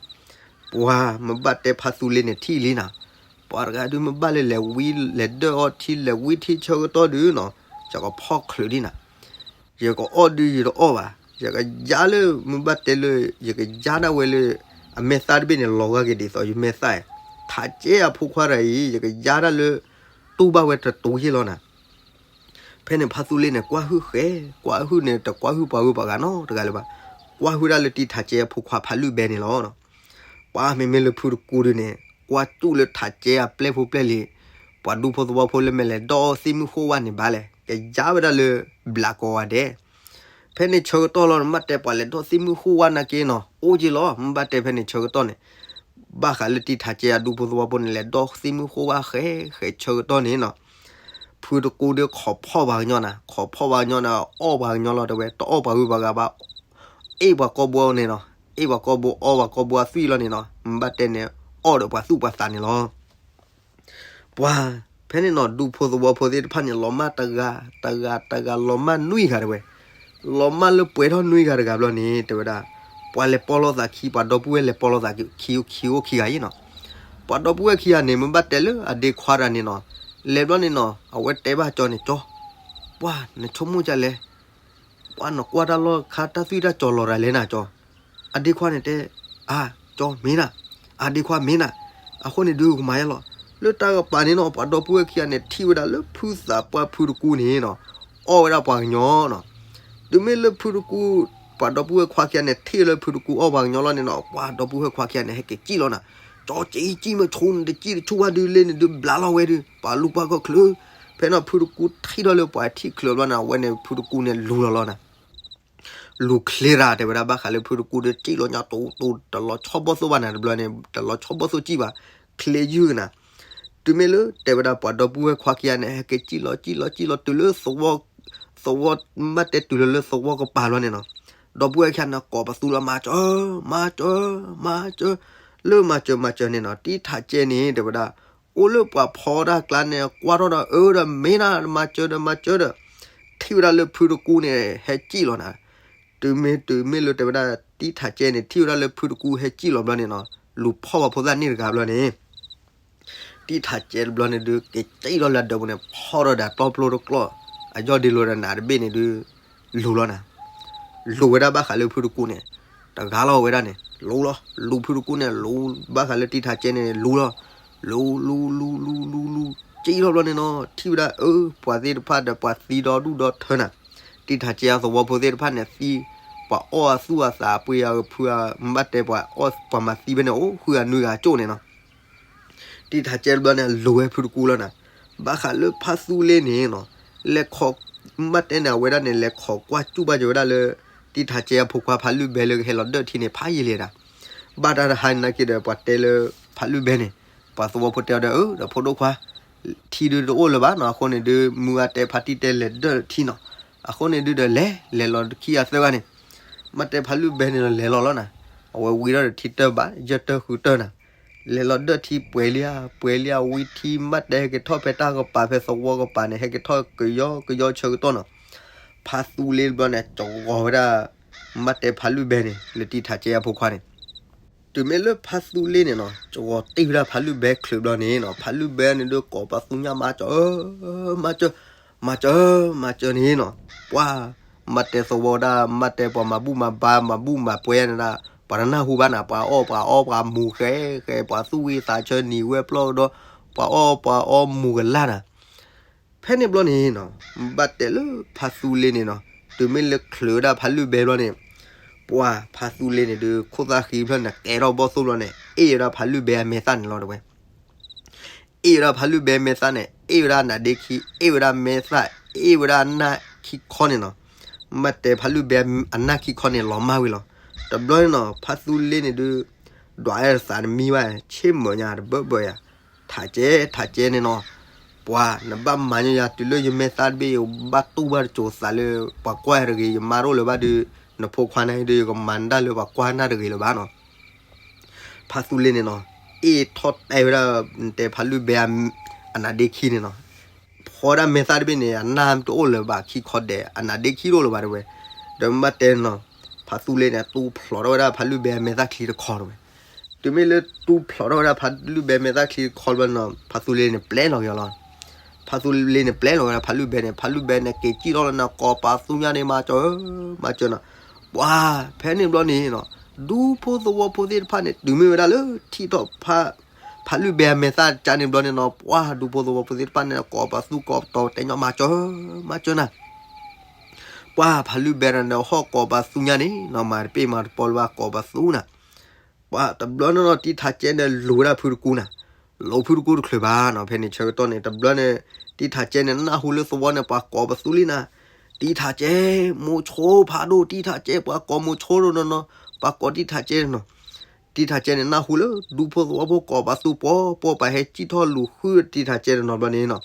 ပှၤမ့ၢ်ဘၣ်တဲဖါသူလ့န့ၣ်ထံၣ်လံနၤ. ပှၤတဂၤဒုးမ့ၢ်ဘၣ်လၢလဲၤဝံလဲၤဒၢၣ်အီထံ လဲၤဝံထံဆၢကတီၢ်ဒုးနီၤ, ယကဖီၣ်ချုးဒံနၤ. ယကအီၣ်ဒုးယတအီၣ်ဘၣ်, ယကယါလၢမ့ၢ်ဘၣ်တဲလၢ ယကယါဒၣ်ဝဲလၢ အမဲာ်သၣ်တဘ့ၣ်န့ၣ် လီၤဂာ်က့ၤဒ်သိးယမဲာ်သၣ်, ထးကဲအဖိခွါတဂၤအံၤ ယကယါဒၣ်လၢ တူၢ်ဘၣ်ဝဲတတူၢ်ယ့ၢ်လီၤနၤ. ဖဲန့ၣ်ဖါသူလ့န့ၣ် ကွၢ်ဟုၣ်ဃဲ, ကွၢ်ဟုၣ်န့ၣ် တကွၢ်ဟုၣ်ပှၤဂုၤပှၤဂၤနီတဂၤလၢၤဘၣ်, ကွၢ်ဟုၣ်ဒၣ်လၢတံၤထးကဲအဖိခွါဖးလုၢ်ဘဲန့ၣ်လီၤ. ပှၤမ့မ့ၢ်လၢဖုတကူဒုးန့ၣ် ကွၢ်စူၣ်လၢထးကဲအပျဲၢ်ဖိပျဲၢ်လံၤ, ပှၤဒူဖိသဝီဖိလၢမဲာ်လဲၤဒီးသ့ၣ်မုၢ်ဃိၣ်ဝါန့ၣ်ဘၣ်လဲၣ်, ကယါဝဲဒၣ်လၢ ဘျးကီၤဂၤဒဲး. ဖဲန့ၣ်ဆၢကတီၢ်လီၤ မ့ၢ်ဘၣ်တဲပှၤလဲၤဒီးသ့ၣ်မုၢ်ဃိၣ်ဝါနာ်က့နီၤ အိၣ်က့ၤလီၤ, မ့ၢ်ဘၣ်တဲဖဲန့ၣ်ဆၢကတီၢ်န့ၣ် ဘၣ်ဃးလၢတံၤထးကဲအဒူဖိသဝီဖိန့ၣ် လဲၤဒီးသ့ၣ်မုၢ်ဃိၣ်ဝါဃဲဃဲဆၢကတီၢ်န့ၣ်နီၤ, ဖုတကူဒုးခိးဖီၣ်ပှၤကညီနၤ, ခိးဖီၣ်ပှၤကညီန့ၣ် အီၣ်ပှၤကညီလီၤတဲဝဲ, တအီၣ်ပှၤဂုၤပှၤဂၤဘၣ်, အ့ၣ်ပှၤကီၢ်ဘိန့ၣ်နီၤ, အ့ၣ်ပှၤကီၢ်ဘိ အီပှၤကီၢ်ဘိအသွံၣ်လီၤန့ၣ်နီၤ, မ့ၢ်ဘၣ်တဲန့ၣ် အီၣ်ဒီးပှၤသူၣ်ပှၤသးန့ၣ်လီၤ. ပှၤ ဖဲန့ၣ်နီၤ ဒူဖိသဝီဖိသ့ၣ်တဖၣ်န့ၣ် လီၤမၢ်တဂၤ တဂၤ တဂၤ လီၤမၢ်နွံဂၤတဲဝဲ, လီၤမၢ်လၢပှဲၤထီၣ်နွံဂၤတဂၤဘျီန့ၣ် တဲဝဲဒၣ်, ပှၤလဲၤပိာ်လိာ်သးခံ ပှၤဒီပုၢ်ဝဲၢ်လဲၤပိာ်လိာ်သးခံ ခံ ခံအိၣ်ခံဂၤအံၤနီၤ, ပှၤဒီပုၢ်ဝဲၢ်ခံဂၤန့ၣ် မ့ၢ်ဘၣ်တဲလၢအဒ့ခွါတဂၤန့ၣ်နီၤ, လဲၤဘျီန့ၣ်နီၤ အဝဲတဲဘၣ်ကၠီန့ၣ် ကၠီ, ပှၤနဆိကမိၣ်ဒ်လဲၣ် ပှၤနကွၢ်တၢ်လီၢ်ခါတၢ်သွံၣ်တၢ်စီၤလီၤတၢ်လဲၣ်နၤကၠီ, အဒ့ခွါန့ၣ်တဲ, အၢ ကၠီမ့ၢ်နၤ, အဒ့ခွါမ့ၢ်နၤ, အဃိန့ၣ်ဒုးကမၤယါလီၤ, လၢတၢ်ကပၤန့ၣ်နီၤ ပှၤဒီပုၢ်ဝဲၢ်ခံဂၤန့ၣ် ထံၣ်ဝဲဒၣ်လၢဖုသးပှၢ်ဖုတကူန့ၣ်နီၤ, အီၣ်ဝဲဒၣ်ပှၤကညီနီၤ, တုၤမ့ၢ်လၢဖုတကူ ပှၤဒီပုၢ်ဝဲၢ်ခွါခံဂၤန့ၣ် ထံၣ်လၢဖုတကူအီၣ်ပှၤကညီလီၤန့ၣ်နီၤ ပှၤဒီပုၢ်ဝဲၢ်ခွါခံဂၤန့ၣ် ဟဲက့ၤစံၣ်လီၤနၤ, ကၠီက့ၤစံၣ်မ့ၢ်ဆိန့ၣ် တစံၣ်တဆူၣ်ဘၣ်ဒုးလဲၣ်န့ၣ်ဒုးဘျးလီၤဝဲဒုး ပှၤလူၤကွၢ်ကီၢ်ချၢ, ဖဲန့ၣ်ဖုတကူထံၣ်ထီၣ်လၢပှၤထံၣ်ချုးဘျီန့ၣ် အဝဲန့ၣ်ဖုတကူန့ၣ်လူၤလီၤလီၤနၤ လူၤချ့ရၤ တဲဝဲဒၣ်ဘၣ်ဃးလၢဖုတကူဒီးစံၣ်လီၤညါတိတိ တလီၤဆီဘီၣ်သိၣ်ဘၣ်နၤတဘျီန့ၣ် တလီၤဆီဘီၣ်သိၣ်စံၣ်ဘၣ်, ချ့ယုၢ်နၤ, တုၤမ့ၢ်လၢတဲဝဲဒၣ်ပှၤဒီပုၢ်ဝဲၢ်ခွါခံဂၤန့ၣ် ဟဲက့ၤစံၣ်လီၤစံၣ်လီၤစံၣ်လီၤတုၤလၢသဝီ, သဝီမ့ၢ်တဲတုၤလၢလၢသဝီကပၤလီၤန့ၣ်နီၤ, ဒီပုၢ်ဝဲၢ်ခံဂၤန့ၣ်ကိးပသူလီၤ မၤစၢၤ, မၤစၢၤ, မၤစၢၤ, လၢမၤစၢၤမၤစၢၤန့ၣ်နီၤ တံၤထးကဲန့ၣ် တဲဝဲဒၣ် အိၣ်လၢပှၤဖီတၢ်ကျါန့ၣ် ကွၢ်ထီၣ်ဒီးအၢဒီးမ့ၢ်နၤ မၤစၢၤဒီးမၤစၢၤဒီး, ထံၣ်ဝဲဒၣ်လၢဖုတကူန့ၣ် ဟဲစံၣ်လီၤနၤ, တုၤမ့ၢ်တုၤမ့ၢ်လၢတဲဝဲဒၣ် တံၤထးကဲန့ၣ် ထံၣ်ဝဲဒၣ်လၢဖုတကူဟဲစံၣ်လီၤဘျီန့ၣ်နီၤ, လူၤဖီၣ်ပှၤဖိသၣ်န့ၣ်တဂၤဘျီန့ၣ် တံၤထးကဲတဘျီန့ၣ်ဒုး က့ၤစံၣ်လီၤလၢအဒၢးပူၤန့ၣ် ဖီၣ်ထီၣ်ဒီးတီပျိတကျီၢ်, အယီၢ်ဒ့လိာ်ဒီးနးတဘ့ၣ်န့ၣ်ဒုး လူၤလီၤနၤ, လူၤဝဲဒၣ်ဘၣ်ဃးလၢဖုတကူန့ၣ်, တဂၤလီၤဝဲဒၣ်န့ၣ် လူၤလီၤ, လူၤဖုတကူန့ၣ် လူၤဘၣ်ဃးလၢတံၤထးကဲန့ၣ် လူၤလီၤ, လူၤ လူၤ လူၤ လူၤ လူၤ စံၣ်လီၤဘျီန့ၣ်နီၤ ထံၣ်ဝဲဒၣ်အၢ ပှၤသ့ၣ်တဖၣ်ဒီးပှၤသံဒီဒူၣ်ဒီထၢနၤ, တံၤထးကဲအသဝီဖိသ့ၣ်တဖၣ်န့ၣ်သံ, ပှၤအီၣ်အသူၣ်အသး အပှ့ၤအဂုၤဖုအ, မ့ၢ်ဘၣ်တဲပှၤအီၣ်ပှၤမၤသံဖဲန့ၣ် အိၣ်ဃုဂၤနွံဂၤကၠိၣ်န့ၣ်နီၤ တံၤထးကဲတဘျီန့ၣ် လူၤဝဲဖုတကူလီၤနၤ, ဘၣ်ဃးလၢဖါသူလ့န့ၣ်နီၤ, လဲၤခိး, မ့ၢ်ဘၣ်တဲန့ၣ် အဝဲဒၣ်န့ၣ် လဲၤခိးကွၢ်စူၣ်ဘၣ်က့ၤဝဲဒၣ်လၢ တံၤထးကဲအဖိခွါဖးလုၢ်ဘဲလၢကဟဲလီၤဒၢၣ်ထံန့ၣ် ဖးယံာ်လံဒၣ်, ဘၣ်တၢ်တဟါန့ၣ်နာ်က့ဒီး ပှၤတဲလၢ ဖးလုၢ်ဘဲန့ၣ်, ပှၤသဝီဖိတဲအီၤဒီး အၢ ဒီးဖိဒိၣ်ခွါ ထံဒုးတအိၣ်လၢၤဘၣ်နီၤ, အဃိန့ၣ်ဒုး မုၢ်ဂၤတဲဖါတံၢ်တဲလဲၤဒၢၣ်ထံနီၤ, အဃိန့ၣ်ဒုးဒီးလဲၤ, လဲၤလီၤခံဂၤသၢဂၤန့ၣ်, မ့ၢ်တဲဖးလုၢ်ဘဲန့ၣ်ဒီးလဲၤလီၤလီၤနၤ, အဝဲဝံၤဒီးထံတၢၢ်ဘၣ် ယဲၢ်တၢၢ်ဃုတၢၢ်နၤ, လဲၤလီၤဒၢၣ်ထံပှဲၤလံဧါ ပှဲၤလံဧါ ဝံၤထံမ့ၢ်တဲဟဲက့ၤထီၣ်ဖဲတၢ်ကပၤဖဲသဝီကပၤန့ၣ် ဟဲက့ၤထီၣ်ကယီကယီဆၢကတီၢ်နီၤ, ဖးသူလ့တဘျီန့ၣ် ကဂီၤဝဲဒၣ် မ့ၢ်တဲဖးလုၢ်ဘဲန့ၣ် လၢတံၤထးကဲအဖိခွါန့ၣ် တုၤမ့ၢ်လၢဖးသူလ့န့ၣ်နီၤ ကဂီၤတ့ၢ်ဝဲဒၣ်ဖးလုၢ်ဘဲချုးဘျီန့ၣ်နီၤ ဖးလုၢ်ဘဲန့ၣ်ဒုးကိးပသူညါ မၤစၢၤ, မၤစၢၤ, မၤစၢၤ, မၤစၢၤန့ၣ်နီၤ, ပှၤ, မ့ၢ်တဲသဝီဒၣ် မ့ၢ်တဲပှၤမၤဘူၣ်မၤဘါ မၤဘူၣ်မၤပှဲၤန့ၣ်ဒၣ် ပှၤတနၢ်ဟူဘၣ်နၤ ပှၤအီၣ်ပှၤအီပှၤမူၤဃဲဃဲ ပှၤသူၣ်ဝံသးဆၢနံၤဝဲပျီၢ်ဒီး ပှၤအီၣ်ပှၤအီမူၤကလာ်နၤ, ဖဲန့ၣ်ဘျီန့ၣ်နီၤ ဘၣ်တဲလၢဖါသူလ့န့ၣ်နီၤ တုၤမ့ၢ်လၢချုးဝဲဒၣ်ဖါလုၢ်ဘဲဘျီန့ၣ် ပှၤဖါသူလ့န့ၣ်ဒုး ခိၣ်သၣ်ဃံဖျၢၣ်န့ၣ် ကဲထီၣ်ဘီၣ်သိၣ်ဘျီန့ၣ် အ့ၣ်ဝဲဒၣ်ဖါလုၢ်ဘဲအမဲာ်သၣ်န့ၣ်လီၤ တဲဝဲ အ့ၣ်ဝဲဒၣ်ဖါလုၢ်ဘဲမဲာ်သၣ်န့ၣ် အ့ၣ်ဝဲဒၣ်အနါဒ့ခံ အ့ၣ်ဝဲဒၣ်မဲာ်သၣ် အ့ၣ်ဝဲဒၣ်အနၢ်ခံခီန့ၣ်နီၤ. ဘၣ်တဲဖါလုၢ်ဘဲအနၢ်ခံခီန့ၣ် လီၤမၢ်ဝံၤလီၤ. တဘျီန့ၣ်နီၤ ဖါသူလ့န့ၣ်ဒုး ဒွးအဲၣ်သးနမံဘၣ် ဆ့ၣ်မုာ်ညါတဘၢဘၢယၤ ထးကဲ ထးကဲန့ၣ်နီၤ. ပှၤနဘၣ်မၤညီယၤတုၤလၢယမဲာ်သၣ်တဘ့ၣ် ယဘၣ်တူၢ်ဘၣ်တစိၤသးလၢ ပှၤကွၢ်တဂ့ၤ ယမါတအိၣ်လၢၤဘၣ်ဒီး နဖိခွါန့ၣ်ဒုး ယကမၤနၢ်လၢပှၤကွၢ်နၢ်တဂ့ၤလၢၤဘၣ်နီၤ. ဖါသူလ့န့ၣ်နီၤ အ့ၣ်ထီၣ်တဲဝဲဒၣ် တဲဖါလုၢ်ဘဲ အနါဒ့ခံန့ၣ်နီၤ. ဖီဒၣ်မဲာ်သၣ်တဘ့ၣ်န့ၣ် အနၢ်တအိၣ်လၢၤဘၣ် ခံခီဒဲး အနါဒ့ခံတအိၣ်လၢၤဘၣ်တဲဝဲ. ဒီးမ့ၢ်ဘၣ်တဲနီၤ ဖါသူလ့န့ၣ် တူၢ်ဖျိးထီၣ်ဝဲဒၣ်ဖါလုၢ်ဘဲအမဲာ်သၣ်ချံတခီတဲဝဲ. တုၤမ့ၢ်လၢတူၢ်ဖျိးထီၣ်ဝဲဒၣ်ဖါလုၢ်ဘဲမဲာ်သၣ်ချံတခီဘျီနီၤ ဖါသူလ့န့ၣ် ပျဲလီၤက့ၤအီၤလီၤ. ဖါသူလ့န့ၣ် ပျဲလီၤဝဲဒၣ်ဖါလုၢ်ဘဲန့ၣ် ဖါလုၢ်ဘဲန့ၣ် က့ၤစံၣ်ထီၣ်လီၤန့ၣ် ကိးပသူညါန့ၣ် မၤစၢၤဧၢ မၤစၢၤနီၤ. ပှၤဖဲန့ၣ်ဘျီန့ၣ်နီၤ ဒူဖိသဝီဖိသ့ၣ်တဖၣ်န့ၣ် တုၤမ့ၢ်ဝဲဒၣ်လၢထံၣ်ထီၣ်ဖါ ဖါလုၢ်ဘဲအမဲာ်သၣ်ကါန့ၣ်ဘျီန့ၣ်နီၤ ပှၤဒူဖိသဝီဖိသ့ၣ်တဖၣ်န့ၣ် ကိးပသူကိးပတီၤတဲညီ မၤစၢၤ မၤစၢၤနၤ. ပှၤဖါလုၢ်ဘဲန့ၣ် ဟီၣ်ကိးပသူညါန့ၣ်နီၤ မၤတပ့ၢ်မၤတပီလၢၤဘၣ် ကိးပသူနၤ. ပှၤတဘျီန့ၣ်နီၤ တံထးကဲန့ၣ် လူၤဝဲဒၣ်ဖုတကူနၤ. လူၤဖုတကူတချုးဘၣ်နီၤ ဖဲန့ၣ်ဆၢကတီၢ်န့ၣ် တဘျီန့ၣ် တံထးကဲန့ၣ် နၢ်ဟူလၢသဝီန့ၣ် ပှၤကိးပသူလံနၤ. တံထးကဲ မိၤဆိဖးဒိၣ် တံထးကဲ ပှၤကိးမိၤဆိဒိၣ်နီၤနီၤ ပှၤကိးတံထးကဲနီၤ. တံထးကဲန့ၣ် နၢ်ဟူလၢ ဒူဖိသဝီဖိကိးပသူပှီၤပှီၤ ပှၤဟဲစံၣ်ထီၣ်လူၤဃုတံထးကဲတနီၤဘျီန့ၣ်နီၤ.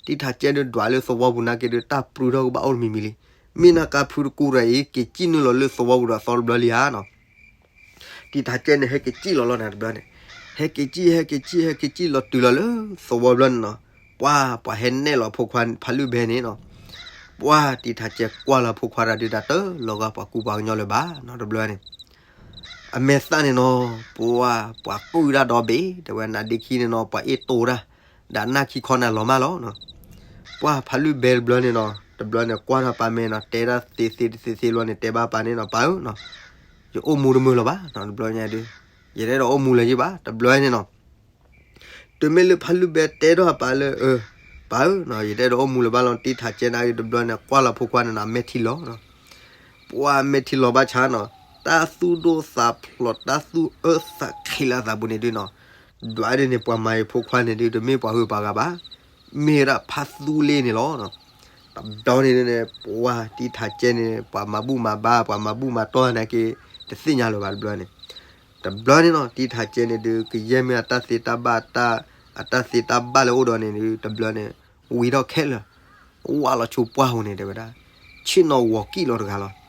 တံထးကဲဒုးဒွးလၢသဝီပူၤနာ်က့ဒုး တၢ်ပြူထီၣ်ကဘၣ်အိၣ်တမံၤမံၤလံ. မ့ၢ်နာ်က့ဖုတကူတဂၤအံၤ က့ၤစံၣ်နုာ်လီၤလၢသဝီပူၤဒီးအသီတဘျီလံဧါနီၤ. တံထးကဲန့ၣ် ဟဲက့ၤစံၣ်လီၤလီၤနၤတဘျီန့ၣ်, ဟဲက့ၤစံၣ် ဟဲက့ၤစံၣ် ဟဲက့ၤစံၣ်လီၤတုၤလီၤလၢသဝီဘျီန့ၣ်နီၤ, ပှၤ ပှၤဟဲနဲၣ်လီၤဖိခွါဖးလုၢ်ဘဲန့ၣ်နီၤ, ပှၤတံထးကဲကွၢ်လီၤဖိခွါတၢ်ဒုး တၢ်တလီၤဂာ်ပှၤကူပှၤကညီလၢၤဘၣ်နီၤ တဘျီန့ၣ်, အမဲာ်သၣ်န့ၣ်နီၤ, ပှၤ ပှၤကူၣ်ဒၣ်ဒီဘ့ၣ် တဲဝဲ နါဒ့ခံန့ၣ်နီၤ ပှၤအ့ၣ်တိတၢ်, ဒီးနၢ်ခံခီန့ၣ်လီၤမၢ်လီၤနီၤ, ပှၤဖးလုၢ်ဘဲတဘျီန့ၣ်နီၤ တဘျီန့ၣ် ကွၢ်ထီၣ်ပၢ်မဲာ်နီၤ တဲဒၣ်သ့သ့တသ့သ့လီၤန့ၣ် တဲဘၣ်ပၢ်န့ၣ်နီၤ ပၢ်ဧၢနီၤ, ယအိၣ်မူတမုာ်လၢၤဘၣ်နီၤ တဘျီညါဒုး, ယတအဲၣ်ဒိးအိၣ်မူလၢၤယဘၣ် တဘျီန့ၣ်နီၤ, တုၤမ့ၢ်လၢဖးလုၢ်ဘဲတဲထီၣ်ပၢ်လၢ အၢ ပၢ်ဧၢနီၤ ယတအဲၣ်ဒိးအိၣ်မူလၢၤဘၣ်လီၤ တံထးကဲန့ၣ် တဘျီန့ၣ် ကွၢ်လီၤဖိခွါန့ၣ်နီၤ အမဲာ်ထံလီၤနီၤ, ပှၤမဲာ်ထံလီၤဘၣ်ဆၣ်နီၤ, တၢ်သူၣ်ဒိၣ်သးဖျိး တၢ်သူၣ်အၢသးခံးလၢအသးပူၤန့ၣ်ဒုးနီၤ, ဒွးဒ်န့ၣ် ပှၤမၤအံၤဖိခွါန့ၣ်ဒုး တမ့ၢ်ပှၤဟုးပှၤဂၤဘၣ်, မ့ၢ်ဝဲဒၣ်ဖးသူလ့န့ၣ်လီၤနီၤ, တဘျီန့ၣ်ဒုးန့ၣ် ပှၤတံထးကဲန့ၣ် ပှၤမၤဘူၣ်မၤဘါ ပှၤမၤဘူၣ်မၤတီၢ်နာ်က့ တသ့ၣ်ညါလၢၤဘၣ်တဘျီန့ၣ်, တဘျီန့ၣ်နီၤ တံထးကဲန့ၣ်ဒုး ကယဲၢ်မ့ၢ်အတၢ်သ့တၢ်ဘၣ် အတၢ်သ့တၢ်ဘၣ်လၢအိၣ်ဒီးန့ၣ်ဒုး တဘျီန့ၣ် ဝံၤထီၣ်ခဲလၢာ်, ဝၢ်လီၤဆိပှၢ်ဧိၤန့ၣ် တဲဝဲဒၣ်, ဆ့ၣ်နီၤဝီၤကံၣ်လီၤတဂၤလီၤ,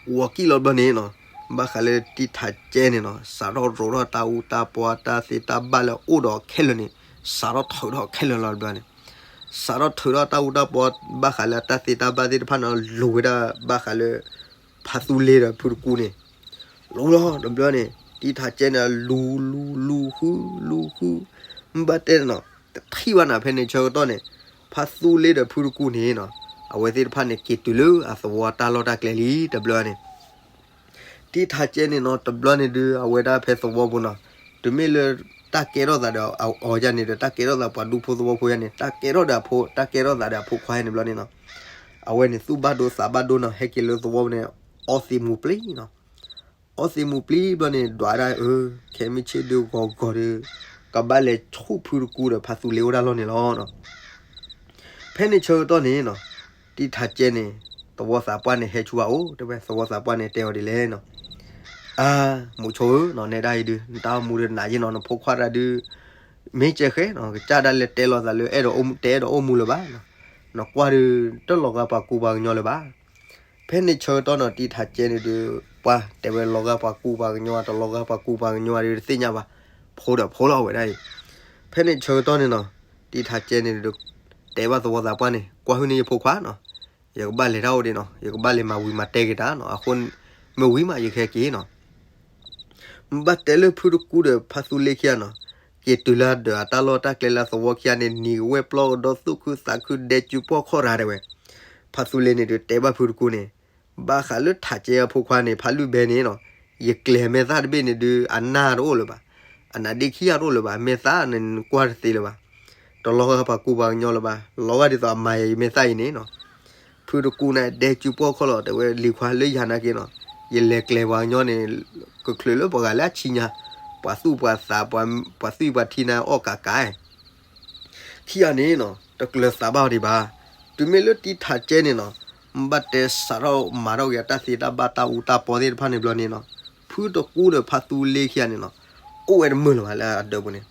ဝီၤကံၣ်လီၤဘျီန့ၣ်နီၤ, ဘၣ်ဃးလၢတံထးကဲန့ၣ်နီၤ စးထီၣ်ရိးထီၣ်တၢ်အူတၢ်ပီ တၢ်သ့တၢ်ဘၣ်လၢအိၣ်ဒီးခဲလၢာ်န့ၣ်, စးထီၣ်ထုးထီၣ်ခဲလၢာ်လီၤတဘျီန့ၣ်, စးထီၣ်ထုးထီၣ်တၢ်အူတၢ်ပီ ဘၣ်ဃးလၢတၢ်သ့တၢ်ဘၣ်သ့ၣ်တဖၣ်န့ၣ် လူၤဝဲဒၣ်ဘၣ်ဃးလၢ ဖးသူလ့ဒီးဖုတကူန့ၣ်, လူၤလီၤတဘျီန့ၣ် တံထးကဲန့ၣ် လူၤလူၤလူၤဃုလူၤဃု, မ့ၢ်ဘၣ်တဲနီၤ တထံၣ်ဘၣ်နၤ ဖဲန့ၣ်ဆၢကတီၢ်န့ၣ်, ဖးသူလ့ဒီးဖုတကူန့ၣ်နီၤ, အဝဲသ့ၣ်တဖၣ်န့ၣ် က့ၤတုၤလၢအသဝီတၢ်လီၢ်တၢ်ကျဲလံတဘျီန့ၣ် တံထးကဲန့ၣ်နီၤ တဘျီန့ၣ်ဒုး အဝဲဒၣ်ဖဲသဝီပူၤနီၤ, တုၤမ့ၢ်လၢတၢ်ကဲထီၣ်သးဒီးအီၤယါန့ၣ်ဒီး တၢ်ကဲထီၣ်သးပှၤဒူဖိသဝီဖိယါန့ၣ် တၢ်ကဲထီၣ်ဒီးအဖိ တၢ်ကဲထီၣ်သးဒီးအဖိခွါယါန့ၣ်ဘျီန့ၣ်နီၤ, အဝဲန့ၣ်သူၣ်ဘၣ်ဒိသးဘၣ်ဒိနီၤ ဟဲက့ၤလၢသဝီန့ၣ် အီသံးမူၤပျံၤနီၤ, အီသံးမူၤပျံၤဘျီန့ၣ် ဒွးဒၣ်အၢ ခဲမုၢ်ဆ့ၣ်ဒုးဂီၤဂီၤဒီး ကဘၣ်လဲၤဆူၣ်ဖုတကူဒီးဖးသူလ့အိၣ်တၢ်လီၢ်န့ၣ်လီၤ. ဖဲန့ၣ်ဆၢကတီၢ်န့ၣ်နီၤ, တံထးကဲန့ၣ် သဝီသးပှၢ်န့ၣ်ဟဲဆူအအိၣ် တဲဝဲ သဝီသးပှၢ်န့ၣ်တဲအီၤဒ်လဲၣ်နီၤ, အါ မုဆိဧၢနီၤ နဲဒၣ်အံၤဒုး နတၢ်အိၣ်မူဒီးနးယ့ၢ်နီၤ နဖိခွါတၢ်ဒုး မ့ၢ်ကဲဃဲနီၤ ကစၢ်ဒၣ်လဲာ်တဲလီၤသးလၢ အဲၣ်ဒိးအိၣ်မူ တအဲၣ်ဒိးအိၣ်မူလၢၤဘၣ်နီၤ, နကွၢ်ဒုး တလီၤဂာ်ပှၤကူပှၤကညီလၢၤဘၣ်. ဖဲန့ၣ်ဆၢကတီၢ်နီၤ တံထးကဲန့ၣ်ဒုး ပှၤတဲဝဲလီၤဂာ်ပှၤကူပှၤကညီ တလီၤဂာ်ပှၤကူပှၤကညီဒုး တသ့ၣ်ညါဘၣ်, ဖိဒီးဖိလီၤဝဲဒၣ်အံၤ. ဖဲန့ၣ်ဆၢကတီၢ်န့ၣ်နီၤ, တံထးကဲန့ၣ်ဒုး တဲဘၣ်သဝီသးပှၢ်န့ၣ် ကွၢ်ဟုၣ်န့ၢ်ယဖိခွါနီၤ, ယကဘၣ်လဲၤတၢ်အိၣ်ဒံးနီၤ ယကဘၣ်လဲၤမၤဝံၤမၤတဲက့ၤတၢ်နီၤ အဃိ မ့ၢ်ဝံၤမးယကဟဲက့ၤနီၤ ဘၣ်တဲလၢဖုတကူဒီးဖးသူလ့ခံဂၤနီၤ, က့ၤတုၤလၢဒီးအတၢ်လီၢ်တၢ်ကျဲလၢအသဝီခံဂၤန့ၣ် နံၤကဝဲၢ်ပျီကဒီသူၣ်ခုသးခုဒဲကၠူပှီၢ်ခီၣ်ရၤတဲဝဲ. ဖးသူလ့န့ၣ်ဒုးတဲဘၣ်ဖုတကူန့ၣ်, ဘၣ်ဃးလၢထးကဲအဖိခွါန့ၣ် ဖးလုၢ်ဘဲန့ၣ်နီၤ, ယကျဲၤမဲာ်သၣ်တဘ့ၣ်န့ၣ်ဒုး အနၢ်တအိၣ်လၢၤဘၣ်, အနါဒ့ခံဂၤတအိၣ်လၢၤဘၣ်, မဲာ်သၣ်န့ၣ်နကွၢ်တသ့လၢၤဘၣ်. တလီၤဂာ်ပှၤကူပှၤကညီလၢၤဘၣ်, လီၤဂာ်ဒ်သိးအမၤယၤယမဲာ်သၣ်အံၤန့ၣ်နီၤ. ဖုတကူန့ၣ် ဒဲကၠူပှီၢ်ခီၣ်လီၤ, တဲဝဲလံၤခွါလၢယၤနာ်က့နီၤ, ယလဲၤကျဲၤပှၤကညီန့ၣ် ကချုးလၢပှၤဂၤလၢအဆံညါ, ပှၤသူၣ်ပှၤသး, ပှၤသွံၣ်ပှၤထံန့ၣ်အီၣ်ကးကး ခံဂၤန့ၣ်နီၤ တကျၢၤသးဘၣ်အီၤဒံးဘၣ်. တုၤမ့ၢ်လၢတံထးကဲန့ၣ်နီၤ, ဘၣ်တဲစးထီၣ်မၤထီၣ်က့ၤအတၢ်သ့တၢ်ဘၣ်တၢ်အူတၢ်ပီသ့ၣ်တဖၣ်န့ၣ်ဘျီန့ၣ်နီၤ, ဖုတကူဒီးဖါသူလ့ခံဂၤန့ၣ်နီၤ, အိၣ်ဝဲတမုာ်လၢၤဘၣ်လၢအဒၢးပူၤန့ၣ်,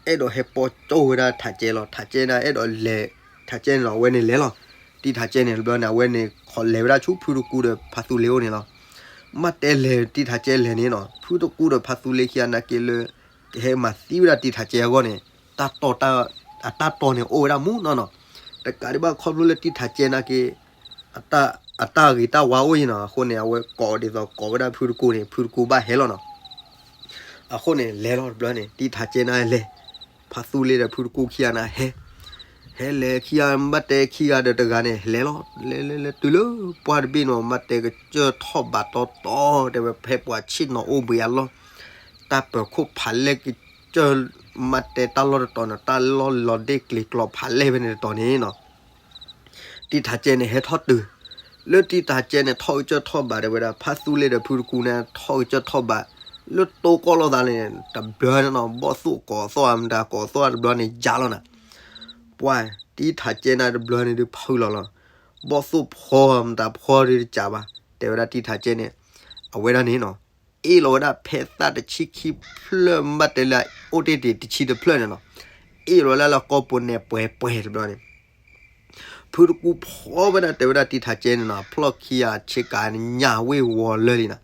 အဲၣ်ဒိးဟဲပီကၠိဝဲဒၣ်ထးကဲလီၤ. ထးကဲန့ၣ် အဲၣ်ဒိးလဲၤ, ထးကဲန့ၣ်နီၤ အဝဲန့ၣ်လဲၤလီၤ. တံထးကဲန့ၣ်တဘျီန့ၣ် အဝဲန့ၣ်ခီလဲၤဝဲဒၣ်ဆူဖုတကူဒီးဖါသူလ့အိၣ်န့ၣ်လီၤ. မ့ၢ်တဲလဲၤတံထးကဲလဲၤန့ၣ်နီၤ, ဖုတကူဒီးဖါသူလ့ခံဂၤနာ်က့လၢ ကဟဲမၤသံဝဲဒၣ်တံထးကဲအဂီၢ်န့ၣ်, တၢ်တီၢ်, အတၢ်တီၢ်န့ၣ်အိၣ်ဝဲဒၣ်မူနီၢ်နီၢ်, တကးဒံးဘၣ်ခီဖျိလၢတံထးကဲနာ်က့ အတၢ်ဂ့ၤတၢ်ဝါအိၣ်အံၤနီၤ, အဃိန့ၣ် အဝဲကိးဒ်သိးကိးဝဲဒၣ်ဖုတကူန့ၣ် ဖုတကူဘၣ်ဟဲလီၤနီၤ. အဃိန့ၣ် လဲၤလီၤတဘျီန့ၣ် တံထးကဲန့ၣ်လဲၤ, ဖါသူလ့ဒီးဖုတကူခံဂၤန့ၣ်ဟဲ, ဟဲလဲၤခံဂၤ ဘၣ်တဲခံဂၤဒီးတဂၤန့ၣ် လဲၤလီၤ, လဲၤလဲၤလဲၤတုၤလၢပှၢ်တဘ့ၣ်နီၤ, ဘၣ်တဲကစၢၢ်ထီၣ်ဘးတီတီ, တဲဝဲဖဲပှၤဆ့ၣ်နီၤအိၣ်ဘှံးအလီၢ်, တၢ်ပၢၤခိၣ်ဖးလဲၢ်ကစၢၢ်, ဘၣ်တဲတၢ်လီၢ်တတီၤန့ၣ် တၢ်လီၢ်လီၤဒ့ၣ်ကျ့ၤကျီဖးလဲၢ်ဖဲန့ၣ်တတီၤန့ၣ်နီၤ တံထးကဲန့ၣ် ဟဲထီၣ်တုၤ, လၢတံထးကဲန့ၣ် ထီၣ်ကစၢၢ်ထီၣ်ဘးဒီးဝဲဒၣ် ဖါသူလ့ဒီးဖုတကူန့ၣ် ထီၣ်ကစၢၢ်ထီၣ်ဘး, လၢတိကိၢ်လိာ်သးန့ၣ် တဘျီန့ၣ်နီၤ ဘီၣ်သိၣ်ကိးသီၣ် မတၤကိးသီၣ်တဘျီန့ၣ် ယါလီၤနၤ, ပှၤတံထးကဲန့ၣ်တဘျီန့ၣ်ဒုးဖုလီၤလီၤ, ဘီၣ်သိၣ်ဖီမတၤဖီဒုးတကးဘၣ်, တဲဝဲဒၣ်တံထးကဲန့ၣ်, အဝဲဒၣ်န့ၣ်နီၤ အ့ၣ်လီၤဝဲဒၣ်ဖဲသၣ်တဆံခံဖျၢၣ် ဘၣ်တဲလၢအအိၣ်တ့ၢ်တ့ၢ်တဆံတဖျၢၣ်န့ၣ်နီၤ, အ့ၣ်လီၤဝဲဒၣ်လၢကိာ်ပူၤန့ၣ်ပှဲၤပှဲၤတဘျီန့ၣ်, ဖုတကူဖီဝဲဒၣ်တဲဝဲဒၣ်တံထးကဲန့ၣ်နီၤ ဖျီၣ်ခံဂၤဆ့ကၤန့ၣ်ညၣ်ဝ့ၢ်ဝီၤလၢာ်လံနီၤ,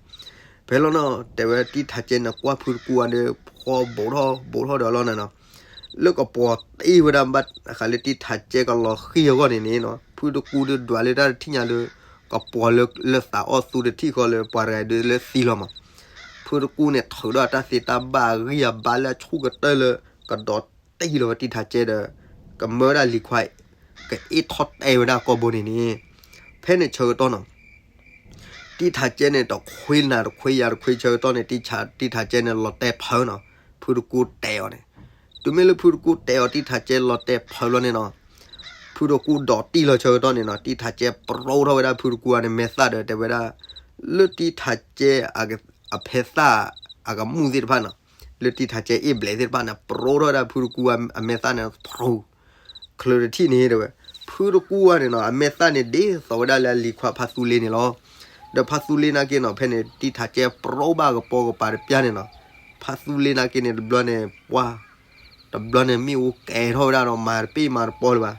ဖဲလီၤနီၤ တဲဝဲတံထးကဲန့ၣ် ကွၢ်ဖုတကူအဒုး ဖီဘူးထီၣ်ဘူးထီၣ်ဒီးလီၤနၤနီၤ, လၢကပီၤတ့ၢ်ဝဲဒၣ်ဘၣ်ဃးလၢတံထးကဲကလီၤဃံၢ်အဂီၢ်န့ၣ်န့ၣ်နီၤ ဖုတကူဒုးဒွးလၢတၢ်တထံၣ်ညါဒီး ကပီၤလၢသးအီၣ်သူတထံၣ်ဃီလၢပှၤတဂၤဒုးလၢသံလီၤမး, ဖုတကူန့ၣ်ထုးဒီးအတၢ်သ့တၢ်ဘၣ်အဂံၢ်အဘါလၢအဆူၣ်ကတၢၢ်လၢ ကဒီးတံၢ်လီၤဝဲတံထးကဲဒီး ကမၢဝဲဒၣ်လံၤခွါ ကအ့ၣ်ထီၣ်တဲဝဲဒၣ်ကိာ်ဘိန့ၣ်န့ၣ်, ဖဲန့ၣ်ဆၢကတီၢ်နီၤ တံထးကဲန့ၣ် တခွ့နၤတခွ့ယၤတခွ့ဆၢကတီၢ်န့ၣ် တံထးကဲန့ၣ် လီၤတဲာ်ဖုးနီၤ, ဖုတကူတဲအီၤန့ၣ်, တုၤမ့ၢ်လၢဖုတကူတဲအီၤ တံထးကဲလီၤတဲာ်ဖုးလီၤန့ၣ်နီၤ, ဖုတကူဒီးတံၢ်လီၤဆၢကတီၢ်န့ၣ်နီၤ တံထးကဲပရိထီၣ်ဝဲဒၣ်ဖုတကူအန့ၣ် မဲာ်သၣ်ဒီးတဲဝဲဒၣ်, လၢတံထးကဲ အဖဲသၣ် အကမူၣ်သ့ၣ်တဖၣ်နီၤ, လၢတံထးကဲအ့ၣ်ဘျဲးသ့ၣ်တဖၣ်န့ၣ် ပရိထီၣ်ဝဲဒၣ်ဖုတကူအမဲာ်သၣ်န့ၣ် ချုးတထံၣ်န့ၣ်တဲဝဲ, ဖုတကူအန့ၣ်နီၤ အမဲာ်သၣ်န့ၣ် ဒ်သိးဝဲဒၣ်လၢအလံၤခွါဖါသူလ့န့ၣ်လီၤ. ဒီးဖါသူလ့နာ်က့နီၤ ဖဲန့ၣ် တံထးကဲပရိဘၣ်ကပီၤကပၤတပျၢ်န့ၣ်နီၤ, ဖါသူလ့နာ်က့န့ၣ် တဘျီန့ၣ် ပှၢ် တဘျီန့ၣ်မ့ၣ်အူကဲၤထီၣ်ဝဲဒၣ်ဒီး မၤတပ့ၢ်မၤတပီၤလၢၤဘၣ်,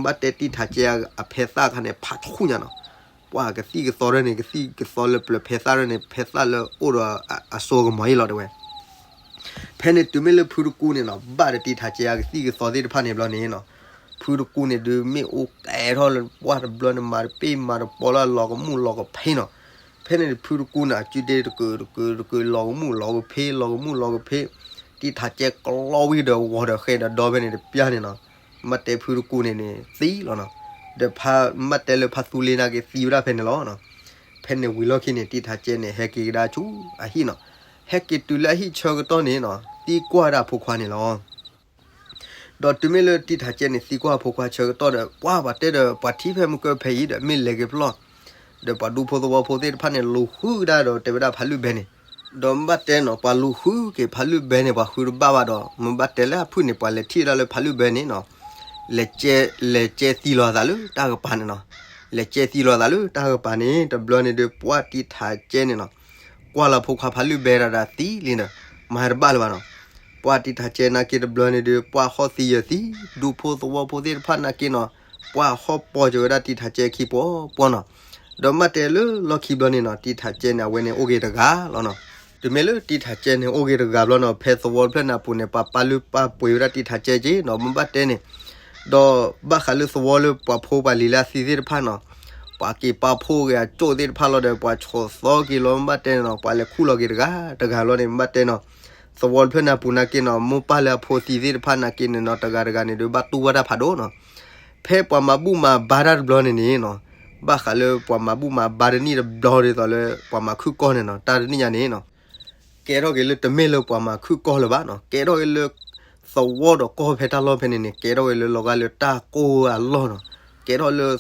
ဘၣ်တဲတံထးကဲအဖဲသၣ်ခါန့ၣ် ဖးဆူၣ်ညါနီၤ, ပှၢ်ကသံၣ်ကသီထၢၣ်န့ၣ် ကသံၣ်ကသီလၢပျၢၤဖဲသၣ်ထၢၣ်န့ၣ် ဖဲသၣ်လၢအိၣ်ဒီးအစိကမီၤအံၤလီၤတဲဝဲ ဖဲန့ၣ်တုၤမ့ၢ်လၢဖုတကူန့ၣ်နီၤ ဘၣ်ဒီးတံထးကဲအကသံၣ်ကသီသ့ၣ်တဖၣ်န့ၣ်ဘျီန့ၣ်နီၤ, ဖုတကူန့ၣ်ဒုးမ့ၣ်အူကဲၤထီၣ်လၢပှၢ်တဘျီန့ၣ် မၤတပ့ၢ်မၤတပီၤလၢအလီၤကမူၣ်လီၤကဖ့နီၤ, ဖဲန့ၣ်ဖုတကူန့ၣ် အစုဒ့တကုာ်တကုာ်တကုာ် လီၤကမူၣ်လီၤကဖ့ လီၤကမူၣ်လီၤကဖ့, တံထးကဲကျီဝံၤဒီးဝီၤဒီးဃဲဒီးဒီဖဲန့ၣ်တပျၢ်န့ၣ်နီၤ, မ့ၢ်တဲဖုတကူန့ၣ်န့ၣ် သံလီၤနီၤ, ဒီးဖဲမ့ၢ်တဲလၢဖါသူလ့နာ်က့သံဝဲဒၣ်ဖဲန့ၣ်လီၤ. ဖဲန့ၣ်ဝံၤလီၢ်ခံန့ၣ် တံထးကဲန့ၣ် ဟဲက့ၤကဒါဆူအဟံၣ်နီၤ, ဟဲက့ၤတုၤလၢအဟံၣ်ဆၢကတီၢ်န့ၣ်နီၤ သံကွၢ်ဒၣ်အဖိခွါန့ၣ်လီၤ. ဒီးတုၤမ့ၢ်လၢတံထးကဲန့ၣ် သံကွၢ်အဖိခွါဆၢကတီၢ်ဒီး ပှၢ်ပှၤတဲဒီး ပှၤထံၣ်ဖဲမုၢ်ကၢဖဲအံၤဒီး မ့ၢ်လဲၤက့ၤပျီၢ်, ဒီးပှၤဒူဖိသဝီဖိသ့ၣ်တဖၣ်န့ၣ် လူၤဃုကဒါဒီးတဲဝဲဒၣ်ဖးလုၢ်ဘဲန့ၣ်, ဒီးမ့ၢ်ဘၣ်တဲနီၤ ပှၤလူၤဃုက့ၤဖးလုၢ်ဘဲန့ၣ် ပှၤဃုတဘၣ်ဘၣ်ဒီး မ့ၢ်ဘၣ်တဲလၢအဖုၣ်န့ၣ် ပှၤလဲၤထံၣ်ဝဲဒၣ်လၢဖးလုၢ်ဘဲန့ၣ်နီၤ လဲၤကဲသံလီၤသးလၢတၢ်ကပၤန့ၣ်နီၤ, လဲၤကဲသံလီၤသးလၢတၢ်ကပၤန့ၣ် တဘျီန့ၣ်ဒီး ပှၢ်တံထးကဲန့ၣ်နီၤ ကွၢ်လၢဖိခွါဖးလုၢ်ဘဲဒၣ်ဒၣ်သံလံဒီး မၤတဘၣ်လၢၤဘၣ်နီၤ, ပှၢ်တံထးကဲနာ်က့တဘျီန့ၣ်ဒီး ပှၢ်ဟီၣ်သံယၢၤသံ, ဒူဖိသဝီဖိသ့ၣ်တဖၣ်နာ်က့နီၤ ပှၢ်ဟီၣ်ပီၤစၢၤဝဲဒၣ်တံထးကဲခံပီၤပီၤနီၤ, ဒီးမ့ၢ်တဲလၢလီၢ်ခံဘျီန့ၣ်နီၤ တံထးကဲန့ၣ် အဝဲန့ၣ်အိၣ်က့ၤတဂၤလီၤနီၤ, တုၤမ့ၢ်လၢတံထးကဲန့ၣ်အိၣ်က့ၤတဂၤဘျီနီၤ ဖဲသဝီတဖျၢၣ်န့ၣ်အပူၤန့ၣ် ပှၤပာ်လုၢ်ပာ်ပှ့ၤဝဲဒၣ်တံထးကဲက့ၤနီၤ မ့ၢ်ဘၣ်တဲန့ၣ် ဒီးဘၣ်ဃးလၢသဝီလၢပှၤဖိပှၤလံၤလၢအသံသ့ၣ်တဖၣ်နီၤ, ပှၤက့ၤပာ်ဖှိၣ်က့ၤအကၠိၣ်သ့ၣ်တဖၣ်လီၤဒီး ပှၤဆိးသီက့ၤလီၤ မ့ၢ်ဘၣ်တဲန့ၣ်နီၤ ပှၤလဲၤခူၣ်လီၤက့ၤတဂၤတဂၤလီၤန့ၣ် မ့ၢ်ဘၣ်တဲနီၤ, သဝီတဖျၢၣ်န့ၣ်အပူၤနာ်က့နီၤ မိၢ်ပၢ်လၢအဖိသံသ့ၣ်တဖၣ်နာ်က့န့ၣ်နီၤ တဂၤတဂၤန့ၣ်ဒီး ဘၣ်တူၢ်ဘၣ်တၢ်ဖးဒိၣ်နီၤ, ဖဲပှၤမၤဘူၣ်မၤဘါတၢ်တဘျီန့ၣ်န့ၣ်နီၤ, ဘၣ်ဃးလၢပှၤမၤဘူၣ်မၤဘါတနံၣ်တဘျီဒ်သိးလၢပှၤမၤခုၣ်ကီၢ်န့ၣ်နီၤ တၢ်တနံၣ်ညါန့ၣ်နီၤ ကဲထီၣ်က့ၤလၢတမ့ၢ်လၢပှၤမၤခုၣ်ကီၢ်လၢၤဘၣ်နီၤ ကဲထီၣ်က့ၤလၢ သဝီဒီးကီၢ်ဖဲတၢ်လီၢ်ဖဲန့ၣ်န့ၣ် ကဲထီၣ်ဝဲလၢလီၤဂာ်လၢတၢ်ကိၢ်အလီၢ်နီၤ, ကဲထီၣ်လၢ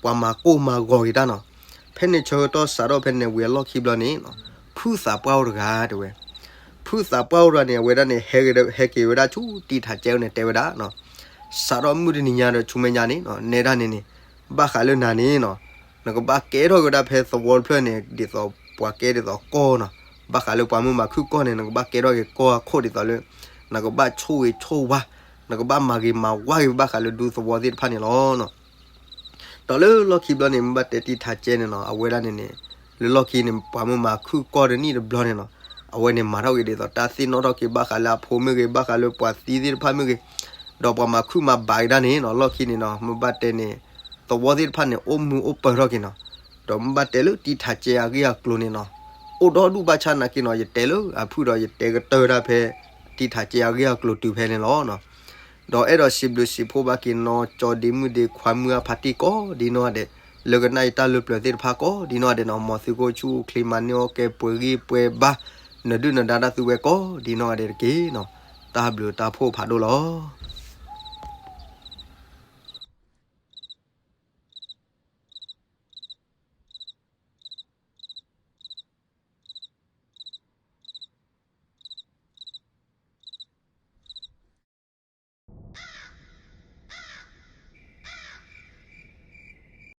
ပှၤမၤကိၢ်မၤဂီၤက့ၤတၢ်နီၤ. ဖဲန့ၣ်ဆၢကတီၢ်စးထီၣ်ဖဲန့ၣ် ဝံၤအလီၢ်ခံဘျီန့ၣ် ဖုသးပှၢ်အိၣ်တဂၤတဲဝဲ, ဖုသးပှၢ်အိၣ်တဂၤန့ၣ် အဝဲဒၣ်န့ၣ် ဟဲက့ၤ ဟဲက့ၤဝဲဒၣ်ဆူတံၢ်ထးကဲန့ၣ် တဲဝဲဒၣ်နီၤ, စးထီၣ်မုၢ်တနံၤညါဒီးဆူမဲာ်ညါန့ၣ်နီၤ နဲဒၣ်န့ၣ်န့ၣ် ဘၣ်ဃးလၢနၤန့ၣ်နီၤ နကဘၣ်ကဲထီၣ်က့ၤဝဲဒၣ်ဖဲသဝီတဖျၢၣ်န့ၣ် ဒ်သိးပှၤကဲဒ်သိးကီၢ်နီၤ, ဘၣ်ဃးလၢပှၤမုၢ်မၤခုၣ်ကီၢ်န့ၣ် နကဘၣ်ကဲထီၣ်က့ၤကီၢ်အခိၣ်ဒ်သိးလၢ နကဘၣ်ဆိၣ်ဂ့ၤဆိၣ်ဝါ, နကဘၣ်မၤဂ့ၤမၤဝါက့ၤဘၣ်ဃးလၢဒူသဝီသ့ၣ်တဖၣ်န့ၣ်လီၤ. ဒီးလၢလီၢ်ခံဘျီန့ၣ် မ့ၢ်ဘၣ်တဲတံၢ်ထးကဲန့ၣ်နီၤ အဝဲဒၣ်န့ၣ်န့ၣ် လၢလီၢ်ခံန့ၣ် ပှၤမုၢ်မၤခုၣ်ကီၢ်တနံၣ်တဘျီန့ၣ်နီၤ အဝဲန့ၣ်မၤထီၣ်က့ၤဒ်သိးတၢ်သ့ၣ်နီၣ်ထီၣ်က့ၤဘၣ်ဃးလၢအဖိမ့ၢ်ဂ့ၤ ဘၣ်ဃးလၢပှၤသံသ့ၣ်တဖၣ်မ့ၢ်ဂ့ၤ, ဒီးပှၤမၤခုၣ်မၤဘၣ်က့ၤဒၣ်န့ၣ်နီၤ လီၢ်ခံန့ၣ်နီၤ မ့ၢ်ဘၣ်တဲန့ၣ် သဝီသ့ၣ်တဖၣ်န့ၣ် အိၣ်မုာ်အိၣ်ပၢၤထီၣ်က့ၤနီၤ, ဒီးမ့ၢ်ဘၣ်တဲလၢတံၢ်ထးကဲအဂ့ၢ်အကျိၤန့ၣ်နီၤ အိၣ်ဒီဒူၣ်ဘၣ်ဆၣ်နာ်က့နီၤ ယတဲလၢအဖုၣ်ဒီးယတဲကတၢၢ်ဒၣ်ဖဲ တံၢ်ထးကဲအဂ့ၢ်အကျိၤတုၤဖဲန့ၣ်လီၤ. ဒီးအဲၣ်ဒိးစံးဘျုးစံးဖှိၣ်ဘၣ်က့ၤနီၢ်ကၠီဒ့မုၣ်ဒ့ခွါမုၣ်အဖါတံၢ်ကိးဒ်နီၢ်ဂၤဒဲး, လၢကနၣ်ယတၢ်လၢပျၢၤသ့ၣ်တဖၣ်ကိးဒ်နီၢ်ဂၤဒဲးနီၤ မ်သုကအိၣ်ဆူၣ်အိၣ်ချ့မၤန့ၢ်အီၣ်ကဲပှဲၤဂံၢ်ပှဲၤဘါ, နဒုၣ်နဒါတၢ်သုဝဲကိးဒ်နီၢ်ဂၤဒဲးတက့ၢ်နီၤ, တၢ်ဘျုးတၢ်ဖှိၣ်ဖးဒိၣ်လီၤ.